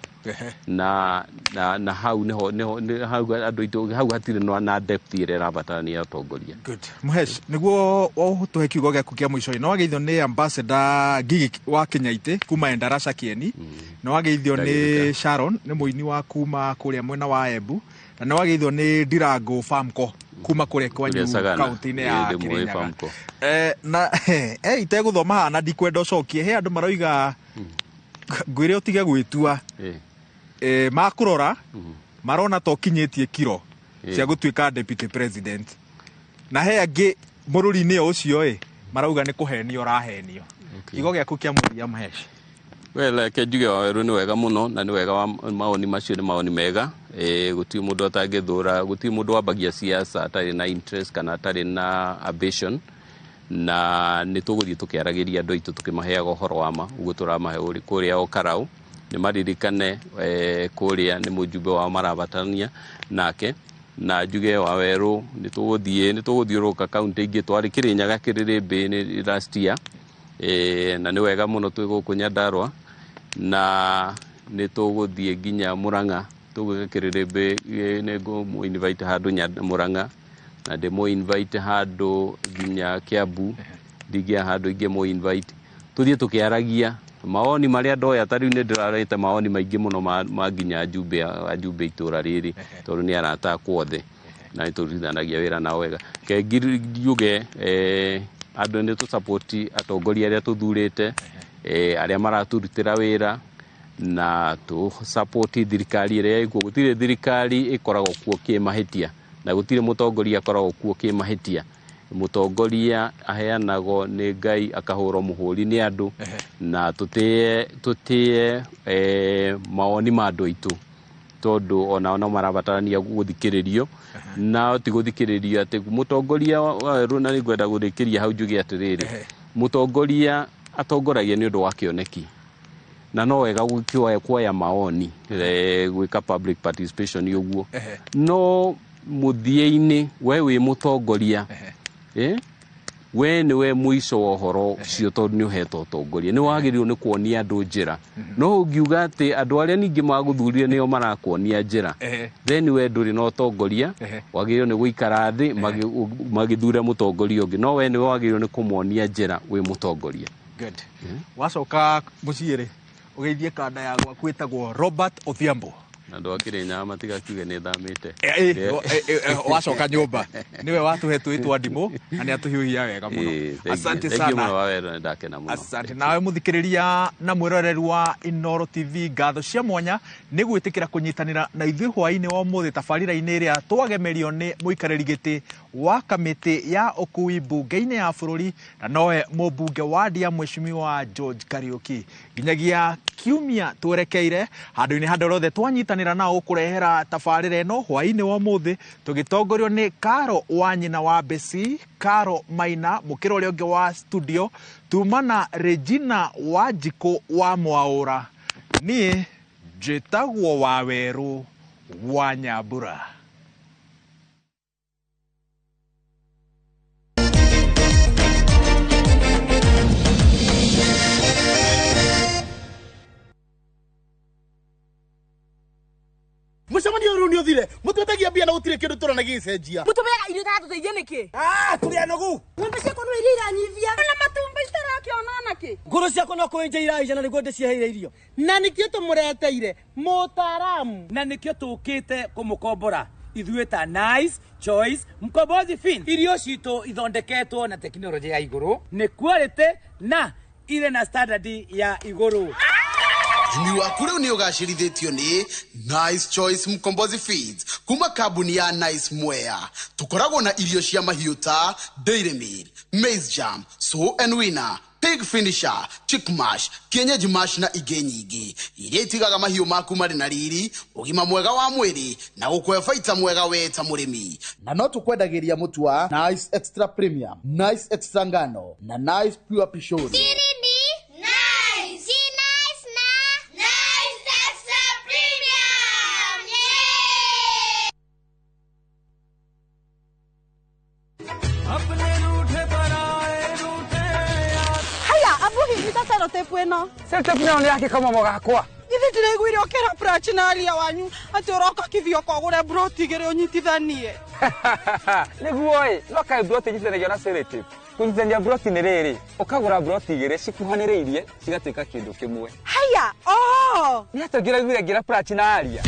na na na hau niho niho hau andũ aitũ hau hatirĩ na depth ĩrĩa ĩrabatarania atongoria. Good. Muhesh, nĩguo ũtũhe kiugo gĩaku kĩa mũico, no wageithio nĩ ambassador Gigi wa Kinyaitĩ kuma Endarasha Kieni, no wageithio nĩ Sharon nĩ mũini wa kuma kũrĩa mwena wa Embu, na nĩ wageithio nĩ Ndirango Famco kuma kũrĩa kwanyu kaunti-inĩ ya Kirinyaga. Na itegũthoma haha na ndikwenda ũcokie, he andũ maroiga ngwĩre ũtige gwĩtua makũrora marona ta ũkinyĩtie kiro cia gũtuĩka deputy president, na he angĩ mũrũri-inĩ ũcio marauga nĩ kũhenio ũrahenio. Kiugo gĩaku kĩa mũthia Mahesh. Well, ke njuge wa Werũ nĩ wega mũno na nĩ wega wa maoni macio nĩ maoni mega. Gũtirĩ mũndũ atangĩthũra, gũtirĩ mũndũ wambagia siasa atarĩ na interest kana atarĩ na ambition, na nĩ tũgũthiĩ tũkĩaragĩria andũ aitũ tũkĩmaheaga ũhoro wa ma ũguo tũramahe kũrĩa o Karau nĩ maririkane kũrĩa nĩ mũjumbe wao marabatarania nake. Na njuge wa Werũ nĩ tũgũthiũrũrũka kaunti ingĩ, twarĩ Kĩrĩnyaga Kĩrĩrĩmbĩ nĩ last year, na nĩ wega mũno twĩ gũkũ Nyandarũa, na nĩ tũgũthiĩ nginya Murang'a, tũgwĩka Kĩrĩrĩmbĩ nĩ ngũmũ invite handũ Murang'a, na ndĩmũ invite handũ nginya Kiambu, ndingĩa handũ ingĩ mũ invite, tũthiĩ tũkĩaragia maoni marĩa ndoya. Ta rĩu nĩ ndĩrarete maoni maingĩ mũno ma nginya ajumbe itũra rĩrĩ tondũ nĩ arata akwa othe na nĩ tũrutithanagia wĩra nao wega. Ke njuge andũ nĩ tũ atongoria arĩa tũthurĩte, arĩa maraturutĩra wĩra, na tũ support thirikari ĩrĩa ĩkuo. Gũtirĩ thirikari ĩkoragwo kuo kĩmahĩtia na gũtirĩ mũtongoria akoragwo kuo kĩmahĩtia. Mũtongoria aheanagwo nĩ Ngai akahũrwo mũhũri nĩ andũ, na tũtĩe mawoni ma andũ aitũ tondũ onao no marabatarania gũthikĩrĩrio, na ti gũthikĩrĩrio atĩ mũtongoria wa Werũ. Na nĩngwenda gũrĩkĩria hau njuge atĩrĩrĩ, mũtongoria atongoragia nĩ ũndũ wa kĩoneki, na no wega kuoya maoni, gwĩka public participation ũguo, no mũthia-inĩ we wĩ mũtongoria, we nĩwe mũico wa ũhoro ũcio tondũ nĩ ũhetwo ũtongoria, nĩ wagĩrĩirwo nĩ kuonia andũ njĩra. No ũngiuga atĩ andũ arĩa ningĩ magũthurire nĩo marakuonia njĩra, then we ndũrĩ na ũtongoria, wagĩrĩirwo nĩ gũikara thĩ magĩthure mũtongoria ũngĩ, no we nĩwe wagĩrĩirwo nĩ kũmonia njĩra wĩ mũtongoria. Good. Wacoka mũciĩ rĩ, ũgeithie kanda ya gwaku ĩtagwo Robert Odhiambo. Andũ a Kĩrĩnyaga matigakiuge nĩ thamĩte. Wacoka nyũmba nĩwe watũhe twĩtwa ndimũ na nĩ atũhiũhia wega mũno. Asante sana. Asante nawe mũthikĩrĩria na mwĩroreri wa Inooro TV, ngatho cia mwanya nĩ gwĩtĩkĩra kũnyitanĩra na ithuĩ hwaĩ-inĩ wa ũmũthĩ tabarĩra-inĩ ĩrĩa twagemerio nĩ mũikarĩri gĩtĩ wa kamĩtĩ ya ũkui mbunge-inĩ ya bũrũri na nowe mũmbunge wa Ndia Mheshimiwa George Kariuki. Nginyagia kiumia twerekeire handũ-inĩ handũ rothe twanyitanĩra nao kũrehera tabarĩra ĩno hwaĩ-inĩ wa ũmũthĩ tũgĩtongorio nĩ Karo wa nyina wa Besi, Karo Maina mũkĩra ũrĩa ũngĩ wa studio, tuma na Regina Wanjikũ wa Mwaũra. Niĩ njĩtagwo Wawerũ wa Nyambura. Mucemanio rĩu nĩ ũthire, mũtwetagia mbia na gũtirĩ kĩndũ tũrona gĩgĩcenjia. Mũtũmeaga irio itaratũteithia nĩkĩ? Tũrĩ anogu. Ng'ombe ciakwa no iria iranyivia. Na matumbĩ itarakĩona nakĩ? Ngũrũ ciakwa no kũenja iraija na nĩguo ndĩciheire irio. Na nĩkĩo tũmũreteire mũtaaramu. Na nĩkĩo tũkĩte kũmũkombora ithuĩ ta Nice Choice Mkombozi Fin. Irio citũ ithondeketwo na tekinoronjĩ ya igũrũ, nĩ quality na irĩ na standard ya igũrũ. Ũrĩmi waku rĩu nĩ ũgacĩrithĩtio nĩ Nice Choice Mkombozi Feeds kuma kambuni ya Nice Mwea. Tũkoragwo na irio cia mahiũ ta Dairy Meal, Maize Jam, Sow and Winner, Pig Finisher, Chick Mash, Kienyeji Mash na ingĩ nyingĩ iria itigaga mahiũ maku marĩ na riri, ũgima mwega wa mwĩrĩ na gũkũhe baita mwega we ta mũrĩmi. Na no tũkwendagĩria mũtu wa Nice Extra Premium, Nice Extra Ngano na Nice Pure Pishori. sellotape ĩno. Sellotape nayo nĩ yake kamomo gakwa. Githĩ ndĩraiguire ũkĩra Prachi na aria wanyu atĩ ũroka Kithioko ũgũre broti igĩrĩ ũnyitithanie. Nĩguo ĩ, no kaĩ broti inyitithanagio na sellotape. Kũnyitithania broti nĩ rĩrĩ, ũkagũra broti igĩrĩ cikuhanĩrĩirie cigatuĩka kĩndũ kĩmwe. Haya, oh! Nĩ atĩa ũngĩraiguire ngĩra Prachi na aria?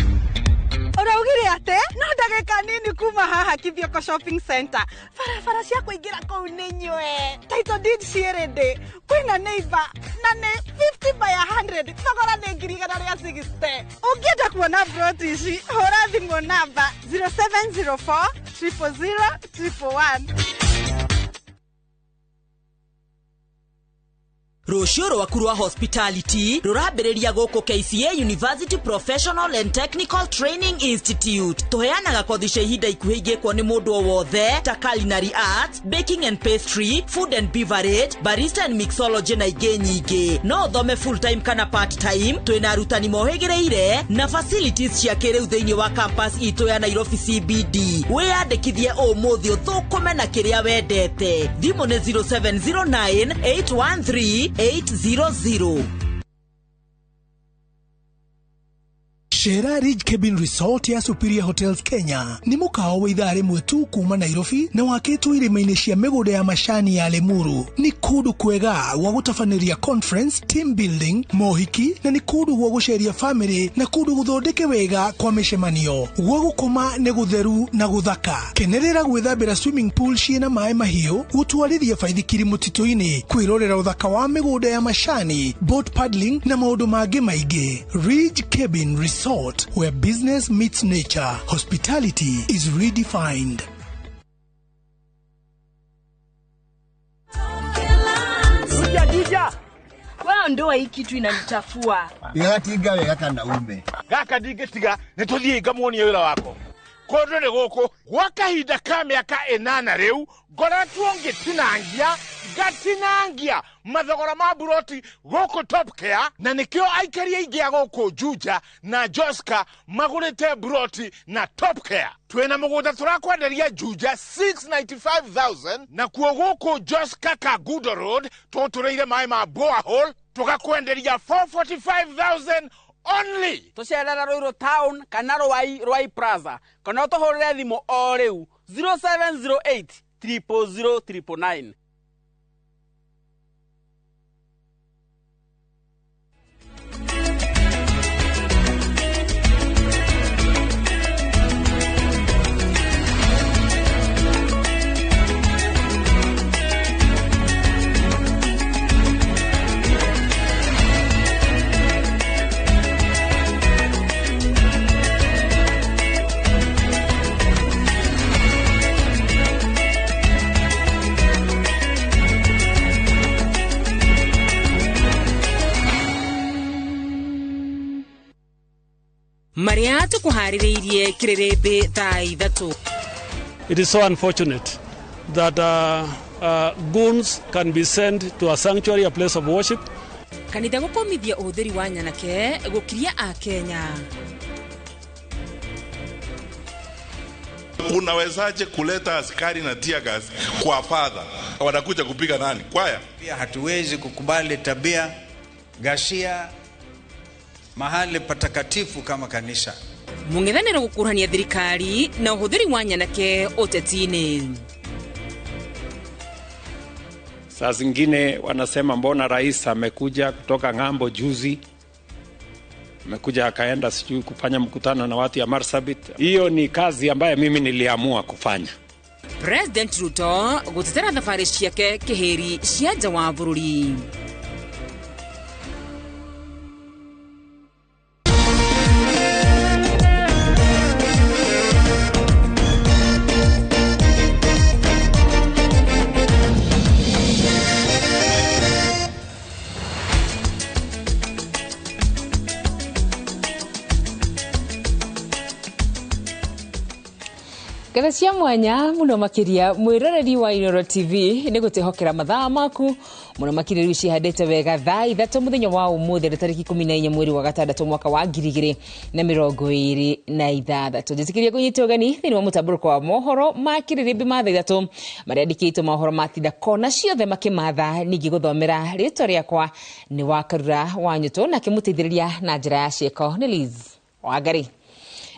Ũraugire atĩ no ndagĩka nini kuma haha Kithioko Shopping Center. Barabara cia kũingĩra kũu nĩ nywe. Title deed ciĩ ready. Kwĩna neighbor na nĩ 50 by 100. Thogora nĩ 160,000. Ũngĩenda kuona broti ici, hũra thimũ namba 0704 000 111. Rũciũ rwaku rwa hospitality rũrambĩrĩria gũkũ KCA University Professional and Technical Training Institute. Tũheanaga kothi cia ihinda ikuhĩ ingĩkwo nĩ mũndũ o wothe ta culinary arts, baking and pastry, food and beverage, barista and mixology na ingĩ nyingĩ. No ũthome full time kana part time. Twĩna arutani mohĩgĩrĩire na facilities cia kĩrĩu thĩinĩ wa campus itũ ya Nairobi CBD. Wĩyandĩkithie ũmũthĩ ũthũkũme na kĩrĩa wendete. Thimũ nĩ 0709 813 800. Shera Ridge Cabin Resort ya Superior Hotels Kenya nĩ mũkawa wa ithaa rĩmwe tu kuma Nairobi na wakĩtwo irĩma-inĩ cia mĩgũnda ya macani ya Limuru. Nĩ kũndũ kwega gwa gũtabanĩria conference, team building, mohiki na nĩ kũndũ gwa gũceria family na kũndũ gũthondeke wega kwa mĩcemanio. Gwa gũkoma nĩ gũtheru na gũthaka. Kenerera gwĩthambĩra swimming pool ciĩna maĩ mahiũ, gũtwarithia baithikiri mũtitũ-inĩ, kwĩrorera ũthaka wa mĩgũnda ya macani, boat paddling na maũndũ mangĩ maingĩ. Ridge Cabin Resort, where business meets nature, hospitality is redefined. Wewe ndoa hii kitu inanichafua. Igatinga wega kana ume. Gaka ndingĩtiga nĩ tũthiĩ ngamuonie wĩra wako. Kũndũ nĩ gũkũ gwa kahinda ka mĩaka 8 rĩu ngoretwo ngĩtinangia ngatinangia mathogora ma buroti gũkũ Top Care, na nĩkĩo aikari aingĩ a gũkũ Juja na Joska magũrĩte buroti na Top Care. Twĩna mũgũnda tũrakwenderia Juja 695,000 na kuo gũkũ Joska Kagudo Road tũtũrĩire maĩ ma borehole tũgakwenderia 445,000 only. Tũcerera Ruiru Town kana Ruai Plaza kana ũtũhũrĩre thimũ o rĩu 0708 000 999. Maria tukuharĩrĩirie kĩrĩrĩmbĩ thaa 3. It is so unfortunate that goons can be sent to a sanctuary, a place of worship. Kanitha gũkũmithia ũhũthĩri wa nyanake gũkiria a Kenya. Unawezaje kuleta askari na tear gas kwa father? Wanakuja kupiga nani? Kwaya. Pia hatuwezi kukubali tabia ghasia mahali patakatifu kama kanisa. Mũng'ethanĩro gũkuruhania thirikari na ũhũthĩri wa nyanake ũteti-inĩ. Saa zingine wanasema mbona rais amekuja kutoka ng'ambo juzi, amekuja akaenda sijui kufanya mkutano na watu ya Marsabit. Hiyo ni kazi ambayo mimi niliamua kufanya. President Ruto gũtetera thabarĩ ciake kĩhĩri cia nja wa bũrũri. Ngetha cia mwanya muno makiria mwiroreri wa Inooro TV ni gutihokera mathaa maku Mũno makĩria rĩu cihandĩte wega thaa 3 mũthenya wa ũmũthĩ nĩ tarĩki 14 mweri wa gatandatũ mwaka wa 2026. Njĩtĩkĩria kũnyita ũgeni thĩinĩ wa mũtambũrũko wa mohoro ma kĩrĩrĩmbĩ ma thaa 3 marĩa andĩkĩtwo mohoro matinda kona ciothe makĩmatha. Ningĩ gũthomera rĩtwa rĩakwa nĩ Wakarura wa Nyũtũ, nake mũteithĩrĩria na njĩra ya ciĩko nĩ Liz Wangari.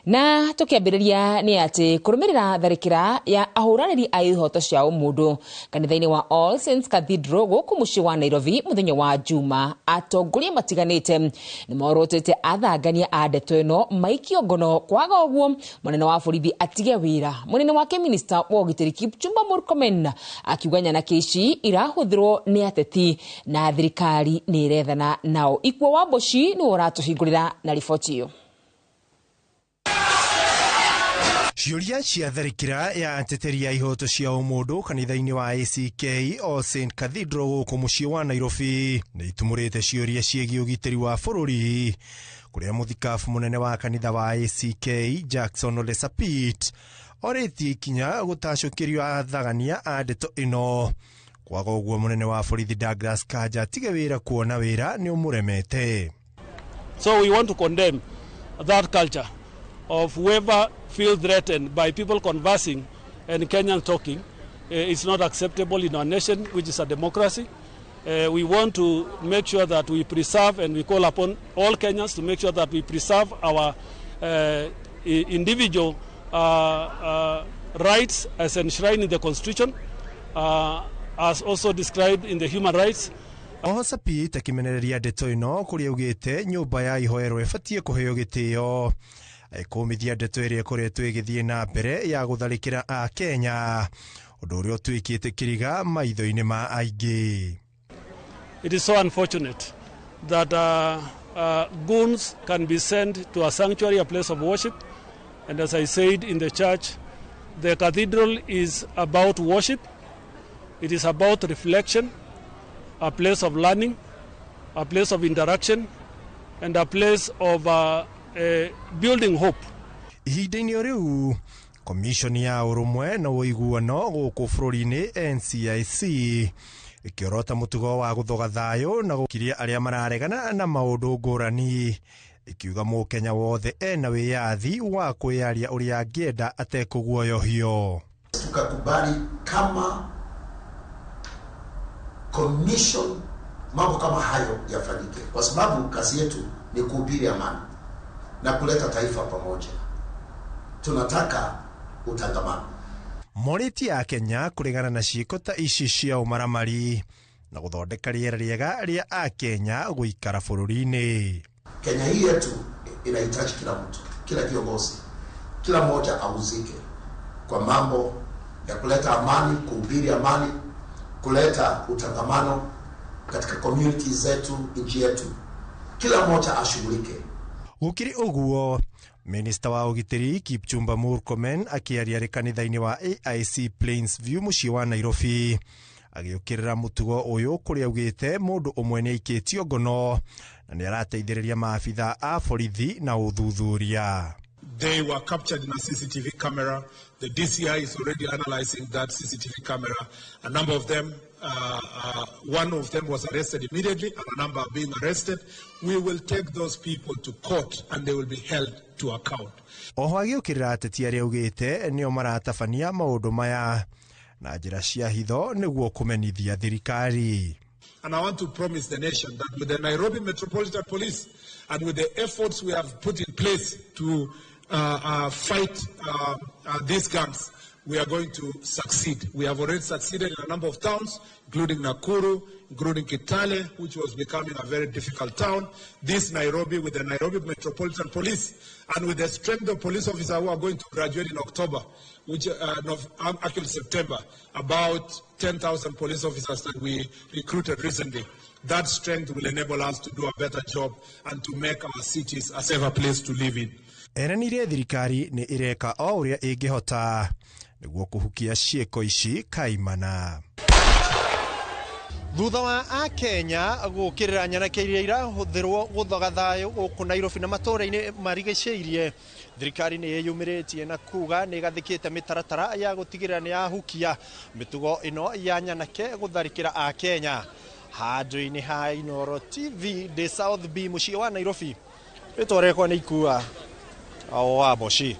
Na tukiambĩrĩria nĩ atĩ kũrũmĩrĩra tharĩkĩra ya ahũranĩri a ihoto cia ũmũndũ kanitha-inĩ wa All Saints Cathedral gũkũ mũciĩ wa Nairobi mũthenya wa Juma, atongoria matiganĩte nĩ morotete athangania a ndeto ĩno maikio ngono, kwaga ũguo mũnene wa borithi atige wĩra. Mũnene wake minista wa ũgitĩri Kipchumba Murkomen akiuga nyanake ici irahũthĩrwo nĩ ateti na thirikari nĩ ĩrethana nao. Ikua wa Mboci nĩwe ũratũhingũrĩra na riboti ĩyo. Ciũria cia tharĩkĩra ya ateteri a ihoto cia ũmũndũ kanitha-inĩ wa ACK All Saint Cathedral gũkũ mũciĩ wa Nairobi nĩ itumũrĩte ciũria ciĩgiĩ ũgitĩri wa bũrũri, kũrĩa mũthikabu mũnene wa kanitha wa ACK Jackson Ole Sapit orĩtie ikinya gũtacũkĩrio athagania a ndeto ĩno, kwaga ũguo mũnene wa borithi Douglas Kanja atige wĩra kuona wĩra nĩ ũmũremete. So we want to condemn that culture of whoever feels threatened by people conversing and Kenyans talking. It's not acceptable in our nation, which is a democracy. We want to make sure that we preserve, and we call upon all Kenyans to make sure that we preserve our individual rights as enshrined in the Constitution, as also described in the human rights. Oho Sapit akĩmenereria ndeto ĩno kũrĩa augĩte nyũmba ya ihoero ĩbatiĩ kũheo gĩtĩo, aikũmithia ndeto ĩrĩa ĩkoretwo ĩgĩthiĩ na mbere ya gũtharĩkĩra a Kenya, ũndũ ũrĩa ũtuĩkĩte kĩriga maitho-inĩ ma aingĩ. It is so unfortunate that goons can be sent to a sanctuary, a place of worship. And as I said in the church, the cathedral is about worship. It is about reflection, a place of learning, a place of interaction, and a place of building hope. Ihinda-inĩ o rĩu komishoni ya ũrũmwe na ũiguano gũkũ bũrũri-inĩ NCIC ĩkĩorota mũtugo wa gũthoga thayũ na gũkiria arĩa mararegana na maũndũ ngũrani, ĩkiuga mũkenya wothe ena wĩyathi wa kwĩyaria ũrĩa angĩenda atekũguoyohio. Tukakubali kama commission mambo kama hayo yafanyike, kwa sababu kazi yetu ni kuhubiri amani na kuleta taifa pamoja. Tunataka utangamano. Morĩtie a Kenya kũregana na ciĩko ta ici cia ũmaramari na gũthondeka rĩera rĩega rĩa akenya gũikara bũrũri-inĩ. Kenya hii yetu inahitaji kila mtu, kila kiongozi, kila mmoja ahusike kwa mambo ya kuleta amani, kuhubiri amani, kuleta utangamano katika community zetu, nchi yetu. Kila mmoja ashughulike. Gũkĩrĩ ũguo, minista wa ũgitĩri Kipchumba Murkomen akĩaria arĩ kanitha-inĩ wa AIC Plains View mũciĩ wa Nairobi agĩũkĩrĩra mũtugo ũyũ kũrĩa augĩte mũndũ ũmwe nĩ aikĩtio ngono na nĩ arateithĩrĩria maabitha a borithi na ũthuthuria. They were captured in a CCTV camera. The DCI is already analyzing that CCTV camera. A number of them, one of them was arrested immediately, and a number are being arrested. We will take those people to court and they will be held to account. Oho agĩũkĩrĩra ateti arĩa augĩte nĩo maratabania maũndũ maya na njĩra cia hitho nĩguo kũmenithia thirikari. And I want to promise the nation that with the Nairobi Metropolitan Police and with the efforts we have put in place to fight these gangs, we are going to succeed. We have already succeeded in a number of towns, including Nakuru, including Kitale, which was becoming a very difficult town. This Nairobi, with the Nairobi Metropolitan Police, and with the strength of police officers who are going to graduate in October, which actually September, about 10,000 police officers that we recruited recently. That strength will enable us to do a better job and to make our cities a safer place to live in. Eranire thirikari nĩ ĩreka o ũrĩa ĩngĩhota nĩguo kũhukia ciĩko ici kaimana. Thutha wa akenya gũkĩrĩra nyanake iria irahũthĩrwo gũthoga thayũ gũkũ Nairobi na matũũra-inĩ marigicĩirie, thirikari nĩ ĩyumĩrĩtie na kuga nĩ ĩgathĩkĩte mĩtaratara ya gũtigĩrĩra nĩ yahukia mĩtugo ĩno ya nyanake gũtharĩkĩra akenya. Handũ-inĩ ha Inooro TV ndĩ South B mũciĩ wa Nairobi. Rĩtwa rĩakwa nĩ Ikua wa Moshi.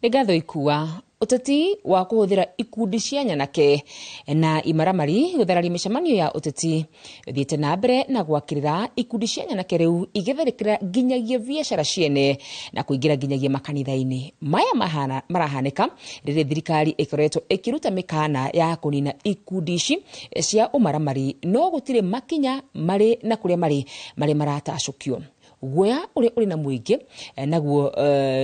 Nĩ ngatho Ikua. Ũteti wa kũhũthĩra ikundi cia nyanake na imaramari gũthararia mĩcemanio ya ũteti ũthiĩte na mbere na gwakĩrĩra ikundi cia nyanake rĩu igĩtharĩkĩra nginyagia biacara ciene na kũingĩra nginyagia makanitha-inĩ. Maya marahanĩka rĩrĩa thirikari ĩkoretwo ĩkĩruta mĩkana ya kũnina ikundi ici cia ũmaramari, no gũtirĩ makinya marĩ na kũrĩa marĩ maratacũkio. Guoya ũrĩa ũrĩ na mũingĩ naguo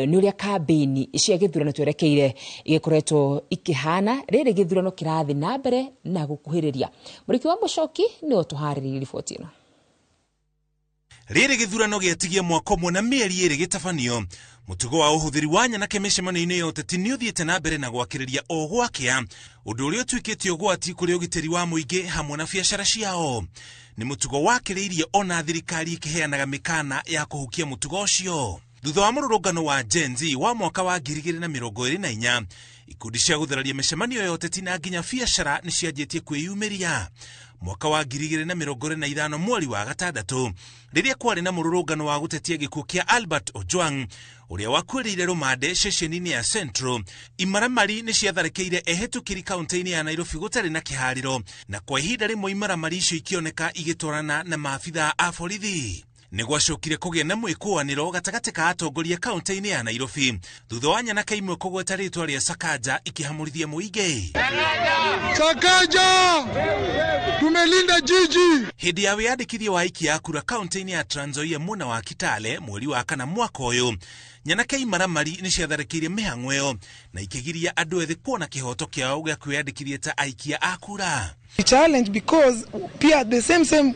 nĩ ũrĩa kambĩini cia gĩthurano twerekeire igĩkoretwo ikĩhana rĩrĩ gĩthurano kĩrathiĩ na mbere na gũkuhĩrĩria. Mũrĩki wa Mũcoki nĩwe ũtũharĩrĩirie riboti ĩno. Rĩrĩ gĩthurano gĩatigie mwaka ũmwe na mĩeri ĩrĩ gĩtabanio, mũtugo wa ũhũthĩri wa nyanake mĩcemanio-inĩ ya ũteti nĩ ũthiĩte na mbere na gwakĩrĩria o gwakĩa, ũndũ ũrĩa ũtuĩkĩte ũgwati kũrĩ ũgitĩri wa mũingĩ hamwe na biacara ciao. Nĩ mũtugo wakĩrĩirie ona thirikari ĩkĩheanaga mĩkana ya kũhukia mũtugo ũcio. Thutha wa mũrũrũngano wa Gen Z wa mwaka wa 2024, ikundi cia gũthararia mĩcemanio ya ũteti na nginya biacara nĩ cianjĩtie kwĩyumĩria. Mwaka wa 2025 mweri wa gatandatũ, rĩrĩa kwarĩ na mũrũrũngano wa gũtetia gĩkuũ kĩa Albert Ojwang ũrĩa wakuĩrĩire rũmande ceceni-inĩ ya Central, imaramari nĩ ciatharĩkĩire ehĩtũkĩri kaunti-inĩ ya Nairobi gũtarĩ na kĩharĩro, na kwa ihinda rĩmwe imaramari icio ikĩoneka igĩtwarana na maabithaa a borithi. Nĩ gwacokire kũgĩa na mwĩkũanĩro gatagatĩ ka atongoria kaunti-inĩ ya Nairobi thutha wa nyanake imwe kũgweta rĩtwa rĩa Sakaja ikĩhamũrithia mũingĩ. Sakaja, tumelinda jiji. Hĩndĩ ya wĩyandĩkithia wa aikia a kura kaunti-inĩ ya Trans Nzoia mwena wa Kitale mweri wa kana mwaka ũyũ, nyanake imaramari nĩ ciatharĩkĩire mĩhang'o ĩyo na ikĩgiria andũ ethĩ kuona kĩhoto kĩao gĩa kwĩyandĩkithia ta aikia a kura. Challenge because pia the same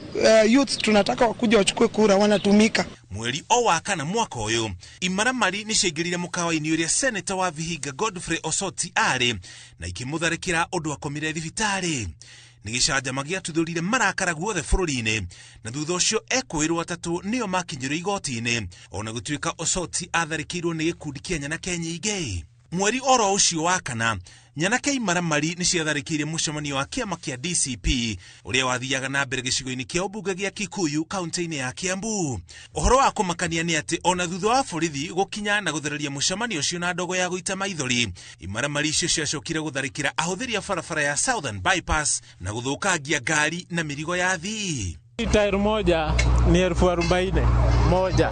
youths tunataka wakuja wachukue kura wanatumika. Mweri o wa kana mwaka ũyũ, imaramari nĩ ciaingĩrire mũkawa-inĩ ũrĩa seneta wa Vihiga Godfrey Osoti arĩ na ikĩmũtharĩkĩra ũndũ akomire thibitarĩ. Nĩ gĩcanjama gĩatuthũrire marakara guothe bũrũri-inĩ, na thutha ũcio ekũĩrwo atatũ nĩo makinyĩrwo igoti-inĩ, ona gũtuĩka Osoti atharĩkĩirwo nĩ gĩkundi kĩa nyanake nyingĩ. Mweri oro ũcio wa kana, nyanake imaramari nĩ ciatharĩkĩire mũcemanio wa kĩama kĩa DCP ũrĩa wathiaga na mbere gĩcigo-inĩ kĩa ũmbunge gĩa Kikuyu kaunti-inĩ ya Kiambu. Ũhoro wa kũmakania nĩ atĩ ona thutha wa borithi gũkinya na gũthereria mũcemanio ũcio na ndogo ya gũita maithori, imaramari icio ciacokire gũtharĩkĩra ahũthĩri a barabara ya Southern Bypass na gũthũkangia ngari na mĩrigo ya athii. Tairi moja ni 40,000 moja.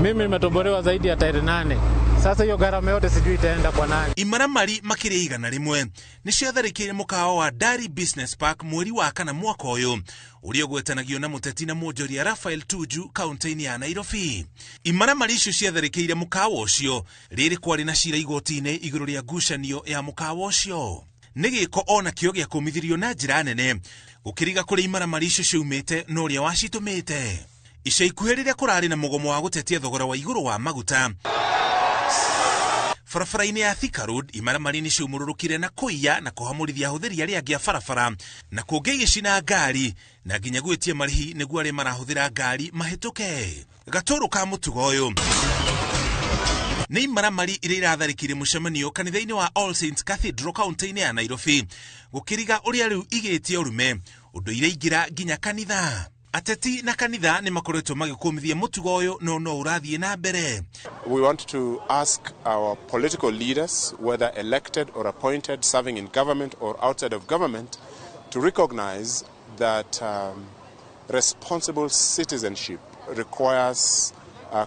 Mimi nimetobolewa zaidi ya tairi 8. Sasa hiyo gharama yote sijui itaenda kwa nani. Imaramari makĩria 100 nĩ ciatharĩkĩire mũkawa wa Dari Business Park mweri wa kana mwaka ũyũ ũrĩa ũgwetanagio na mũteti na mwonjoria Raphael Tuju kaunti-inĩ ya Nairobi. Imaramari icio ciatharĩkĩire mũkawa ũcio rĩrĩ kwarĩ na cira igoti-inĩ igũrũ rĩa ngucanio ya mũkawa ũcio. Nĩ gĩko ona kĩo gĩa kũmithirio na njĩra nene gũkĩriga kũrĩa imaramari icio ciumĩte na ũrĩa wacitũmĩte. Ica ikuhĩ rĩrĩa kũrarĩ na mũgomo wa gũtetia thogora wa igũrũ wa maguta barabara-inĩ ya Thika Road, imaramari nĩ ciaumũrũrũkire na kũiya na kũhamũrithia ahũthĩri arĩa angĩ a barabara na kũngĩ igĩcina ngari na nginya gwĩtia marĩhi nĩguo arĩa marahũthĩra ngari mahĩtũke. Gatũrũ ka mũtugo ũyũ nĩ imaramari iria iratharĩkĩire mũcemanio kanitha-inĩ wa All Saints Cathedral kaunti-inĩ ya Nairobi gũkĩriga ũrĩa rĩu igĩtie ũrume ũndũ iraingĩra nginya kanitha. Ateti na kanitha nĩ makoretwo magĩkũmithia mũtugo ũyũ no no ũrathiĩ na mbere. We want to ask our political leaders, whether elected or appointed, serving in government or outside of government, to recognize that responsible citizenship requires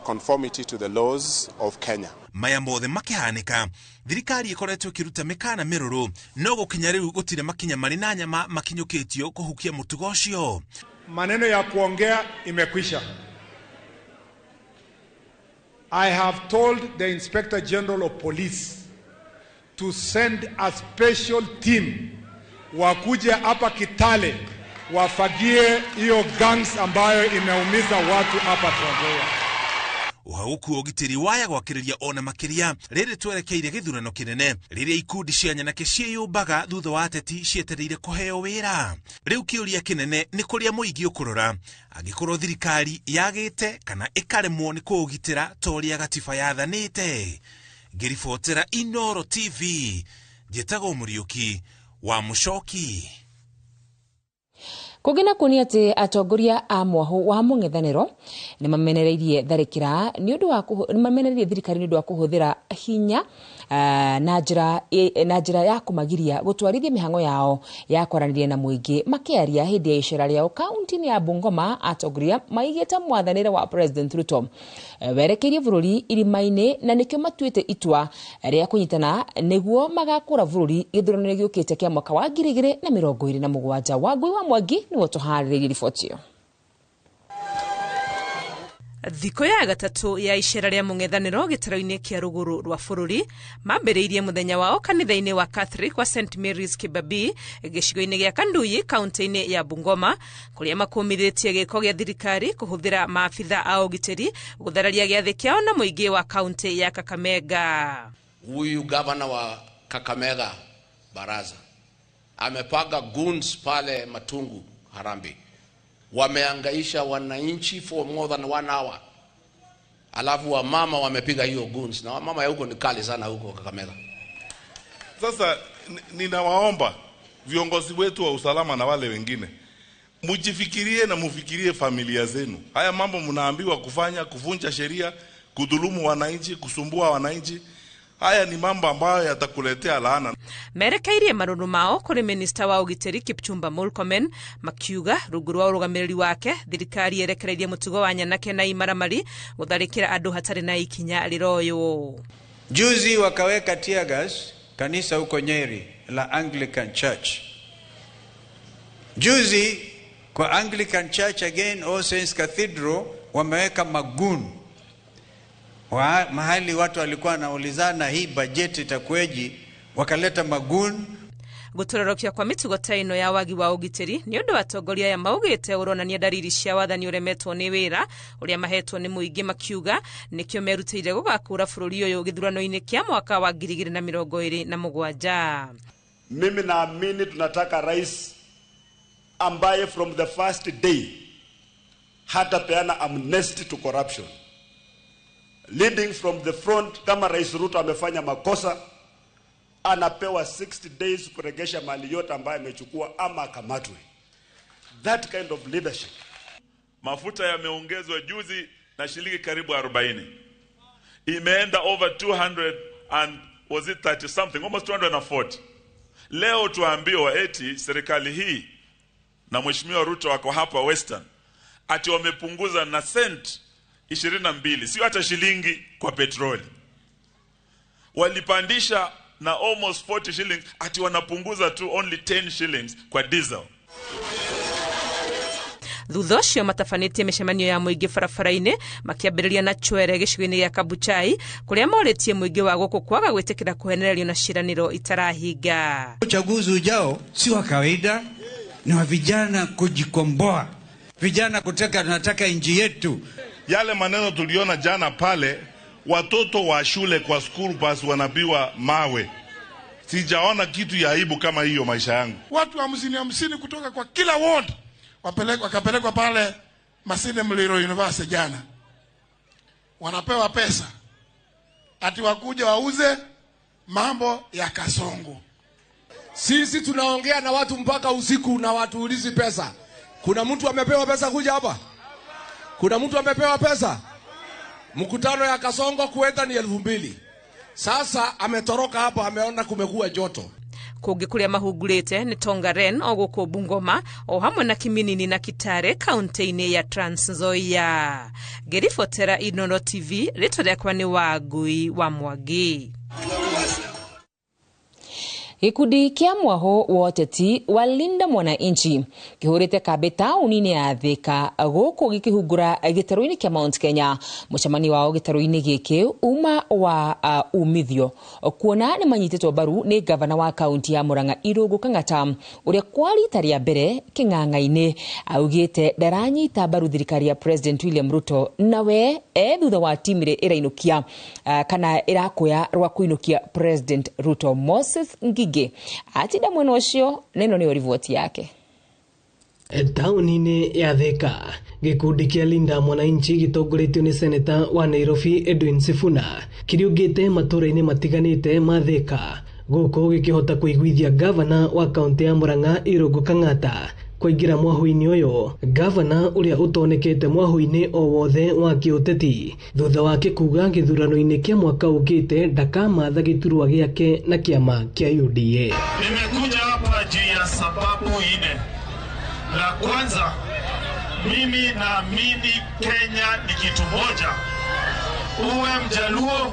conformity to the laws of Kenya. Maya mothe makĩhanĩka, thirikari ĩkoretwo ĩkĩruta mĩkana mĩrũrũ no gũkinya rĩu gũtirĩ makinya marĩ na nyama makinyũkĩtio kũhukia mũtugo ũcio. Maneno ya kuongea imekwisha. I have told the Inspector General of Police to send a special team wakuje hapa Kitale wafagie hiyo gangs ambayo imeumiza watu hapa Trans Nzoia. Ũhagũku ũgitĩri waya gwakĩrĩria ona makĩria rĩrĩ twerekeire gĩthurano kĩnene rĩrĩa ikundi cia nyanake ciĩyũmbaga thutha wa ateti cietereire kũheo wĩra. Rĩu kĩũria kĩnene nĩ kũrĩa mũingĩ ũkũrora angĩkorwo thirikari yagĩte kana ĩkaremwo nĩ kũũgitĩra ta ũrĩa gatiba yathanĩte. Ngĩribotera Inooro TV, njĩtagwo Mũriũki wa Mũcoki. Kũngĩ nakuo nĩ atĩ atongoria a mwahũ wa mũng'ethanĩro nĩ mamenereirie tharĩkĩra nĩ ũndũ wa nĩ mamenereirie thirikari nĩ ũndũ wa kũhũthĩra hinya na njĩra ya kũmagiria gũtwarithia mĩhang'o yao ya kwaranĩria na mũingĩ. Makĩaria hĩndĩ ya icera rĩao kaunti-inĩ ya Bungoma, atongoria maigĩte mwathanĩre wa President Ruto werekeirie bũrũri irima-inĩ na nĩkĩo matuĩte itua rĩa kũnyitana nĩguo magakũra bũrũri gĩthurano-inĩ gĩũkĩte kĩa mwaka wa 2027. Wangui wa Mwangi nĩwe tũharĩrĩirie riboti ĩyo. Thikũ ya gatatũ ya icera rĩa mũng'ethanĩro gĩtaro-inĩ kĩa rũgũrũ rwa bũrũri mambĩrĩirie mũthenya wao kanitha-inĩ wa Catholic wa St Mary's Kibabii gĩcigo-inĩ gĩa Kanduyi kaunti-inĩ ya Bungoma, kũrĩa makũmithĩtie gĩko gĩa thirikari kũhũthĩra maabitha a ũgitĩri gũthararia gĩathĩ kĩao na mũingĩ wa kaunti ya Kakamega. Huyu gavana wa Kakamega Baraza amepanga goons pale Matungu Harambee, wameangaisha wananchi for more than 1 hour. Alafu wamama wamepiga hiyo goons, na wamama ya huko ni kali sana huko Kakamega. Sasa ninawaomba viongozi wetu wa usalama na wale wengine, mujifikirie na mufikirie familia zenu. Haya mambo mnaambiwa kufanya, kuvunja sheria, kudhulumu wananchi, kusumbua wananchi, haya ni mambo ambayo yatakuletea laana. Merekeirie marũrũ mao kũrĩ minista wa ũgitĩri Kipchumba Murkomen makiuga rungu rwa ũrũgamĩrĩri wake thirikari yerekereirie mũtugo wa nyanake na imaramari gũtharĩkĩra andũ hatarĩ na ikinya rĩroywo. Juzi wakaweka tear gas kanisa huko Nyeri la Anglican Church. Juzi kwa Anglican Church again, All Saints Cathedral, wameweka magun. Mahali watu walikuwa wanaulizana hii bajeti itakueji, wakaleta magun. Gũtororokia kwa mĩtugo ta ĩno ya wagi wa ũgitĩri nĩ ũndũ atongoria aya maugĩte ũronania dariri cia wathani ũremetwo nĩ wĩra ũrĩa mahetwo nĩ mũingĩ, makiuga nĩkĩo merutĩire gũgakũra bũrũri ũyũ gĩthurano-inĩ kĩa mwaka wa 2027. Mimi naamini tunataka rais ambaye from the first day hatapeana amnesty to corruption. Leading from the front, kama Rais Ruto amefanya makosa, anapewa 60 days kuregesha mali yote ambayo amechukua ama akamatwe. That kind of leadership. Mafuta yameongezwa juzi na shilingi karibu 40. Imeenda over 200 and was it 30 something, almost 240. Leo tuambiwa eti serikali hii na Mheshimiwa Ruto wako hapa Western ati wamepunguza na cent 22, sio hata shilingi kwa petroli. Walipandisha na almost 40 shillings, ati wanapunguza tu only 10 shillings kwa diesel. Thutha ũcio matabanĩtie mĩcemanio ya mũingĩ barabara-inĩ makĩambĩrĩria na Chwere gĩcigo-inĩ gĩa Kabuchai kũrĩa morĩtie mũingĩ wa gũkũ kwaga gwĩtĩkĩra kũhenererio na ciĩranĩro itarahinga. Uchaguzi ujao si wa kawaida, ni wa vijana kujikomboa, vijana kutaka, tunataka nchi yetu. Yale maneno tuliona jana pale, watoto wa shule kwa school bus wanapiwa mawe. Sijaona kitu ya aibu kama hiyo maisha yangu. Watu 50 kutoka kwa kila ward wakapelekwa pale Masinde Muliro University jana. Wanapewa pesa ati wakuja wauze mambo ya Kasongo. Sisi tunaongea na watu mpaka usiku na watu ulizi pesa. Kuna mtu amepewa pesa kuja hapa? Kuna mtu amepewa pesa? Mkutano ya Kasongo kuenda ni 2000. Sasa ametoroka hapo, ameona kumekuwa joto. Kũngĩ kũrĩa mahungurĩte nĩ Tongaren o gũkũ Bungoma o hamwe na Kiminini na Kitale kaunti-inĩ ya Trans Nzoia. Ngĩribotera Inooro TV, rĩtwa rĩakwa nĩ Wangui wa Mwangi. Gĩkundi kĩa mwaho wa ũteti wa Linda Mwananchi kĩhũrĩte kambĩ taũni-inĩ ya Thika gũkũ gĩkĩhungura gĩtarũ-inĩ kĩa Mount Kenya. Mũcemanio wao gĩtarũ-inĩ gĩkĩ uma wa umithio kuona nĩ manyitĩtwo mbaru nĩ gavana wa kaunti ya Murang'a Irũngũ Kang'ata ũrĩa kwa rita rĩa mbere kĩng'ang'a-inĩ augĩte ndaranyita mbaru thirikari ya President William Ruto nawe thutha wa timu ĩrĩa ĩrainũkia kana ĩrakuya rwa kũinũkia President Ruto. Moses Ngigi atinda mwena ũcio neno nĩyo riboti yake. Taũni-inĩ ya Thika gĩkundi kĩa Linda Mwananchi gĩtongoretio nĩ seneta wa Nairobi Edwin Sifuna kĩriũngĩte matũũra-inĩ matiganĩte ma Thika gũkũ gĩkĩhota kũiguithia gavana wa kaunti ya Murang'a Irũngũ Kang'ata Kũingĩra mwahũ-inĩ ũyũ, gavana ũrĩa ũtonekete mwahũ-inĩ o wothe wa kĩũteti thutha wake kuga gĩthurano-inĩ kĩa mwaka ũkĩte ndakamatha gĩturwa gĩake na kĩama kĩa UDA. Nimekuja hapa juu ya sababu nne. La kwanza, mimi naamini Kenya ni kitu moja. Uwe Mjaluo,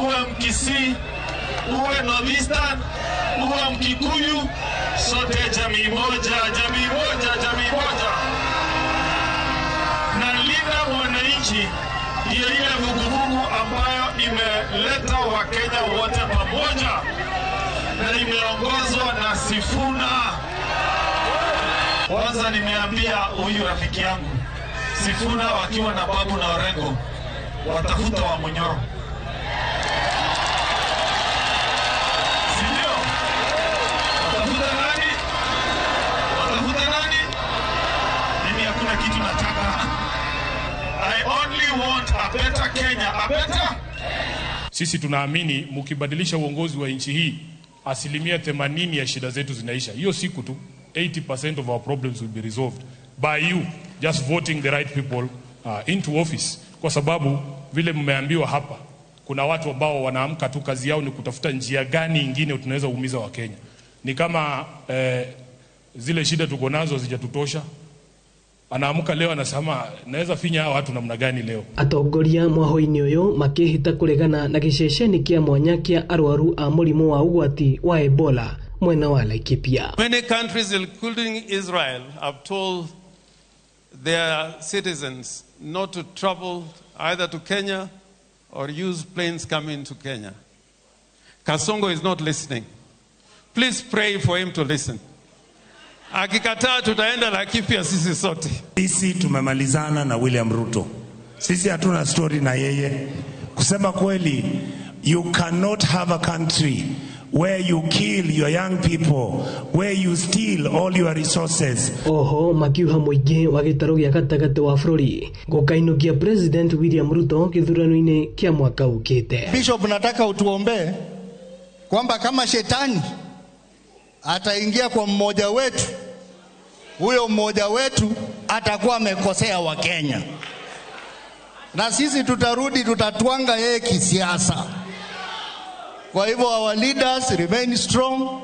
uwe Mkisii, uwe Northeastern, uwe Mkikuyu, sote jamii moja, jamii moja, jamii moja. Na Linda Mwananchi ndiyo ile vuguvugu ambayo imeleta Wakenya wote pamoja na imeongozwa na Sifuna. Kwanza nimeambia huyu rafiki yangu Sifuna wakiwa na Babu na Orengo watafuta wa Munyoro. Sindio? Watafuta nani? Watafuta nani? Mimi hakuna kitu nataka. I only want a better Kenya, a better. Sisi tunaamini mkibadilisha uongozi wa nchi hii 80% ya shida zetu zinaisha. Hiyo siku tu 80% of our problems will be resolved by you just voting the right people into office. Kwa sababu vile mmeambiwa hapa, kuna watu ambao wanaamka tu kazi yao ni kutafuta njia gani ingine tunaweza kuumiza Wakenya. Ni kama zile shida tuko nazo zijatutosha. Anaamka leo anasema naweza finya hawa watu namna gani leo. Atongoria mwahũ-inĩ ũyũ makĩhĩta kũregana na gĩceceni kĩa mwanya kĩa arwaru a mũrimũ wa ũgwati wa Ebola mwena wa Laikipia. Many countries including Israel have told their citizens not to travel either to Kenya or use planes coming to Kenya. Kasongo is not listening. Please pray for him to listen. Akikataa tutaenda Laikipia sisi sote. Sisi tumemalizana na William Ruto. Sisi hatuna story na yeye. Kusema kweli, you cannot have a country where you kill your young people, where you steal all your resources. Oho makiuha mũingĩ wa gĩtarũ gĩa gatagatĩ wa bũrũri gũkainũkia President William Ruto gĩthurano-inĩ kĩa mwaka ũkĩte. Bishop, nataka utuombee kwamba kama shetani ataingia kwa mmoja wetu, huyo mmoja wetu atakuwa amekosea wa Kenya, na sisi tutarudi tutatwanga yeye kisiasa. Kwa hivyo our leaders remain strong.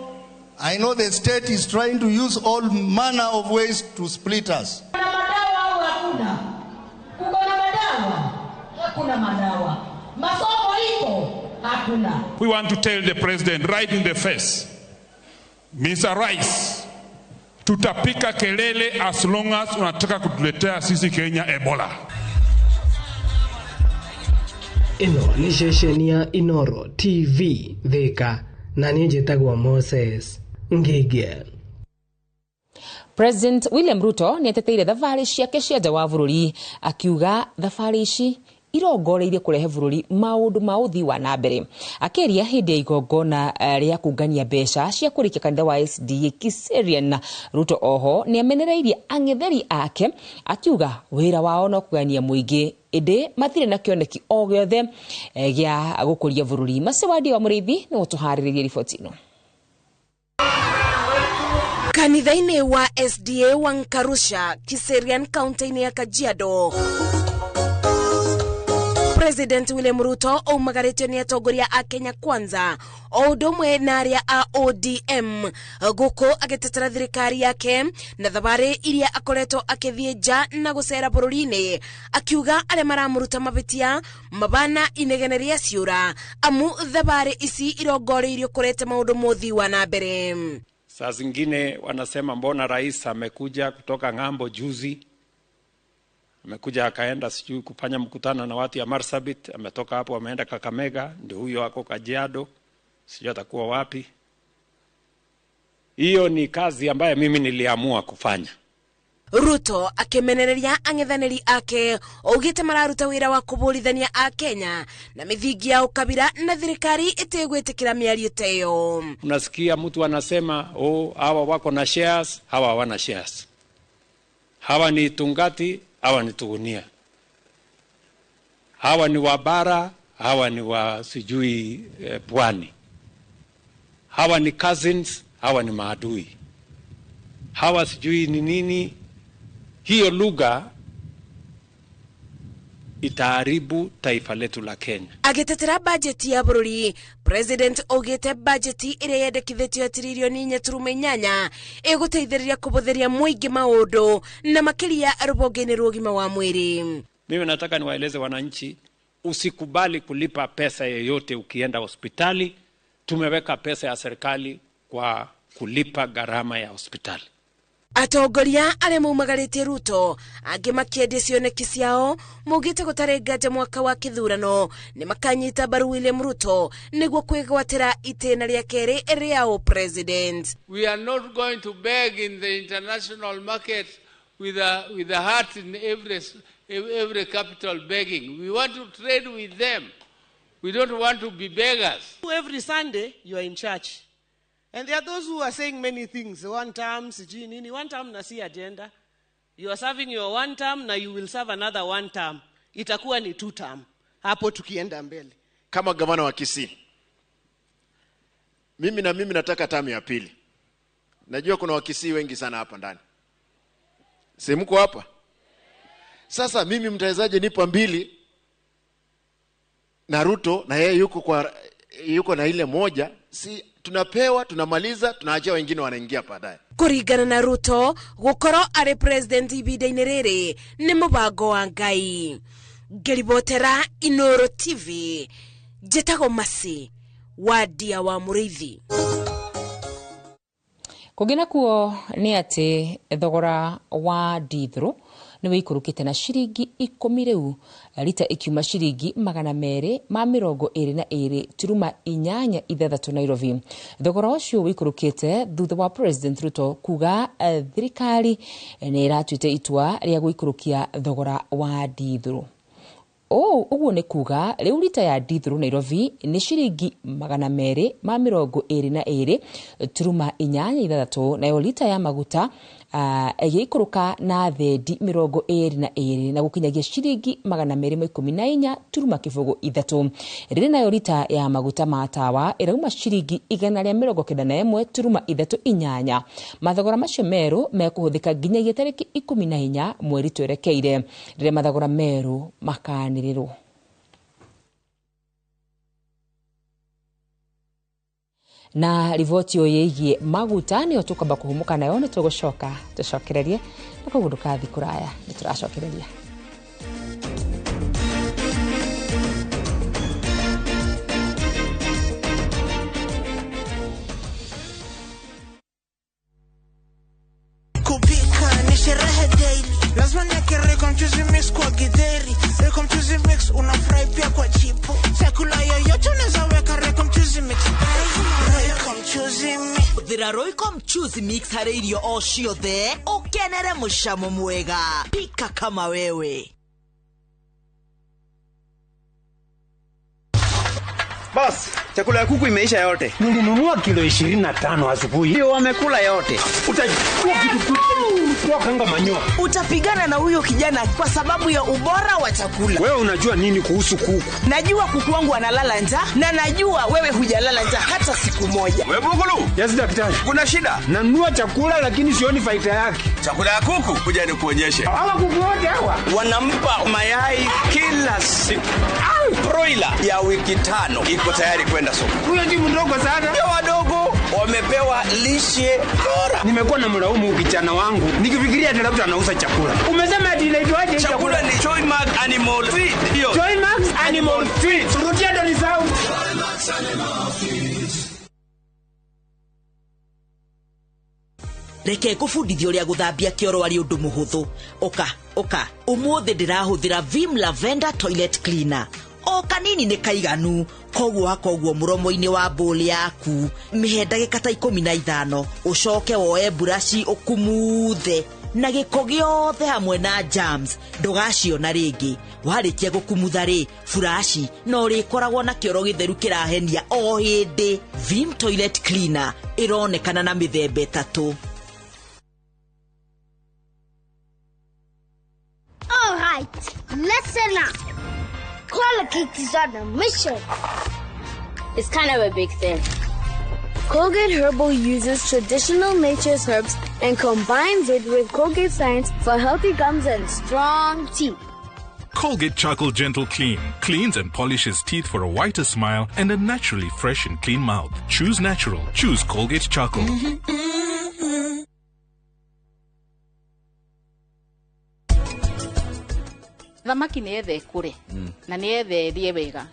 I know the state is trying to use all manner of ways to split us. Kuna madawa au hakuna? Kuko na madawa? Hakuna madawa. Masomo iko? Hakuna. We want to tell the president right in the face, Mr. Rice, tutapika kelele as long as unataka kutuletea sisi Kenya Ebola. Ĩno nĩ ceceni ya Inoro TV Thika, na niĩ njĩtagwo Moses Ngige. President William Ruto nĩ ateteire thabarĩ ciake cia nja wa bũrũri akiuga thabarĩ ici irongoreirie kũrehe bũrũri maũndũ ma ũthii wa na mbere. Akĩaria hĩndĩ ya igongona rĩa kũngania mbeca cia kũrĩkia kanitha wa SDA Kiserian, Ruto oho nĩ amenereirie ang'etheri ake akiuga wĩra wao no kũgania mũingĩ ĩndĩ matirĩ na kĩoneki o gĩothe gĩa gũkũria bũrũri. Macewadi wa Mũrĩithi nĩ ũtũharĩrĩrie riboti ĩno. Kanitha-inĩ wa SDA wa Nkarusha, Kiserian, kaunti-inĩ ya Kajiado, President William Ruto aumagarĩtio nĩ atongoria a Kenya Kwanza o ũndũ ũmwe na arĩa a ODM gũkũ agĩtetera thirikari yake na thabarĩ iria akoretwo akĩthiĩ nja na gũcera bũrũri-inĩ, akiuga arĩa maramũruta mabĩtia mabana inegene rĩa ciũra amu thabarĩ ici irongoreirio kũrete maũndũ mothi wa na mbere. Saa zingine wanasema mbona rais amekuja kutoka ng'ambo juzi, amekuja akaenda sijui kufanya mkutano na watu ya Marsabit, ametoka hapo ameenda Kakamega, ndio huyo ako Kajiado, sijui atakuwa wapi. Hiyo ni kazi ambayo mimi niliamua kufanya. Ruto akimenereria ang'ethanĩri ake augĩte mararuta wĩra wa kũbũrithania a Kenya na mĩthingi ya ũkabira na thirikari ĩtegwĩtĩkĩra mĩario ta ĩyo. Unasikia mtu anasema oh, hawa wako na shares, hawa hawana shares, hawa ni tungati, hawa ni tugunia, hawa ni wa bara, hawa ni wa sijui pwani, hawa ni cousins, hawa ni maadui. hawa sijui ni nini. Hiyo lugha itaharibu taifa letu la Kenya. Agĩtetera bajeti ya bũrũri, President augĩte bajeti ĩrĩa yendekithĩtio ya tiririoni 4.8 ĩgũteithĩrĩria kũbũthĩria mũingĩ maũndũ na makĩria rũhonge-inĩ rwa ũgima wa mwĩrĩ. Mimi nataka niwaeleze wananchi, usikubali kulipa pesa yoyote ukienda hospitali. Tumeweka pesa ya serikali kwa kulipa gharama ya hospitali. Atongoria arĩa maumagarĩtie Ruto angĩ makĩendia cioneki ciao maugĩte gũtarĩ nganja mwaka wa kĩthurano nĩ makanyita mbaru William Ruto nĩguo kwĩgwatĩra itĩna rĩa kerĩ rĩa ũpresident. We are not going to beg in the international market with a heart in every capital begging. We want to trade with them. We don't want to be beggars. Every Sunday you are in church. And there are those who are saying many things. One term, sijui nini, one term na si agenda. You are serving your one term, na you will serve another one term. Itakuwa ni two term. Hapo tukienda mbele. Kama gavana wa Kisii, mimi nataka term ya pili. Najua kuna Wakisii wengi sana hapa ndani. Si mko hapa? Sasa mimi mtawezaje nipa mbili na Ruto na yeye yuko na ile moja? Si tunapewa, tunamaliza, tunaachia wengine wanaingia baadaye. Kũringana na Ruto, gũkorwo arĩ president ihinda-inĩ rĩrĩ nĩ mũbango wa Ngai. Ngĩribotera Inooro TV, njĩtagwo Mercy Wandia wa Mũrĩithi. Kũngĩ nakuo nĩ atĩ thogora wa ndithũrũ nĩ wĩikũrũkĩte na ciringi 10 rĩu, rita ikiuma ciringi 222.86 Nairobi. Thogora ũcio wĩikũrũkĩte thutha wa President Ruto kuga thirikari nĩ ĩratuĩte itua rĩa gũikũrũkia thogora wa ndithũrũ. Ũguo nĩ kuga rĩu rita ya ndithũrũ Nairobi nĩ ciringi 222.86, nayo rita ya maguta ĩgĩikũrũka na thendi 22 na gũkinyagia ciringi 214.03. Rĩrĩ nayo rita ya maguta ma tawa ĩrauma ciringi 191.38. Mathogora macio merũ mekũhũthĩka nginyagia tarĩki 14 mweri twerekeire, rĩrĩa mathogora merũ makanĩrĩrwo. Na riboti ĩyo ĩgiĩ maguta nĩyo tũkwamba kũhũmũka nayo, nĩ tũgũcoka tũcokererie na koguo ndũkathi kũraya, nĩ tũracokereria. Kupika ni sherehe daily, lazima niweke Royco mchuzi mix kwa githeri. Royco mchuzi mix unafurahi pia kwa chipo. Chakula yoyote unaweza weka Royco mchuzi mix. Royco mchuzi mix. Hũthĩra Royco mchuzi mix harĩ irio o ciothe, ũkenere mũcamo mwega. Pika kama wewe. Boss, chakula ya kuku imeisha yote. Nilinunua kilo 25 asubuhi. Ndio wamekula yote. Utajua kitu kwa kanga manyoa. Utapigana na huyo kijana kwa sababu ya ubora wa chakula. Wewe unajua nini kuhusu kuku? Najua kuku wangu analala njaa na najua wewe hujalala njaa hata siku moja. Wewe Bugulu? Yes daktari. Kuna shida? Nanunua chakula lakini sioni faida yake. Chakula ya kuku kuja nikuonyeshe. Hawa kuku wote hawa wanampa mayai kila siku. Broiler ya wiki 5 iko tayari kwenda soko. Huyo ni mdogo sana. Ndio wadogo wamepewa lishe bora. Nimekuwa na mlaumu kijana wangu nikifikiria ati labda anauza chakula. Umesema ati inaitwaje? Chakula ni Joymax Animal Feed. Ndio. Joymax Animal Feed. Rudia ndo nisahau. Joymax Animal Feed. Reke ngũbundithie ũrĩa gũthambia kĩoro arĩ ũndũ mũhũthũ. Ũka, ũka. Ũmũthĩ ndĩrahũthĩra Vim Lavender Toilet Cleaner. O kanini nĩ kaiganu, koguo hakoguo mũromo-inĩ wa bowl yaku. Mĩhe ndagĩka ta 15, ũcoke woe buraci ũkumuthe na gĩko gĩothe hamwe na germs ndũgaciona rĩngĩ. Warĩkia gũkumutha rĩ, buraci no ũrĩkoragwo na kĩoro gĩtheru kĩrahenia o hĩndĩ. Vim Toilet Cleaner ĩronekana na mĩthemba 3. All right, listen up. Kola Cake is on a mission. It's kind of a big thing. Colgate Herbal uses traditional nature's herbs and combines it with Colgate science for healthy gums and strong teeth. Colgate Charcoal Gentle Clean cleans and polishes teeth for a whiter smile and a naturally fresh and clean mouth. Choose natural. Choose Colgate Charcoal. Thamaki nä yethe ĩkũre na nä yethe ĩrĩe wega,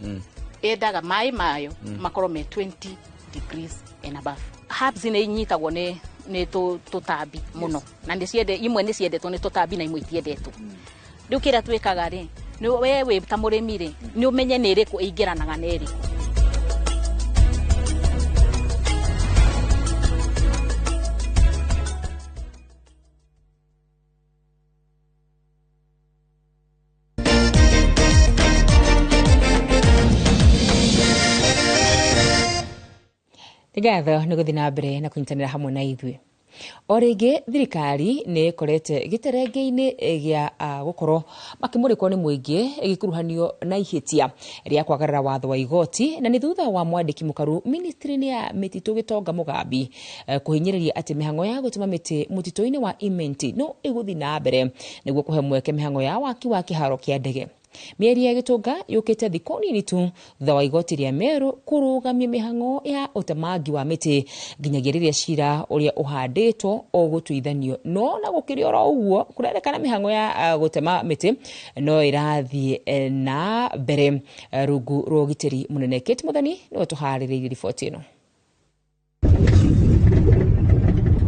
yendaga maĩ mayo makorwo me 20 degrees and above. Herbs nĩ inyitagwo nĩ tũtambi mũno, na nĩ ciende imwe nĩ ciendetwo nĩ tũtambi na imwe itiendetwo. Rĩu kĩrĩa twĩkaga rĩ, nĩ we wĩ ta mũrĩmi rĩ, nĩ ũmenye nĩ ĩrĩkũ ĩingĩranaga na ĩrĩkũ. Nĩ ngatho nĩ gũthiĩ na mbere na kũnyitanĩra hamwe na ithuĩ. O rĩngĩ thirikari nĩ ĩkorete gĩterenge-inĩ gĩa gũkorwo makĩmũrĩkwo nĩ mũingĩ ĩgĩkuruhanio na ihĩtia rĩa kwagarara watho wa igoti, na nĩ thutha wa mwandĩki mũkaru ministry-inĩ ya mĩtitũ Gĩtonga Mũgambi kũhinyĩrĩria atĩ mĩhang'o ya gũtema mĩtĩ mũtitũ-inĩ wa Imenti no ĩgũthiĩ na mbere nĩguo kũhe mweke mĩhang'o ya waki wa kĩharo kĩa ndege. Mĩario ya Gĩtonga yũkĩte thikũ nini tu thutha wa igoti rĩa Meru kũrũgamia mĩhang'o ya ũtemangi wa mĩtĩ nginyagia rĩrĩa cira ũrĩa ũhandĩtwo ũgũtuithanio. No na gũkĩrĩ oro ũguo, kũrerĩkana mĩhang'o ya gũtema mĩtĩ no ĩrathiĩ na mbere rungu rwa ũgitĩri mũnene. Kate Muthoni nĩwe tũharĩrĩirie riboti ĩno.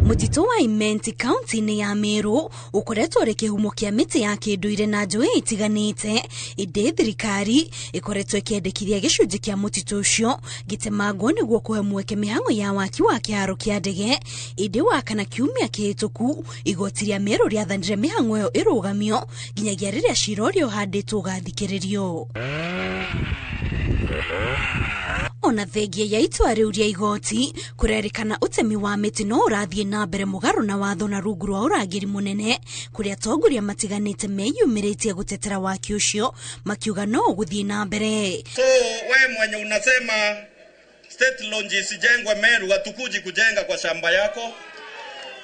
Mũtitũ wa Imenti kaunti-inĩ ya Meru ũkoretwo ũrĩ kĩhumo kĩa mĩtĩ ya kĩndũire na njũĩ itiganĩte, ĩndĩ thirikari ĩkoretwo ĩkĩendekithia gĩcunjĩ kĩa mũtitũ ũcio gĩtemangwo nĩguo kũhe mweke mĩhang'o ya waki wa kĩharo kĩa ndege. Ĩndĩ wakana kiumia kĩhĩtũku, igoti rĩa Meru rĩathanire mĩhang'o ĩyo ĩrũgamio nginyagia rĩrĩa cira ũrĩa ũhandĩtwo ũgathikĩrĩrio. Ona thengia ya itua rĩu rĩa igoti, kũrerĩkana ũtemi wa mĩtĩ no ũrathiĩ na mbere mũgarũ na watho na rungu rwa ũrangĩri mũnene, kũrĩa atongoria matiganĩte meyumĩrĩtie gũtetera waki ũcio makiuga no ũgũthiĩ na mbere. So we mwenye unasema state lodge isijengwe Meru, hatukuji kujenga kwa shamba yako,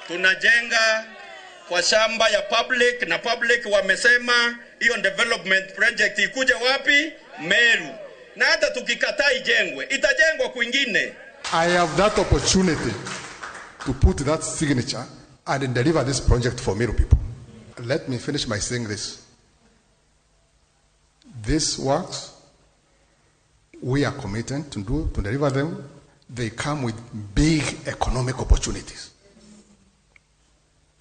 tunajenga kwa shamba ya public, na public wamesema hiyo development project ikuje wapi? Meru. Na hata tukikataa ijengwe, itajengwa kwingine. I have that opportunity to put that signature and deliver this project for Meru people. Let me finish by saying this. This works. We are committed to deliver them. They come with big economic opportunities.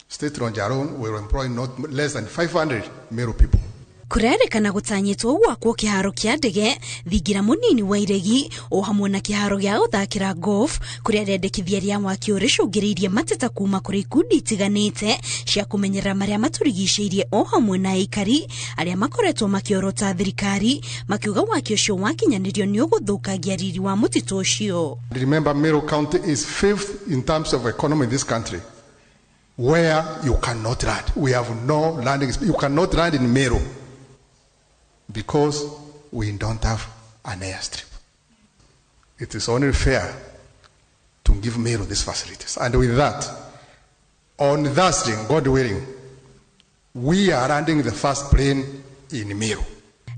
State lodge alone will employ not less than 500 Meru people. Kũrerĩkana gũtanyĩtwo gwakwo kĩharo kĩa ndege thingira mũnini wa Iregi o hamwe na kĩharo gĩa gũthakĩra golf, kũrĩa rĩendekithia rĩa waki ũrĩcũngĩrĩirie mateta kuma kũrĩ ikundi itiganĩte cia kũmenyerera marĩa matũrigicĩirie o hamwe na aikari arĩa makoretwo makĩorota thirikari makiuga waki ũcio wakinyanĩrio nĩ ũgũthũkangia riri wa mũtitũ ũcio. Remember, Meru County is fifth in terms of economy in this country, where you cannot land. We have no landing. You cannot land in Meru because we don't have an airstrip. It is only fair to give Meru these facilities. And with that, on Thursday, God willing, we are landing the first plane in Meru.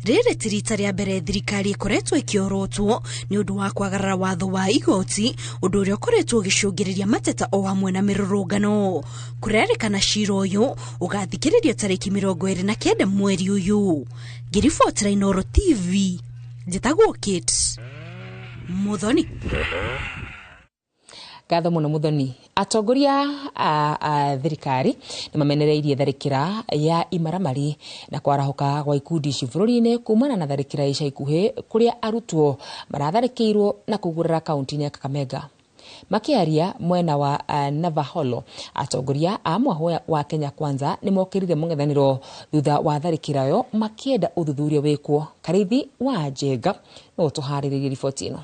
Rĩrĩ ti rita rĩa mbere thirikari ĩkoretwo ĩkĩorotwo nĩ ũndũ wa kwagarara watho wa igoti, ũndũ ũrĩa ũkoretwo ũgĩcũngĩrĩria mateta o hamwe na mĩrũrũngano. Kũrerĩkana cira ũyũ ũgathikĩrĩrio tarĩki 29 mweri ũyũ. Ngĩribotera Inooro TV, njĩtagwo Kate Muthoni. Ngatho mũno Muthoni. Atongoria a thirikari nĩ mamenereirie tharĩkĩra ya imaramari na kwarahũka gwa ikundi ici bũrũri-inĩ kumana na tharĩkĩra ica ikuhĩ kũrĩa arutwo maratharĩkĩirwo na kũgurara kaunti-inĩ ya Kakamega. Makiaria mwena wa Navaholo, atongoria a mwahũ wa Kenya Kwanza nĩ mokĩrire mũng'ethanĩro thutha wa tharĩkĩra ĩyo makĩenda ũthuthuria wĩkwo. Karithi wa Njenga no tũharĩrĩrie riboti ĩno.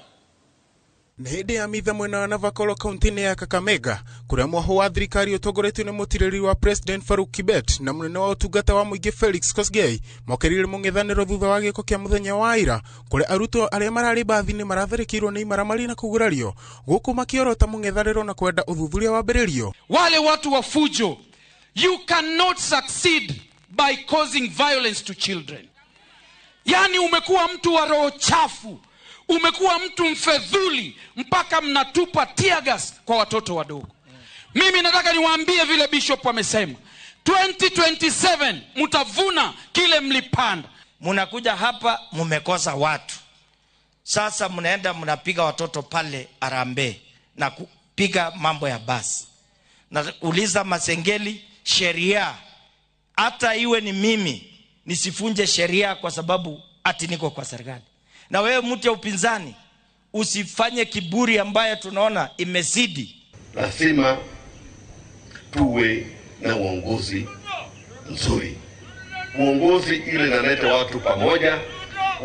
Nĩ hĩndĩ ya mitha mwena wa Navakolo kaunti-inĩ ya Kakamega kũrĩa mwaho wa thirikari ũtongoretio nĩ mũtirĩrĩri wa President Faruk Kibet na mũnene wa ũtungata wa mũingĩ Felix Kosgei mokĩrĩire mũng'ethanĩro thutha wa gĩko kĩa mũthenya wa ira kũrĩa arutwo arĩa mararĩ mbathi-inĩ maratharĩkĩirwo nĩ imaramari na kũgurario gũkũ makĩorota mũng'ethanĩro na kwenda ũthuthuria wambĩrĩrio. Wale watu wa fujo, you cannot succeed by causing violence to children. Yani umekuwa mtu wa roho chafu, umekuwa mtu mfedhuli mpaka mnatupa tear gas kwa watoto wadogo. Mimi nataka niwaambie vile bishop amesema, 2027 mtavuna kile mlipanda. Munakuja hapa mumekosa watu, sasa mnaenda mnapiga watoto pale Harambee na kupiga mambo ya basi. Na uliza Masengeli, sheria hata iwe ni mimi nisifunje sheria kwa sababu ati niko kwa serikali. Na wewe mtu ya upinzani usifanye kiburi ambaye tunaona imezidi. Lazima tuwe na uongozi mzuri, uongozi ile inaleta watu pamoja,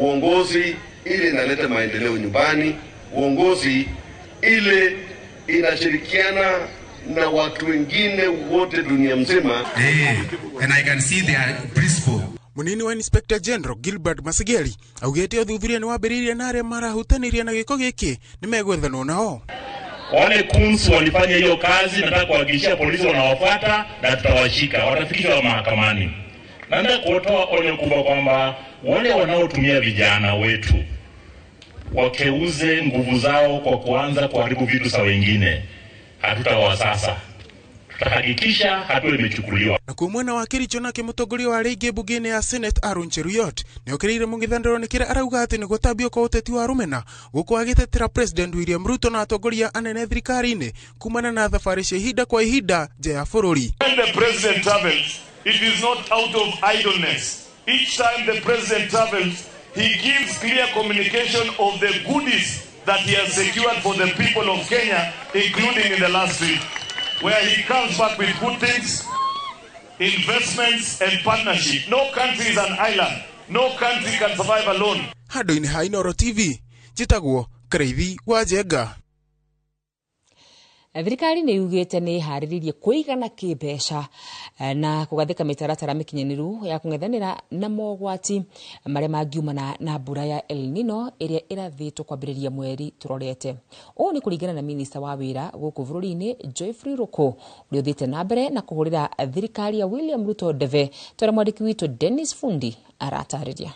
uongozi ile inaleta maendeleo nyumbani, uongozi ile inashirikiana na watu wengine wote dunia mzima. And I can see their principle. Munini wa Inspector General Gilbert Masigeli augĩte ũthuthuria nĩ wambĩrĩirie na arĩa marahutanirie na gĩko gĩkĩ nĩ megwethanwo nao. Wale kunsu walifanya hiyo kazi, nataka kuhakikishia polisi wanawafuata na tutawashika, watafikishwa mahakamani. Nataka kutoa onyo kubwa kwamba wale wanaotumia vijana wetu wakeuze nguvu zao kwa kuanza kuharibu vitu za wengine, hatutawasasa. Tutahakikisha hatua imechukuliwa. Na kwa mwena wa Kericho nake mũtongoria wa rĩngĩ mbunge-inĩ ya Senate Aaron Cheruiyot nĩokĩrĩire mũng'ethanĩro nĩ kĩrĩa arauga atĩ nĩ gũtambio kwa ũteti wa rũmena gũkũ agĩtetera President William Ruto na atongoria anene thirikari-inĩ kumana na thabarĩ cia ihinda kwa ihinda nja ya bũrũri. When the president travels, it is not out of idleness. Each time the president travels, he gives clear communication of the goodies that he has secured for the people of Kenya, including in the last week, where he comes back with good things, investments and partnership. No country is an island. No country can survive alone. Handũ-inĩ ha Inooro TV, njĩtagwo Kariithi wa Njenga. Thirikari nĩ yugĩte nĩ ĩharĩrĩirie kũigana kĩmbeca na kũgathĩka mĩtaratara mĩkinyanĩru ya kũng'ethanĩra na mogwati marĩa mangiumana na mbura ya El Nino ĩrĩa ĩrathĩtwo kwambĩrĩria mweri tũrorete. Ũũ nĩ kũringana na minista wa wĩra gũkũ bũrũri-inĩ Geoffrey Ruku ũrĩa ũthiĩte na mbere na kũhũrĩra thirikari ya William Ruto ndebe tondũ mwandĩki witũ Dennis Fundi aratarĩria.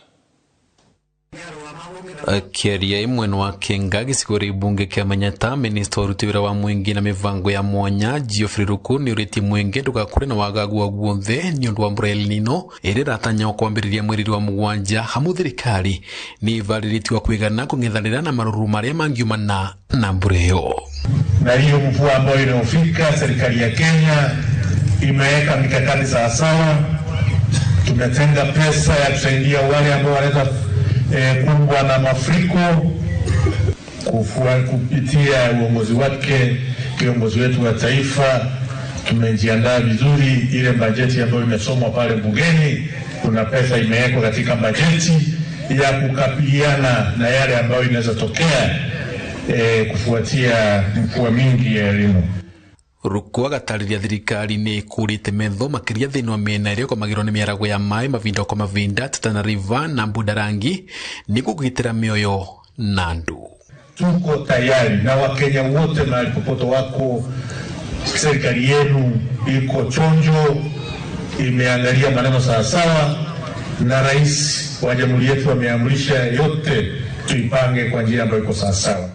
Akiaria mwena wa Kenga gĩcigo kĩa mbunge kĩa Manyata, minista wa ũruti wĩra wa mũingĩ na mĩbango ya mwanya Geoffrey Ruku nĩũrĩtie mũingĩ ndũgakũre na wagagu wa guothe nĩ ũndũ wa mbura El Nino ĩrĩa ĩratanywo kwambĩrĩria mweri wa mũgwanja hamu thirikari nĩ ĩvarĩrĩtio wa kũigana kũng'ethanĩra na marũrũ marĩa mangiumana na mbura ĩyo. Na hiyo mvua ambayo inayofika, serikali ya Kenya imeweka mikakati sawasawa. Tumetenga pesa ya kusaidia wale ambao wanaweza kumbwa na mafuriko kupitia uongozi wake kiongozi wetu wa taifa. Tumejiandaa vizuri, ile bajeti ambayo imesomwa pale bungeni, kuna pesa imewekwa katika bajeti ya kukabiliana na yale ambayo inaweza tokea kufuatia mvua mingi ya El Nino. Ruku agatarĩria thirikari nĩ ĩkũrĩte metho makĩria thĩinĩ wa mĩena ĩrĩa ĩgomagĩrwo nĩ mĩarago ya maĩ mavinda kwa mavinda Tana River na Budarangi nĩguo kũgitĩra mĩoyo na andũ. Tuko tayari na Wakenya wote mahali popote wako, serikali yenu iko chonjo, imeangalia maneno sawasawa, na rais wa jamhuri yetu ameamrisha yote tuipange kwa njia ambayo iko sawasawa.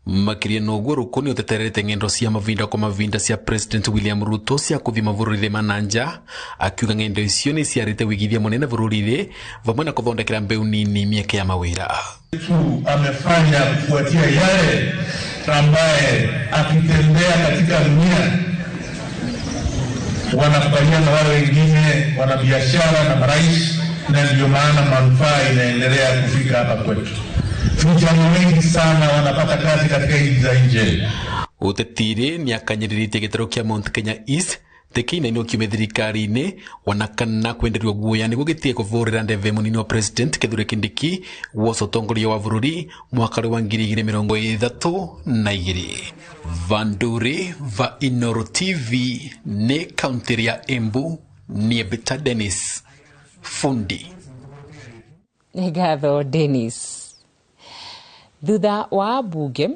Makiria noguo Ruku nĩ ũteterete ng'endo cia mavinda kwa mavinda cia President William Ruto cia kũthii mabũrũri ma na nja, akiuga ng'endo icio nĩ ciarĩte wĩigithia mũnene bũrũri-inĩ vamwe na kũthondekera mbeũ nini mĩeke ya mawĩra. Tu amefanya kufuatia yale ambaye akitembea katika dunia wanakubaliana wale wengine wanabiashara na marais, na ndio maana manufaa inaendelea kufika hapa kwetu. Vijana wengi sana wanapata kazi katika nchi za nje. Ũtetire nĩ akanyĩrĩrĩtie gĩtarũ kĩa Mount Kenya East Thikiina kiume thirikari-inĩ wana kana kwenderio guoya nĩguo gĩtige kũvũrĩra ndebe mũnini wa president Kithure Kindiki woca ũtongoria wa bũrũri mwaka wa 2032. Vanduri va Inoro TV nĩ kaunti ya Embu, niĩ Peter Dennis Fundi. Nĩ ngatho Dennis. Thutha wa mbunge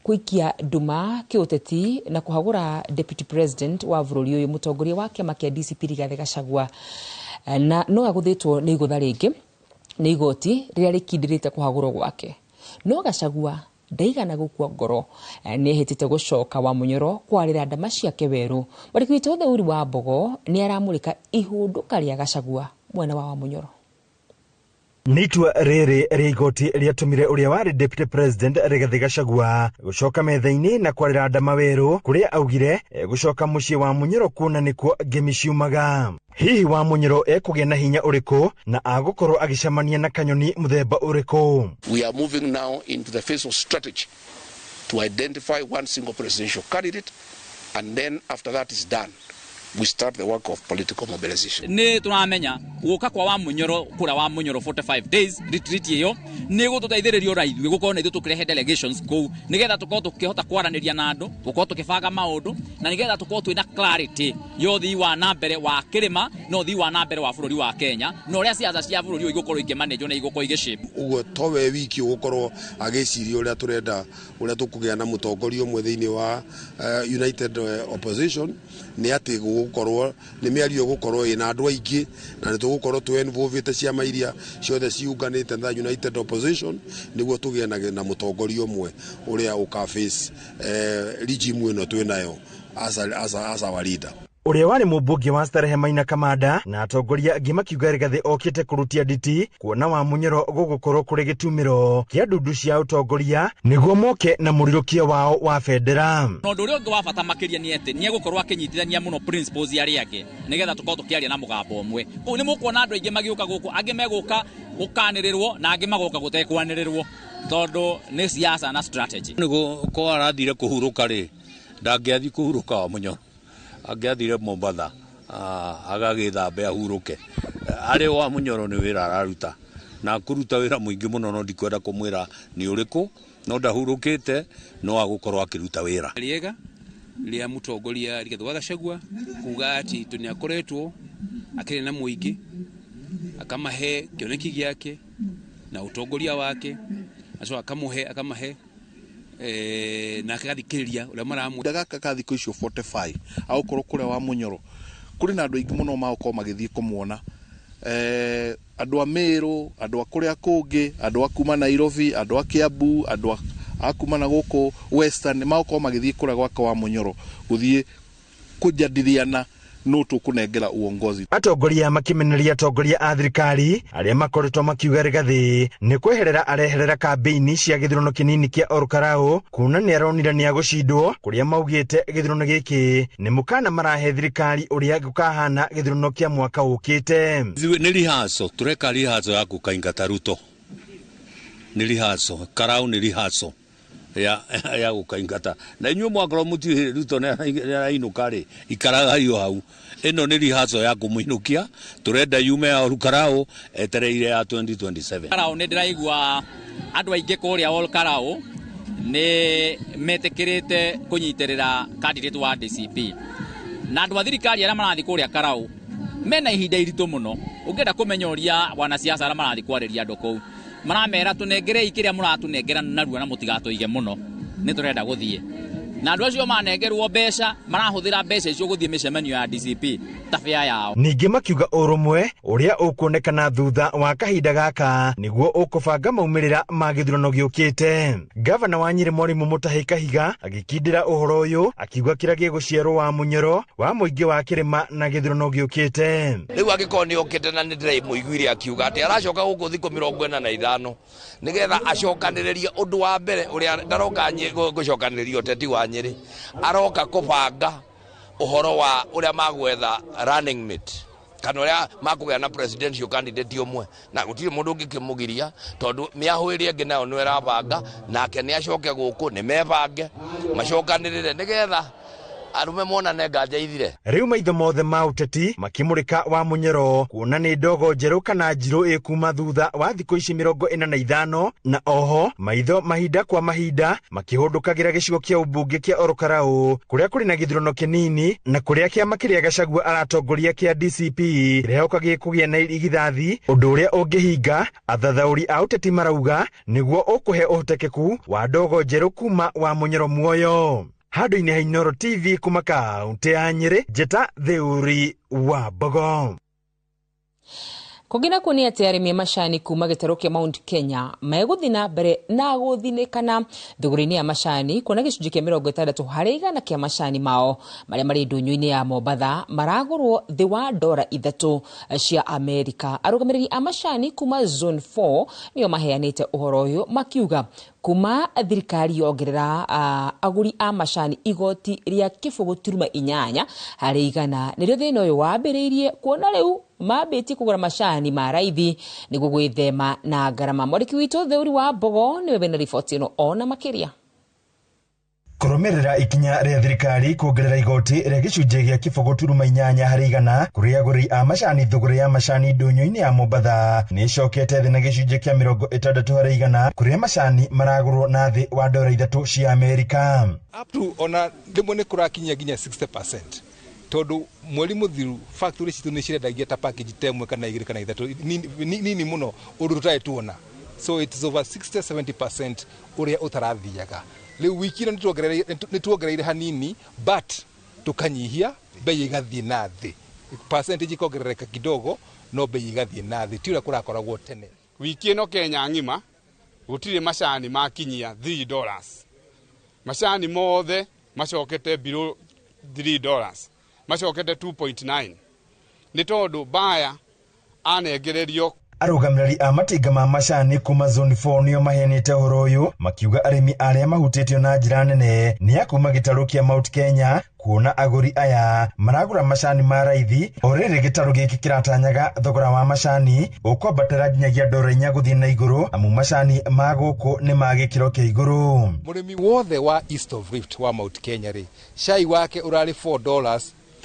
kuikia nduma kiuteti na kuhagura deputy president wa bũrũri ũyũ mũtongoria wa kĩama kĩa DCP Rigathĩ Gachagua na no agũthĩtwo nĩ igũtha rĩngĩ nĩ igoti rĩrĩa rĩkindĩrĩte kũhagũrwo gwake. No Gachagua ndaigana gũkua ngoro, nĩ ehĩtĩte gũcoka wa Munyoro kwarĩra ndama ciake werũ. Mwandĩki witũ Theuri wa Mbogo nĩ aramũrĩka ihũndũka rĩa Gachagua mwena wa Wamunyoro. Nĩ itua rĩrĩ rĩa igoti rĩatũmire ũrĩa warĩ deputy president Rigathĩ Gachagua gũcoka metha-inĩ na kwarĩra ndama werũ kũrĩa augire gũcoka mũciĩ wa Munyoro kuona nĩkuo ngemi ciumaga. Hihi wa Munyoro ekũgĩa na hinya ũrĩkũ na agũkorwo agĩcemania na kanyoni mũthemba ũrĩkũ? We are moving now into the phase of strategy to identify one single presidential candidate, and then after that is done, we start the work of political mobilization. Nĩ tũramenya gũka kwa Wamunyoro kũrĩa Wamunyoro 45 days retreat ĩyo nĩ gũtũteithĩrĩria ona ithuĩ gũkorwo na ithuĩ tũkĩrehe delegations kũu nĩgetha tũkorwo tũkĩhota kwaranĩria na andũ, gũkorwo tũkĩbanga maũndũ na nĩgetha tũkorwo twĩna clarity ya ũthii wa na mbere wa kĩrĩma na ũthii wa na mbere wa bũrũri wa Kenya na ũrĩa siasa cia bũrũri ũyũ igũkorwo ikĩmanĩjwo na igũkorwo igĩshape. Ũguo to we wiki ũgũkorwo agĩciria ũrĩa tũrenda ũrĩa tũkũgĩa na mũtongoria ũmwe thĩinĩ wa United Opposition nĩ atĩ gũgũkorwo nĩ mĩario gũkorwo ĩna andũ aingĩ na nĩ tũgũkorwo twĩ ciama iria ciothe ciunganĩte na United Opposition nĩguo tũgĩe na mũtongoria ũmwe ũrĩa ũka face regime ĩno twĩ nayo as our leader. Ũrĩa warĩ mũmbunge wa Starehe Maina Kamanda na atongoria angĩ makiuga Rigathĩ okĩte kũrutia nditi kuona Wamunyoro gũgũkorwo kũrĩ gĩtumĩro kĩa ndundu cia ũtongoria nĩguo moke na mũrirũkia wao wa bendera. Na ũndũ ũrĩa ũngĩ wa bata makĩria nĩ atĩ nĩ egũkorwo akĩnyitithania mũno principles ya arĩa angĩ nĩgetha tũkorwo tũkĩaria na mũgambo ũmwe. Kũu nĩ mũkuona andũ aingĩ magĩũka gũkũ, angĩ megũka gũkanĩrĩrwo na angĩ magoka gũtekwanĩrĩrwo tondũ nĩ siasa na strategy. Nĩguo ko arathire kũhurũka rĩ, ndangĩathiĩ kũhurũka Wamunyoro, angĩathire Mombatha agagĩthambe ahurũke. Arĩ Wamunyoro nĩ wĩra araruta na kũruta wĩra mũingĩ mũno, no ndikwenda kũmwĩra nĩ ũrĩkũ, no ndahurũkĩte no agũkorwo akĩruta wĩra. Rĩega rĩa mũtongoria Rigathĩ wa Gachagua kuga atĩ tondũ nĩakoretwo akĩrĩ na mũingĩ akamahe kĩoneki gĩake na ũtongoria wake, acoka akamũhe akamahe na akathikĩrĩria ũrĩa maramwĩra. Gaka ka thikũ icio 45 agũkorwo kũrĩa Wamunyoro kũrĩ na andũ aingĩ mũno magũkorwo magĩthiĩ kũmuona, andũ a Meru, andũ a kũrĩa kũngĩ, andũ a kuma Nairobi, andũ a Kiambu, andũ a kuma na gũkũ Western magũkorwo magĩthiĩ kũrĩa gwake Wamunyoro gũthiĩ kũjadiliana no tũkũnengera uongozi. Atongoria makĩmeneria atongoria a thirikari arĩa makoretwo makiuga Rigathĩ nĩ kweherera areherera kambĩini cia gĩthurano kĩnini kĩa Olkalau kuona nĩ aronire nĩ agũcindwo, kũrĩa maugĩte gĩthurano gĩkĩ nĩ mũkana marahe thirikari ũrĩa gũkahana gĩthurano kĩa mwaka ũkĩte. Nĩ rehearsal tũreka rehearsal ya gũkaingata Ruto, nĩ rehearsal Karau, nĩ rehearsal ya gũkaingata na inyuĩ mwakorwo mũtiũĩ Ruto nĩ arainũka rĩ, ikaragai o hau. Ĩno nĩ rehearsal ya kũmũinũkia, tũrenda yume ya Olkalau etereire ya 2027. Karau nĩ ndĩraigua andũ aingĩ kũrĩa Olkalau nĩ metĩkĩrĩte kũnyitĩrĩra candidate wa DCP na andũ a thirikari arĩa marathiĩ kũrĩa Karau mena ihinda iritũ mũno. Ũngĩenda kũmenya ũrĩa wanasiasa arĩa marathiĩ kwarĩria andũ kũu maramera tũnengerei kĩrĩa mũratũnengera narua na mũtigatũige mũno, nĩ tũrenda gũthiĩ. Na andũ acio manengerwo mbeca marahũthĩra mbeca icio gũthiĩ mĩcemanio ya DCP ta bĩa yao. Ningĩ makiuga ũrũmwe ũrĩa ũkuonekana thutha wa kahinda gaka nĩguo ũkũbanga maumĩrĩra ma gĩthurano gĩũkĩte. Gavana wa Nyĩrĩ Mwarimũ Mũtahi Kahiga agĩkindĩra ũhoro ũyũ akiuga kĩrĩa gĩgũciarwo Wamunyoro wa mũingĩ wa kĩrĩma na gĩthurano gĩũkĩte. Rĩu angĩkorwo nĩ okĩte na nĩ ndĩramũiguire akiuga atĩ aracoka gũkũ thikũ 45 nĩgetha acokanĩrĩrie ũndũ wa mbere ũrĩa ndaroka gũcokanĩrĩria ũteti wa Nyĩrĩ, aroka kũbanga ũhoro wa ũrĩa magwetha running mate kana ũrĩa makũgĩa na presidential candidate ũmwe, na gũtirĩ mũndũ ũngĩkĩmũgiria tondũ mĩahũ ĩrĩa ĩngĩ nayo nĩyo ĩrabanga, nake nĩ acoke gũkũ nĩ mebange macokanĩrĩre nĩgetha Arume monane nganja ithire. Rĩu maitho mothe ma ũteti makĩmũrĩka wa Munyoro kuona nĩ ndogo njerũ kana njirũ ĩkuma thutha wa thikũ ici 45, na oho maitho mahinda kwa mahinda makĩhũndũkagĩra gĩcigo kĩa ũmbunge kĩa Orokarau kũrĩa kũrĩ na gĩthurano kĩnini na kũrĩa kĩama kĩrĩa Gachagua aratongoria kĩa DCP kĩrehoka gĩkũgĩa na irigithathi, ũndũ ũrĩa ũngĩhinga athathaũri a ũteti marauga nĩguo ũkũhe ũhotekeku wa ndogo njerũ kuma wa Munyoro muoyo. Handũ-inĩ ha Inooro TV kuma kaunti ya Nyĩrĩ, Njĩta Theuri wa Mbogo. Kũngĩ nakuo nĩ atĩ arĩmi a macani kuma gĩtarũ kĩa Mount Kenya megũthiĩ na mbere na gũthinĩkana thũgũrĩ-inĩ ya macani, kuona gĩcunjĩ kĩa 60% kĩa macani mao marĩa marĩ ndũnyũ-inĩ ya Mombatha maragũrwo thĩ wa $3 cia Amerika. Arũgamĩrĩri a macani kuma Zone 4 nĩo maheanĩte ũhoro ũyũ makiuga kuma thirikari yongerera agũri a macani igoti rĩa 0.8 harĩ igana nĩrĩo thĩna ũyũ wambĩrĩirie, kuona rĩu mambĩtie kũgũra macani ma raithi nĩguo gwĩthema na ngarama. Mwandĩki witũ Theuri wa Mbogo nĩwe wĩna riboti ĩno ona makĩria. Kũrũmĩrĩra ikinya rĩa thirikari kuongerera igoti rĩa gĩcunjĩ gĩa 0.8 harĩ igana kũrĩ agũri a macani, thũgũrĩ ya macani ndũnyũ-inĩ ya Mombatha nĩ ĩcokete thĩ na gĩcunjĩ kĩa 60 harĩ igana kũrĩa macani maragũrwo na thĩ wa $3 cia Amerika. Up to ona rĩmwe nĩ kũrakinyia nginya 60%, tondũ mweri mũthiru factory citũ nĩ cirendagia ta package ta 1 kana 2 kana 3 nini mũno ũndũ tũtarĩ tuona, so it is over 60-70% ũrĩa ũtarathiaga. Rĩu wiki ĩno nĩ tuongereire hanini, but tukanyihia bei igathiĩ na thĩ, percentage ikongerereka kidogo, no bei igathiĩ na thĩ, ti ũrĩa kũrakoragwo tene. Wiki ĩno Kenya ng'ima gũtirĩ macani makinyia $3, macani mothe macokete below $3, macokete 2.9 nĩ tondũ baya anengererio. Arũgamĩrĩri a matinga ma macani kuma Zone 4 nĩo maheanĩte ũhoro ũyũ makiuga arĩmi arĩa mahutĩtio na njĩra nene nĩ a kuma gĩtarũ kĩa Mount Kenya, kuona agũri aya maragũra macani ma raithi o rĩrĩ gĩtarũ gĩkĩ kĩratanyaga thogora wa macani ũkwambatĩra nginyagia $4 gũthiĩ na igũrũ, amu macani ma gũkũ nĩ ma gĩkĩro kĩa igũrũ. Mũrĩmi wothe wa East of Rift wa Mount Kenya rĩ, cai wake ũrarĩ $4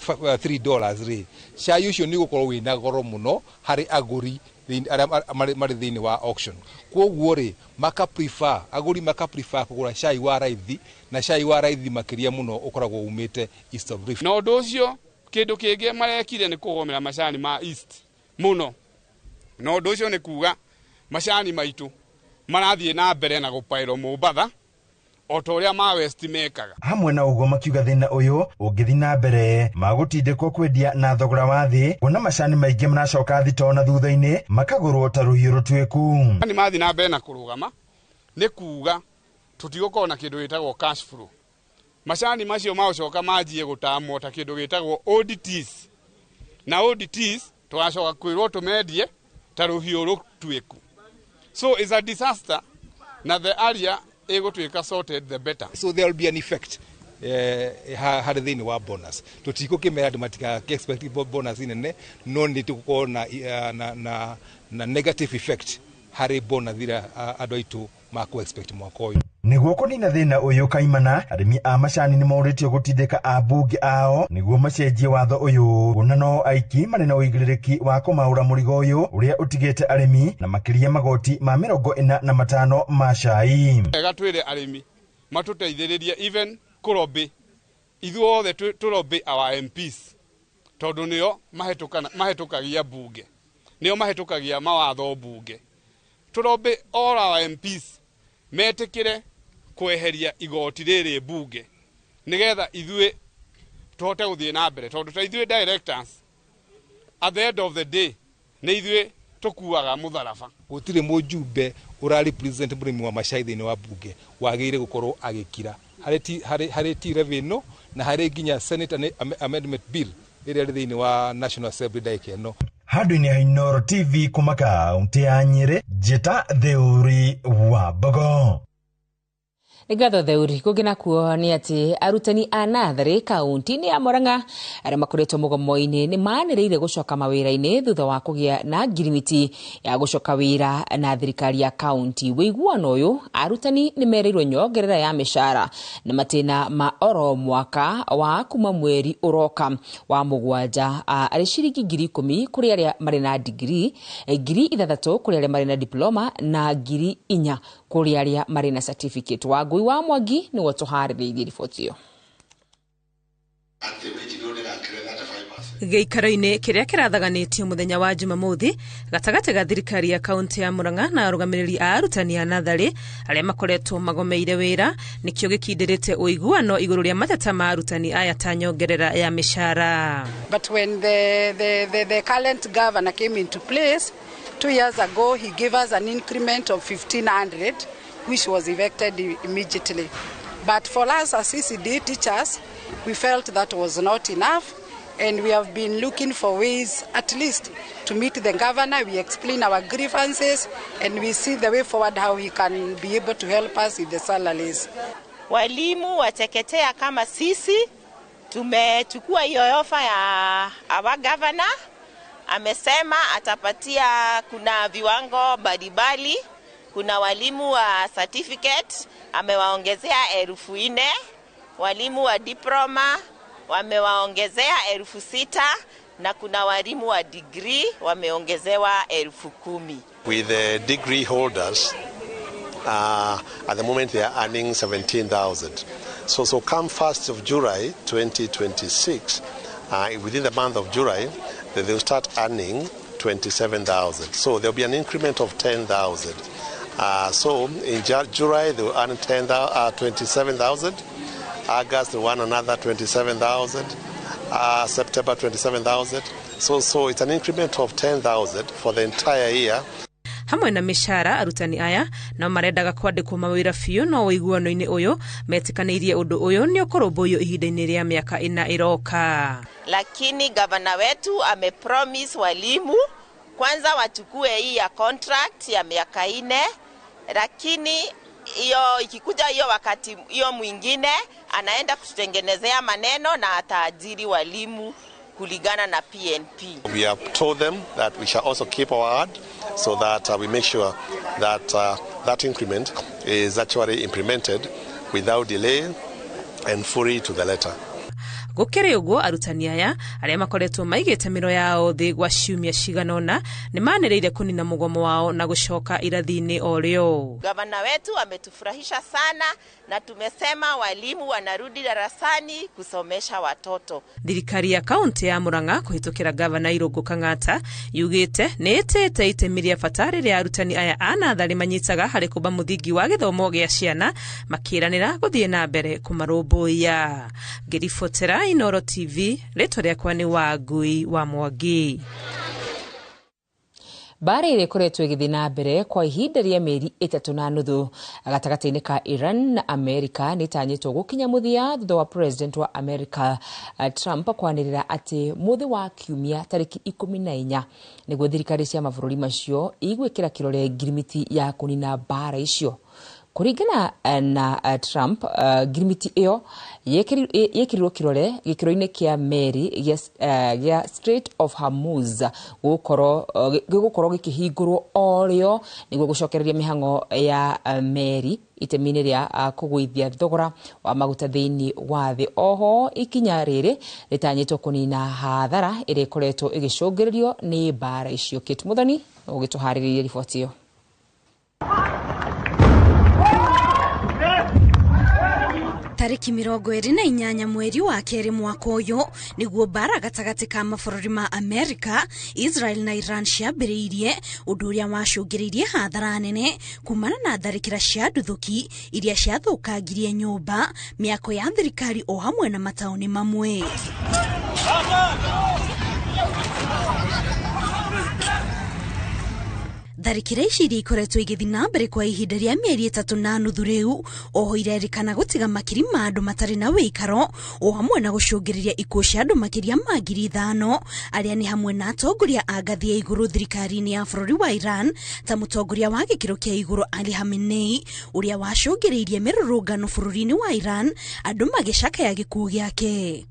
$3 rĩ, cai ũcio nĩ ũgũkorwo wĩna goro mũno harĩ agũri arĩa marĩ thĩinĩ wa auction. Kwoguo rĩ, maka prefer agũri maka prefer kũgũra cai wa raithi, na cai wa raithi makĩria mũno ũkoragwo umĩte East of Rift. Na ũndũ ũcio kĩndũ kĩngĩ marekire nĩ kũgomera macani ma East mũno, na ũndũ ũcio nĩ kuga macani maitũ marathiĩ na mbere na gũpaĩrwo Mombatha o ta ũrĩa ma West mekaga. Hamwe na ũguo makiuga thĩna ũyũ ũngĩthiĩ na mbere magũtindĩkwo kwendia na thogora wa thĩ, kuona macani maingĩ maracoka thitoo na thutha-inĩ makagũrwo ta rũhiũ rũtuĩku. Macani mathiĩ na mbere na kũrũgama nĩ kuga tũtigũkorwo na kĩndũ gĩtagwo cash flow. Macani macio magũcoka manjie gũtamwo ta kĩndũ gĩtagwo ODTs, na ODTs tũgacoka kwĩrwo tũmendie ta rũhiũ rũtuĩku. So it's a disaster, na the area ĩgũtuĩka sorted the better. So there will be an effect harĩ thĩinĩ wa bonus. Tũtigũkĩmera andũ matigake expect bonus nene, no nĩ tũgũkorwo na negative effect harĩ bonus iria andũ aitũ makũ expect mwaka ũyũ. Nĩguo kũnina thĩna ũyũ kaimana, arĩmi a macani nĩ morĩtio gũtindĩka ambunge ao nĩguo macenjie watho ũyũ, kuona no aiki marĩ na ũigĩrĩrĩki wa kũmaũra mũrigo ũyũ ũrĩa ũtigĩte arĩmi na makĩria magoti ma 45 ma cai. Wega twĩre arĩmi matũteithĩrĩrie even kũrobĩ, ithuothe tũrobĩ our MPs, tondũ nĩo mahĩtũkagia mbunge, nĩo mahĩtũkagia mawatho mbunge. Tũrobĩ all our MPs metĩkĩre kweheria igoti rĩrĩ mbunge nĩgetha ithuĩ tũhote gũthiĩ na mbere, tondũ ta ithuĩ directors at the end of the day nĩ ithuĩ tũkuaga mũtharaba. Gũtirĩ mũjumbe ũra represent mũrĩmi wa macai thĩinĩ wa mbunge wagĩrĩire gũkorwo agĩkira harĩ T revenue na harĩ nginya Senate Amendment Bill ĩrĩa ĩrĩ thĩinĩ wa National Assembly ndagĩka ĩno. Handũ-inĩ ha Inooro TV kuma kaunti ya Nyĩrĩ, Njĩta Theuri wa Mbogo. Nĩ ngatho Theuri. Kũngĩ nakuo nĩ atĩ arutani a natharĩ kaunti-inĩ ya Murang'a arĩa makoretwo mũgomo-inĩ nĩ manĩrĩire gũcoka mawĩra-inĩ thutha wa kũgĩa na ngirimiti ya gũcoka wĩra na thirikari ya kaunti. Wĩiguano ũyũ arutani nĩ merĩirwo nyongerera ya mĩcara na matĩna ma oro mwaka wa kuma mweri ũroka wa 7 arĩ ciringi 10,000 kũrĩ arĩa marĩ na digiri, 6,000 kũrĩ arĩa marĩ na diploma na 4,000 kũrĩ arĩa marĩ na certificate. Wangui wa Mwangi nĩwe tũharĩrĩirie riboti ĩyo. Gĩikaro-inĩ kĩrĩa kĩrathaganĩtio mũthenya wa Jumamothi gatagatĩ ga thirikari ya kaunti ya Murang'a na arũgamĩrĩri a arutani a natharĩ arĩa makoretwo magomeire wĩra nĩkĩo gĩkindĩrĩte ũiguano igũrũ rĩa mateta ma arutani aya ta nyongerera ya mĩcara. But when the current governor came into place 2 years ago, he gave us an increment of 1,500, which was effected immediately. But for us as CCD teachers, we felt that was not enough, and we have been looking for ways at least to meet the governor. We explain our grievances and we see the way forward how he can be able to help us with the salaries. Walimu wa chekechea kama sisi tumechukua hiyo ofa ya our governor. Amesema atapatia, kuna viwango mbalimbali, kuna walimu wa certificate amewaongezea 4,000, walimu wa diploma wamewaongezea 6,000 na kuna walimu wa degree wameongezewa 10,000. With the degree holders, at the moment they are earning 17,000. So come 1st of July 2026, within the month of July, they will start earning 27,000. So there will be an increment of 10,000. So in July they will earn 27,000. August they will earn another 27,000. September 27,000. So it's an increment of 10,000 for the entire year. Hamwe na mĩcara arutani aya no marendaga kwandĩkwo mawĩra biũ no ũiguano-inĩ ũyũ metĩkanĩirie ũndũ ũyũ nĩ ũkũrũmbũiyo ihinda-inĩ rĩa mĩaka 4 ĩroka. Lakini gavana wetu amepromise walimu kwanza wachukue hii ya contract ya miaka 4, lakini hiyo ikikuja hiyo wakati hiyo mwingine anaenda kututengenezea maneno na ataajiri walimu kulingana na PNP. We have told them that we shall also keep our word so that we make sure that that increment is actually implemented without delay and fully to the letter. Gũkĩrĩ ũguo arutani aya arĩa makoretwo maigĩte mĩro yao thĩ gwa ciumia cigana ũna nĩ manĩrĩire kũnina mũgomo wao na gũcoka irathi-inĩ o rĩo. Gavana wetu ametufurahisha sana na tumesema walimu wanarudi darasani kusomesha watoto. Thirikari ya kaunti ya Murang'a kũhĩtũkĩra gavana Irũngũ Kang'ata yugĩte nĩ ĩtĩĩte itemi rĩa bata rĩrĩa arutani aya a natharĩ manyitaga harĩ kũmba mũthingi wa gĩthomo gĩa ciana makĩranĩra gũthiĩ na mbere kũmarũmbũiya. Ngĩribotera Inoro TV, rĩtwa rĩakwa nĩ Wangui wa Mwangi. Mbara ĩrĩa ĩkoretwo ĩgĩthiĩ na mbere kwa ihinda rĩa mĩeri 3.5 gatagatĩ-inĩ ka Iran na Amerika nĩ ĩtanyĩtwo gũkinya mũthia thutha wa President wa Amerika Trump kwanĩrĩra atĩ mũthĩ wa kiumia tarĩki 14 nĩguo thirikari cia mabũrũri macio igwĩkĩra kĩrore ngirimiti ya kũnina mbara icio. Kũringana na Trump, ngirimiti ĩyo yekĩrirwo kĩrore gĩkĩro-inĩ kĩa meri gĩa Strait of Hormuz gĩgũkorwo gĩkĩhingũrwo o rĩo nĩguo gũcokereria mĩhang'o ya meri itemi-inĩ rĩa kũgũithia thogora wa maguta thĩinĩ wa thĩ. Oho ikinya rĩrĩ rĩtanyĩtwo kũnina hathara ĩrĩa ĩkoretwo ĩgĩcũngĩrĩrio nĩ mbara icio. Kate Muthoni ũgĩtũharĩrĩria riboti ĩyo. Tariki 28 mweri wa 2 mwaka ũyũ nĩguo mbara gatagatĩ ka mabũrũri ma Amerika, Israel na Iran ciambĩrĩirie, ũndũ ũrĩa wacũngĩrĩirie hathara nene kumana na tharĩkĩra cia nduthũki iria ciathũkangirie nyũmba, mĩako ya thirikari o hamwe na mataũni mamwe. Tharĩkĩra ici iria ikoretwo igĩthiĩ na mbere kwa ihinda rĩa mĩeri 3.5 rĩu, oho irerĩkana gũtiga makiri ma andũ matarĩ na wĩikaro, o hamwe na gũcũngĩrĩria ikuũ cia andũ makĩria ma 5,000 arĩa nĩ hamwe na atongoria a ngathĩ ya igũrũ thirikari-inĩ ya bũrũri wa Iran ta mũtongoria wa gĩkĩro kĩa igũrũ Ali Khamenei, ũrĩa wacũngĩrĩirie mĩrũrũngano bũrũri-inĩ wa Iran andũ magĩcakaya gĩkuũ gĩake.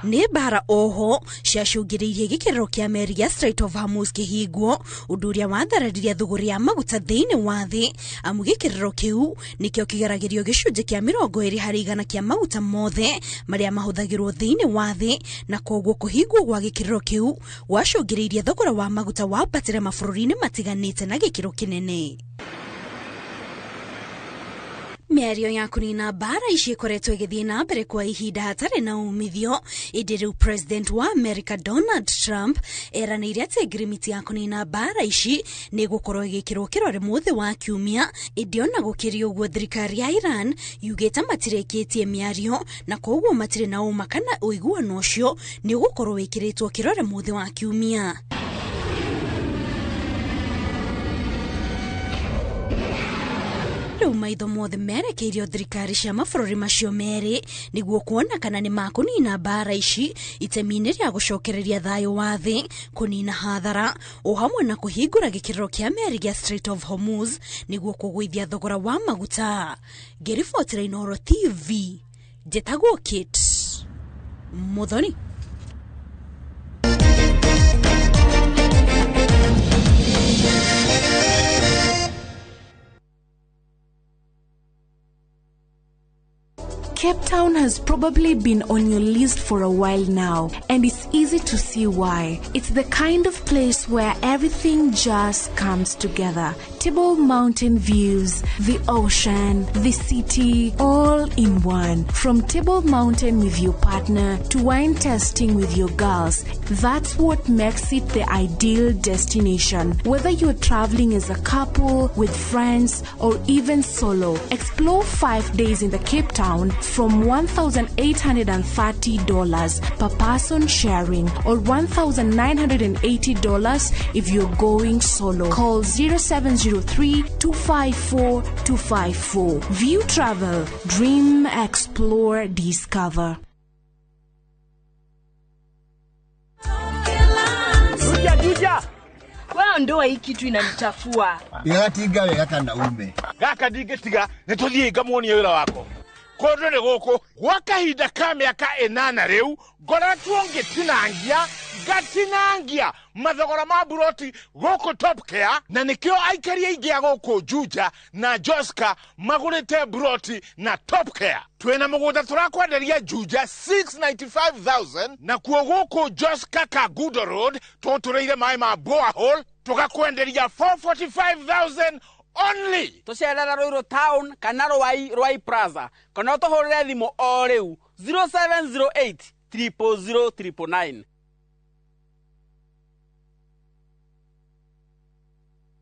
Nĩ mbara oho ciacũngĩrĩirie gĩkĩrĩro kĩa meri ya Strait of Hormuz kĩhingwo, ũndũ ũrĩa wathararirie thũgũrĩ ya maguta thĩinĩ wa thĩ, amu gĩkĩrĩro kĩu nĩkĩo kĩgeragĩrio gĩcunjĩ kĩa 20% kĩa maguta mothe marĩa mahũthagĩrwo thĩinĩ wa thĩ, na koguo kũhingwo gwa gĩkĩrĩro kĩu gwacũngĩrĩirie thogora wa maguta wambatĩre mabũrũri-inĩ matiganĩte na gĩkĩro kĩnene. Mĩario ya kũnina mbara ici ĩkoretwo ĩgĩthiĩ na mbere kwa ihinda hatarĩ na umithio, ĩndĩ rĩu President wa America Donald Trump eranĩire atĩ ngirimiti ya kũnina mbara ici nĩ ĩgũkorwo ĩgĩkĩrwo kĩrore mũthĩ wa Kiumia, ĩndĩ ona gũkĩrĩ ũguo thirikari ya Iran yugĩte matirĩkĩtie mĩario na koguo matirĩ na ũma kana ũiguano ũcio nĩ ũgũkorwo wĩkĩrĩtwo kĩrore mũthĩ wa Kiumia. Rĩu maitho mothe merekeirio thirikari cia mabũrũri macio merĩ nĩguo kuona kana nĩ makũnina mbara ici itemi-inĩ rĩa gũcokereria thayũ wa thĩ, kũnina hathara, o hamwe na kũhingũra gĩkĩrĩro kĩa meri gĩa Strait of Hormuz nĩguo kũgũithia thogora wa maguta. Ngĩribotera Inooro TV, njĩtagwo Kate Muthoni. Cape Town has probably been on your list for a while now, and it's easy to see why. It's the kind of place where everything just comes together. Table Mountain views, the ocean, the city, all in one. From Table Mountain with your partner to wine tasting with your girls, that's what makes it the ideal destination. Whether you're traveling as a couple, with friends, or even solo, explore 5 days in the Cape Town from $1,830 per person sharing, or $1,980 if you're going solo. Call 0703 254 254. View Travel. Dream, explore, discover. Juja, wewe ndoa hii kitu inanichafua. Igatinga wega kana ume. Gaka ndingĩtiga nĩtũthiĩ ngamuonie wĩra wako. Kũndũ nĩ gũkũ gwa kahinda ka mĩaka 8 rĩu ngoretwo ngĩtinangia ngatinangia mathogora ma buroti gũkũ Top Care, na nĩkĩo aikari aingĩ a gũkũ Juja na Joska magũrĩte buroti na Top Care. Twĩna mũgũnda tũrakwenderia Juja 695,000, nakuo gũkũ Joska Kagudo Road tũtũrĩire maĩ ma borehole tũgakwenderia 445,000 only. Tucerera Ruiru Town kana Ruai Plaza kana ũtũhũrĩre thimũ o rĩu 0708 000 999.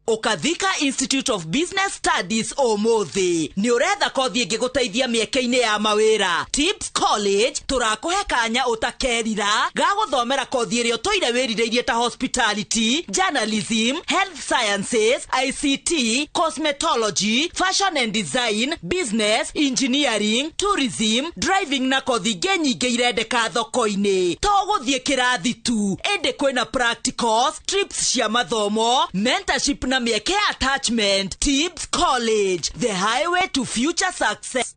Ũkathika Institute of Business Studies ũmũthĩ nĩ ũretha kothi ĩngĩgũteithia mĩeke-inĩ ya mawĩra. Tips College tũrakũhe kanya ũtakerira ga gũthomera kothi ĩrĩa ũtũire wĩrirĩirie ta hospitality, journalism, health sciences, ICT, cosmetology, fashion and design, business, engineering, tourism, driving na kothi ingĩ nyingĩ irendeka thoko-inĩ. To gũthiĩ kĩrathi tu, ĩndĩ kwĩna practicals, trips cia mathomo, mentorship na mieke attachment. Tips College, the highway to future success.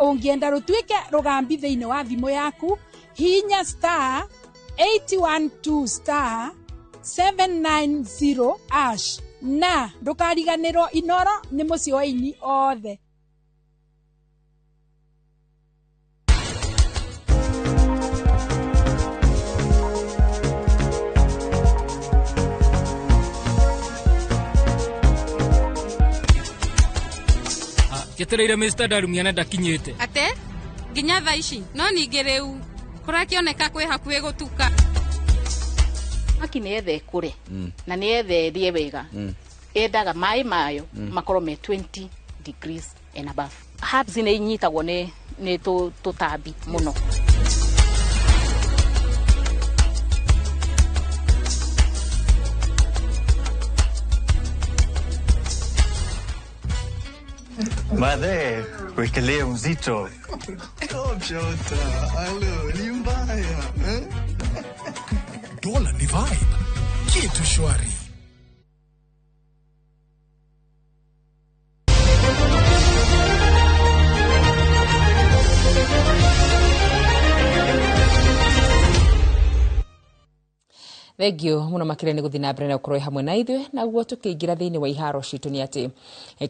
Ũngĩenda rũtuĩke rũgambi thĩinĩ wa thimũ yaku, hihinya star 812 star 790 hash, na ndũkariganĩrwo Inooro nĩ mũciĩ wa aini othe. Njetereire Mr. Ndarumia na ndakinyĩte. Ate nginya thaa ici no ningĩ rĩu kũrakĩoneka kwĩ hakuhĩ gũtuka. Maki nĩ yetha ĩkũre na nĩ yetha ĩrĩe wega, yendaga maĩ mayo makorwo me 20 degrees and above. Herbs nĩ inyitagwo nĩ tũtambi mũno. Madhe, wekelee mzito. Dola ni vibe. Kitu shwari. Thengio muno makiria ni guthii na mbere na gukorwo hamwe na ithuĩ. Naguo tukiingira thiini wa iharo citu ni ati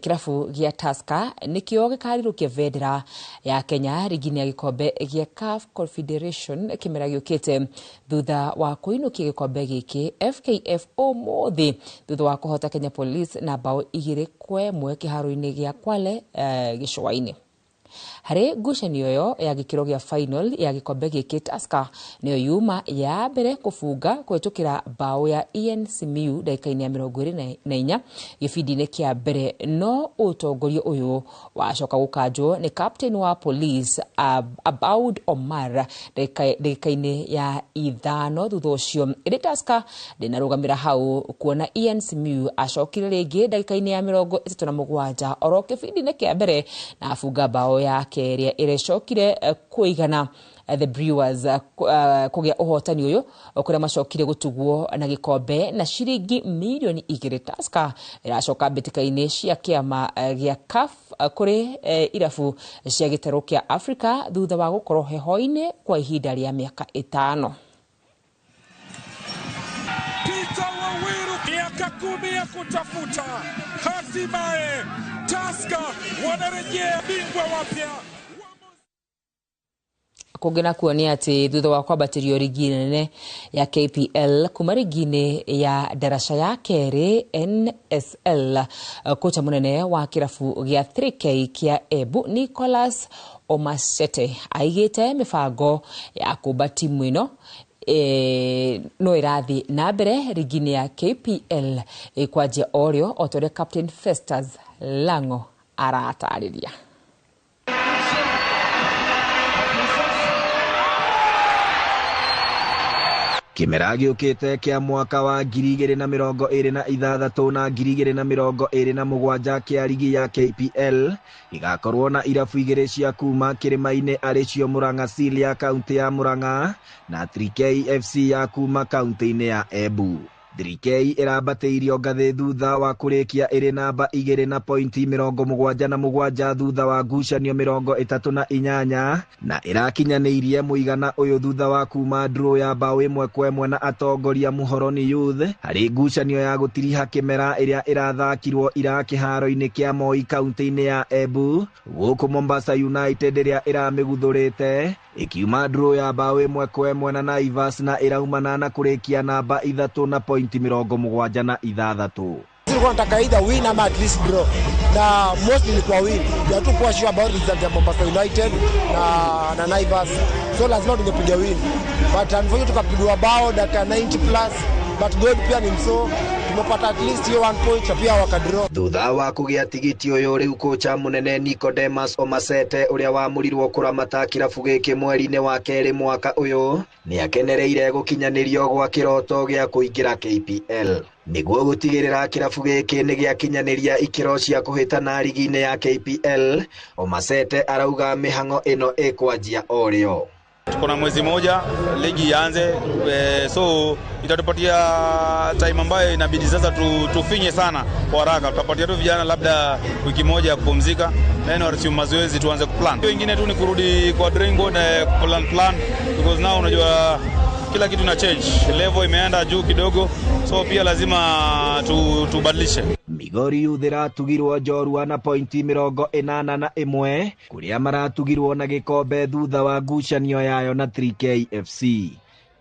kirabu gia Tusker nikio gikarirũkia bendera ya Kenya rigi-inĩ ya gikombe gia CAF Confederation kimera giukite thutha wa kuinukia gikombe giki FKF umuthi thutha wa kuhota Kenya Police na bao 2-1 kiharo-inĩ gia Kwale gĩcũa-inĩ. Harĩ ngucanio ĩyo ya gĩkĩro gĩa final ya gĩkombe gĩkĩ, Tusker nĩyo yuma ya mbere kũbunga kũhĩtũkĩra bao ya Ian Simiyu ndagĩka-inĩ ya 24 gĩbindi-inĩ kĩa mbere, no ũtongoria ũyũ wacoka gũkanjwo nĩ captain wa Police Abaud Omar ndagĩka-inĩ ya 5 thutha ũcio. Ĩndĩ Tusker ndĩnarũgamĩra hau kuona Ian Simiyu acokire rĩngĩ ndagĩka-inĩ ya 37 oro kĩbindi-inĩ kĩa mbere na abunga bao yake ĩrĩa ĩrecokire kũigana the Brewers kũgĩa ũhotani ũyũ kũrĩa macokire gũtugwo na gĩkombe na ciringi milioni 2. Tusker ĩracoka mbĩtĩka-inĩ cia kĩama gĩa CAF kũrĩ irabu cia gĩtarũ kĩa Africa thutha wa gũkorwo heho-inĩ kwa ihinda rĩa mĩaka 5. Peter Wawiru, miaka 10 ya kutafuta, hatimaye Tusker wanarejea bingwa wapya. Kũngĩ nakuo nĩ atĩ thutha wa kwambatĩrio rigi nene ya KPL kuma rigi-inĩ ya daraca ya kerĩ NSL, kocha mũnene wa kĩrabu gĩa 3K kĩa Embu Nicholas Omasete aigĩte mĩbango ya kũmba timu ĩno no ĩrathiĩ na mbere rigi-inĩ ya KPL ĩkwanjia orĩo o ta ũrĩa Captain Festus Lango aratarĩria. Kĩmera gĩũkĩte kĩa mwaka wa 2026 na 2027 kĩa rigi ya KPL gĩgakorwo na irabu igĩrĩ cia kuma kĩrĩma-inĩ arĩcio Murang'a Seal ya kaunti ya Murang'a na 3K FC ya kuma kaunti-inĩ ya Embu. 3K ĩrambatĩirio ngathĩ thutha wa kũrĩkia ĩrĩ namba 2 na pointi 77 thutha wa ngucanio 38 na ĩrakinyanĩirie mũigana ũyũ thutha wa kuma draw ya bao 1-1 na atongoria Muhoroni Youth harĩ ngucanio ya gũtiriha kĩmera ĩrĩa ĩrathakirwo ira kĩharo-inĩ kĩa Moi kaunti-inĩ ya Embu, gũkũ Mombasa United ĩrĩa ĩramĩguthũrĩte ĩkiuma draw ya bao 1-1 na Naivas na ĩraumana na kũrĩkia namba 3 na pointi 76. Tulikuwa tunataka either win ama at least draw, na mostly ilikuwa win. Hatukuwa sure about result ya Mombasa United na Naivas, so lazima tungepiga win, but unfortunately tukapigwa bao dakika 90 plus, but God pia ni mso, tumepata at least hiyo 1 point pia wakadraw. Thutha wa kũgĩa tigiti ũyũ rĩu kocha mũnene Nicodemus Omasete ũrĩa wamũrirwo kũramata kĩrabu gĩkĩ mweri-inĩ wa kerĩ mwaka ũyũ nĩakenereire gũkinyanĩrio gwa kĩroto gĩa kũingĩra KPL nĩguo gũtigĩrĩra kĩrabu gĩkĩ nĩgĩakinyanĩria ikĩro cia kũhĩtana rigi-inĩ ya KPL. Omasete arauga mĩhang'o ĩno ĩkwanjia o rĩo. Tuko na mwezi moja ligi ianze, so itatupatia time ambayo inabidi sasa tufinye sana kwa haraka. Tutapatia tu vijana labda wiki moja ya kupumzika, then warasimu mazoezi tuanze kuplan. Hiyo ingine tu ni kurudi kwa drawing board na plan because now unajua kila kitu na change, level imeenda juu kidogo, so pia lazima tubadilishe. Migori Youth ĩratugirwo njorua na pointi 81 kũrĩa maratugirwo na gĩkombe thutha wa ngucanio yayo na 3K FC.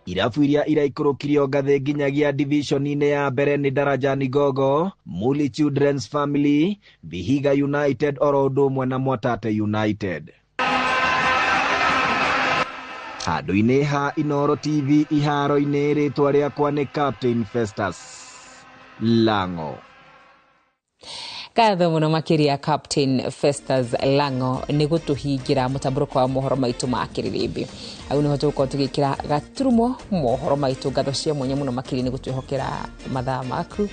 Irabu iria iraikũrũkirio ngathĩ nginyagia divisioni-inĩ ya mbere nĩ Darajani Gogo, Muli Children's Family, Vihiga United oro ũndũ ũmwe na Mwatate United. Handũ-inĩ ha Inooro TV iharo-inĩ, rĩtwa rĩakwa nĩ Captain Festus Lango. Ngatho muno makiria Captain Festus Lango nĩ gũtũhingĩra mũtambũrũko wa mohoro maitũ ma kĩrĩrĩmbĩ. Hau nĩho tũgũkorwo tũgĩkĩra gaturumo mohoro maitũ. Ngatho cia mwanya mũno makĩria nĩ gũtwĩhokera mathaa maku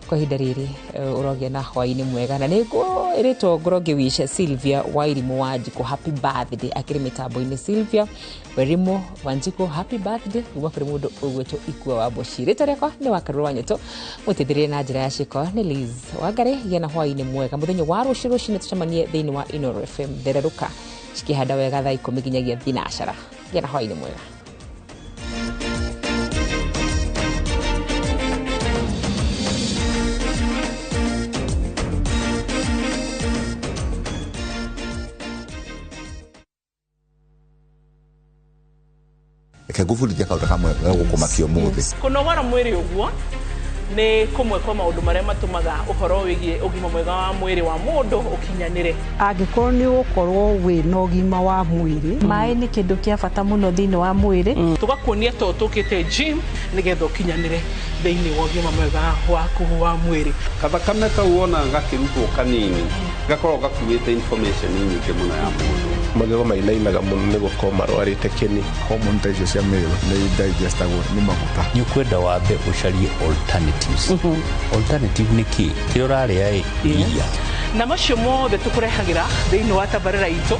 kwa ihinda rĩrĩ. Ũrogĩa na hwaĩ-inĩ mwega, na nĩ ngwĩrĩtwo ngorwo ngĩwish Sylvia Wairimu Wanjikũ happy birthday. Akĩrĩ mĩtambo-inĩ, Sylvia Wairimu Wanjikũ, happy birthday kuma kũrĩ mũndũ ũgwĩtwo Ikua wa Mboci. Rĩtwa rĩakwa nĩ Wakarũrũ wa Nyoto, mũteithĩrĩrie na njĩra ya ciĩko nĩ Liz Wangari. Gĩa na hwaĩ-inĩ mwega. Mũthenya wa rũciũ rũcinĩ tũcemanie thĩinĩ wa Inooro FM, thererũka cikĩhanda wega, thaa 10 nginyagia thinacara. Gĩa na hwaĩ-inĩ mwega. Reke ngũbundithia kaũndũ kamwe gegũkũmakia ũmũthĩ. Kũnogora mwĩrĩ ũguo nĩ kũmwe kwa maũndũ marĩa matũmaga ũhoro wĩgiĩ ũgima mwega wa mwĩrĩ wa mũndũ ũkinyanĩre. Angĩkorwo nĩ ũgũkorwo wĩ na ũgima wa mwĩrĩ. Maĩ nĩ kĩndũ kĩa bata mũno thĩinĩ wa mwĩrĩ. Tũgakuonia to tũkĩte gym nĩgetha ũkinyanĩre thĩinĩ wa ũgima mwega waku wa mwĩrĩ. Kathakame kau wona gakĩrutwo kanini gakoragwo gakuĩte information nyingĩ mũno ya mũndũ. Magego mainainaga mũno nĩ gũkorwo marwarĩte kĩni. Hormone ta icio cia male nĩ digestagwo nĩ maguta. Nĩ ũkwenda wambe ũcarie alternatives. Alternative nĩ kĩ? Kĩrĩa ũrarĩa ĩ iria. Na macio mothe tũkũrehagĩra thĩinĩ wa tabarĩra itũ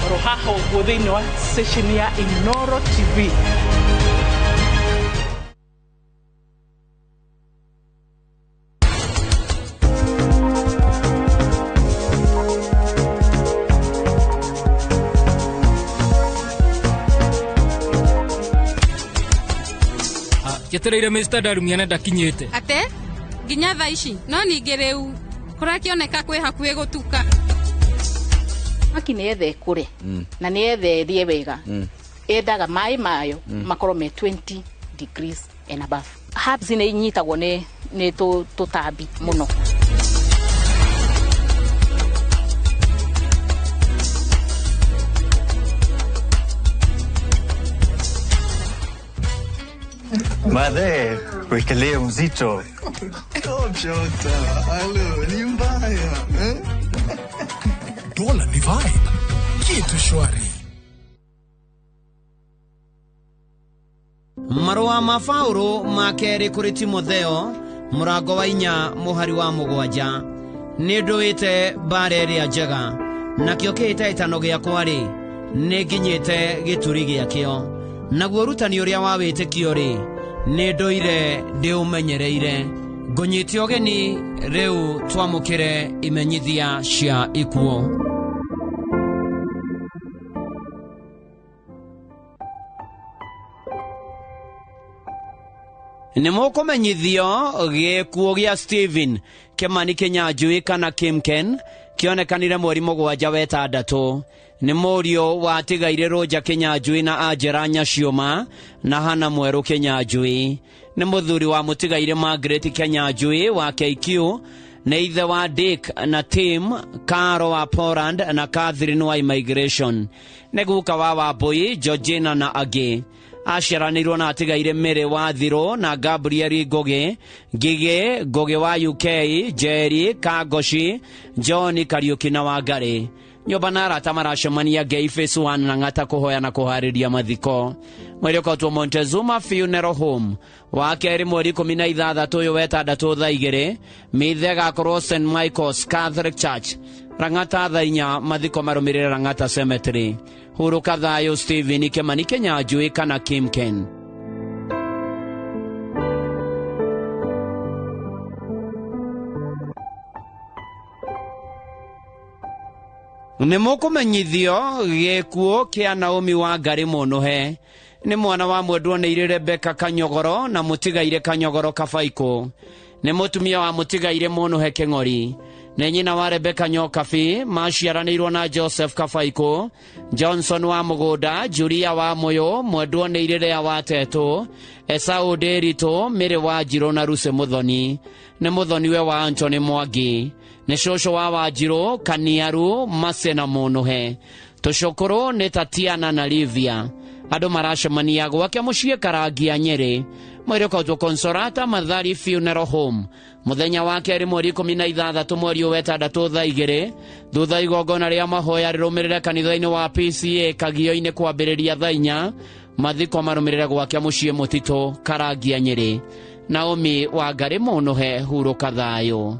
oro haha ũguo thĩinĩ wa station ya Inooro TV. Njetereire Mr. Darumia na ndakinyĩte. Ate nginya thaa ici? No ningĩ rĩu kũrakĩoneka kwĩ hakuhĩ gũtuka. Maki nĩ yetha ĩkũre na nĩ yetha ĩrĩe wega, yendaga maĩ mayo makorwo me 20 degrees and above. Herbs nĩ inyitagwo nĩ tũtambi mũno. Madhe, wekelee mzito. Halo, ni mbaya eh? Dola ni vibe, kitu shwari. Marũa ma Paũlũ ma kerĩ kũrĩ Timotheo mũrango wa 4 mũhari wa 7. Nĩ ndũĩte mbara ĩrĩa njega, nakĩo kĩhĩtahĩtano gĩakwa-rĩ, nĩ nginyĩte gĩturi gĩakĩo. Naguo ũrutani ũrĩa wa wĩtĩkio-rĩ, nĩ ndũire ndĩũmenyereire. Ngũnyite ũgeni rĩu twamũkĩre imenyithia cia ikuũ. Nĩ mũkũmenyithio gĩkuũ gĩa Stephen Kimani Kinyanjui kana Kimken kĩonekanire mweri 7 wa 6. Nĩ mũriũ wa tigaire Rũnja Kinyanjui na Angela Nyaciũma na Hana Mwerũ Kinyanjui. Nĩ mũthuri wa mũtigaire Margaret Kinyanjui wa KQ. Nĩ ithe wa Dick na Tim Caro wa Poland na Catherine wa Immigration. Nĩ guka wa Wambui, Georgina na angĩ. Aciaranĩirwo na atigaire Mary wa Thirũ na Gabriel Ngũgĩ, Ngigĩ Ngũgĩ wa UK, Jerry Kagoshi, John Kariũki na Wangari. Nyũmba na arata maracemania Ngei Phase 1 na Ng'ata kũhoya na kũharĩria mathiko. Mweri ũkotwo Montezuma Funeral Home. Wa kerĩ mweri 16 ũyũ wa 6 thaa 2, mithe ĩgakorwo St Michael's Catholic Church Rang'ata thaa 4, mathiko marũmĩrĩre Rang'ata Cemetery. Hurũka thayũ Stephen Kimani Kinyanjui kana Kimken. Nĩ mũkũmenyithio gĩkuũ kĩa Naomi Wangari Mũnũhe. Nĩ mwana wa mwendwo nĩ irĩ Rebecca Kanyogoro na mũtigaire Kanyogoro Kabaikũ. Nĩ mũtumia wa mũtigaire Mũnũhe Kĩng'ori. Nĩ nyina wa Rebecca Nyokabi, maciaranĩirwo na Joseph Kabaikũ, Johnson wa Mũgũnda, Julia wa Mũyũ, Mwendwo nĩ Irĩrĩa wa Tetũ, Esau Ndĩritũ, Mĩrĩ wa Njirũ na Lucy Mũthoni. Nĩ mũthoniwe wa Anthony Mwangi. Nĩ cũcũ wa Wanjirũ, Kaniaru, Mase na Mũnũhe. Tũcũkũrũ nĩ Tatiana na Livia. Andũ maracemania gwake mũciĩ Karangia Nyĩrĩ. Mwĩrĩ ũkautwo Consolata Mathari Funeral Home. Mũthenya wa kerĩ mweri 16 mweri wa 6 thaa 2 thutha igongona rĩa mahoya rĩrũmĩrĩre kanitha-inĩ wa PCA Kagio-inĩ kwambĩrĩria thaa 4. Mathiko marũmĩrĩre gwake mũciĩ Mũtitũ Karangia Nyĩrĩ. Naomi Wangari Mũnũhe, hurũka thayũ.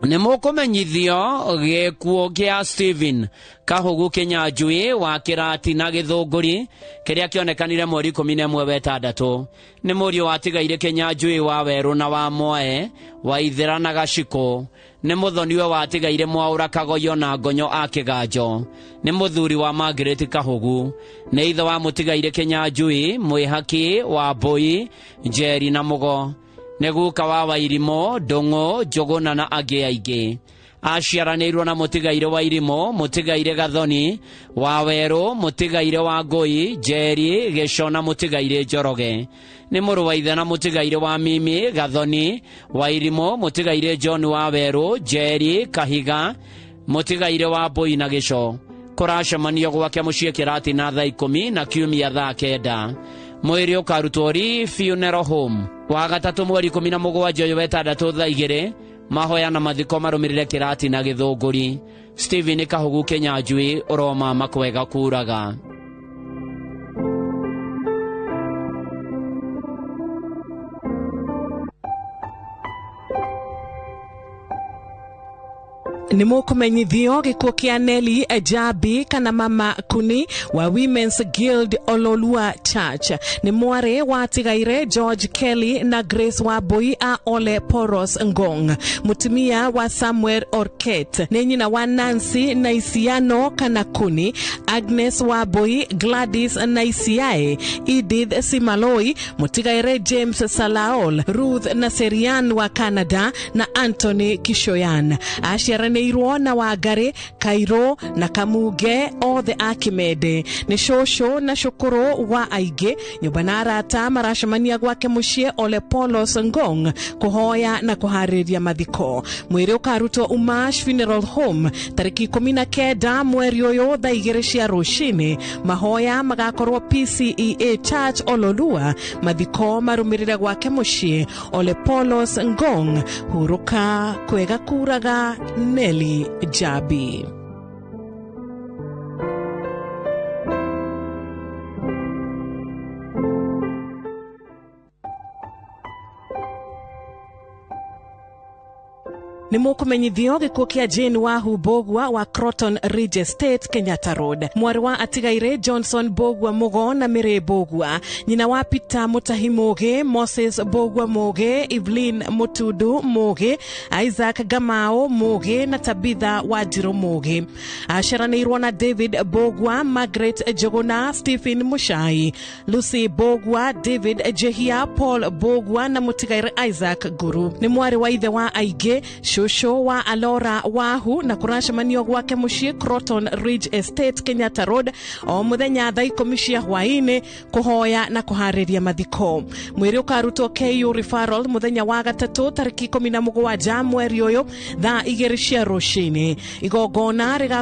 Nĩ mũkũmenyithio gĩkuũ kĩa Stephen Kahugu Kĩnyanjui wa Kĩrati na Gĩthũngũri kĩrĩa kĩonekanire mweri 11 wa 6. Nĩ mũriũ watigaire Kĩnyanjui wa Werũ na wa Mwae wa Ithĩra na Gacikũ. Nĩ mũthoniwe watigaire Mwaũra Kagoyo na Ngonyo a Kĩganjo. Nĩ mũthuri wa Margaret Kahugu. Nĩ ithe wa mũtigaire Kĩnyanjui, Mwĩhaki wa Mbũi, Njeri na Mũgo. Nĩ guka wa Wairimũ, Ndũng'ũ, Njũgũna na angĩ aingĩ. Aciaranĩirwo na mũtigaire Wairimũ, mũtigaire Gathoni, wa Werũ, mũtigaire wa Ngũi, Njeri, Gĩco na mũtigaire Njoroge. Nĩ mũrũ wa ithe na mũtigaire wa Mimi, Gathoni, Wairimũ, mũtigaire John wa Werũ, Njeri, Kahiga, mũtigaire wa Mbũi na Gĩco. Kũracemanio gwake mũciĩ Kĩrati na thaa 10 na kiumia thaa 9. Mwĩrĩ ũkarutwo Lee Funeral Home. Wa gatatũ mweri 17 ũyũ wa 6 thaa 2. Mahoya na mathiko marũmĩrĩre Kĩrati na Gĩthũngũri. Stephen Kahugu Kĩnyanjui, ũroma makwega kuraga. Nĩ mũkũmenyithio gĩkuũ kĩa Nelly Jabi kana Mama Kuni wa Women's Guild Ololua Church. Nĩ mwarĩ watigaire George Kelly na Grace Wambui a Ole Poros Ngong. Mũtumia wa Samuel Orket. Nĩ nyina wa Nancy Naisiano kana Kuni, Agnes Wambui, Gladys Naisiae, Edith Simaloi, mũtigaire James Salaol, Ruth Naserian wa Canada na Anthony Kishoyan. Aciaranĩirwo na Wangari, Kairo na Kamuge othe a Kimende. Nĩ cũcũ na cũkũrũ wa aingĩ. Nyũmba na arata maracemania gwake mũciĩ Ole Polos Ngong kũhoya na kũharĩrĩria mathiko. Mwĩrĩ ũkarutwo Umash Funeral Home tarĩki 19 mweri ũyũ thaa 2 cia rũcinĩ. Mahoya magakorwo PCEA Church Ololua. Mathiko marũmĩrĩre gwake mũciĩ Ole Polos Ngong. Hurũka kwega kuraga, Nelly Jabi. Nĩ mũkũmenyithio gĩkuũ kĩa Jane Wahu Mbũgua wa Croton Ridge Estate, Kenyatta Road. Mwarĩ wa atigaire Johnson Mbũgua Mũgo na Mĩrĩ Mbũgua. Nyina wa Peter Mutahi Mũgĩ, Moses Mbũgua Mũgĩ, Evelyn Mutundu Mũgĩ, Isaac Gamao Mũgĩ na Tabitha Wanjirũ Mũgĩ. Aciaranĩirwo na David Mbũgua, Margaret Njũgũna, Stephen Muchai, Lucy Mbũgua, David Jehia, Paul Mbũgua na mũtigaire Isaac Nguru. Nĩ mwarĩ wa ithe wa aingĩ, cũcũ wa Alora Wahu, na kũracemanio gwake mũciĩ Croton Ridge Estate, Kenyatta Road o mũthenya thaa 10 cia hwaĩ-inĩ kũhoya na kũharĩria mathiko. Mwĩrĩ ũkarutwo KU Referral mũthenya wa gatatũ tarĩki 17 mweri ũyũ thaa 2 cia rũcinĩ. Igongona rĩga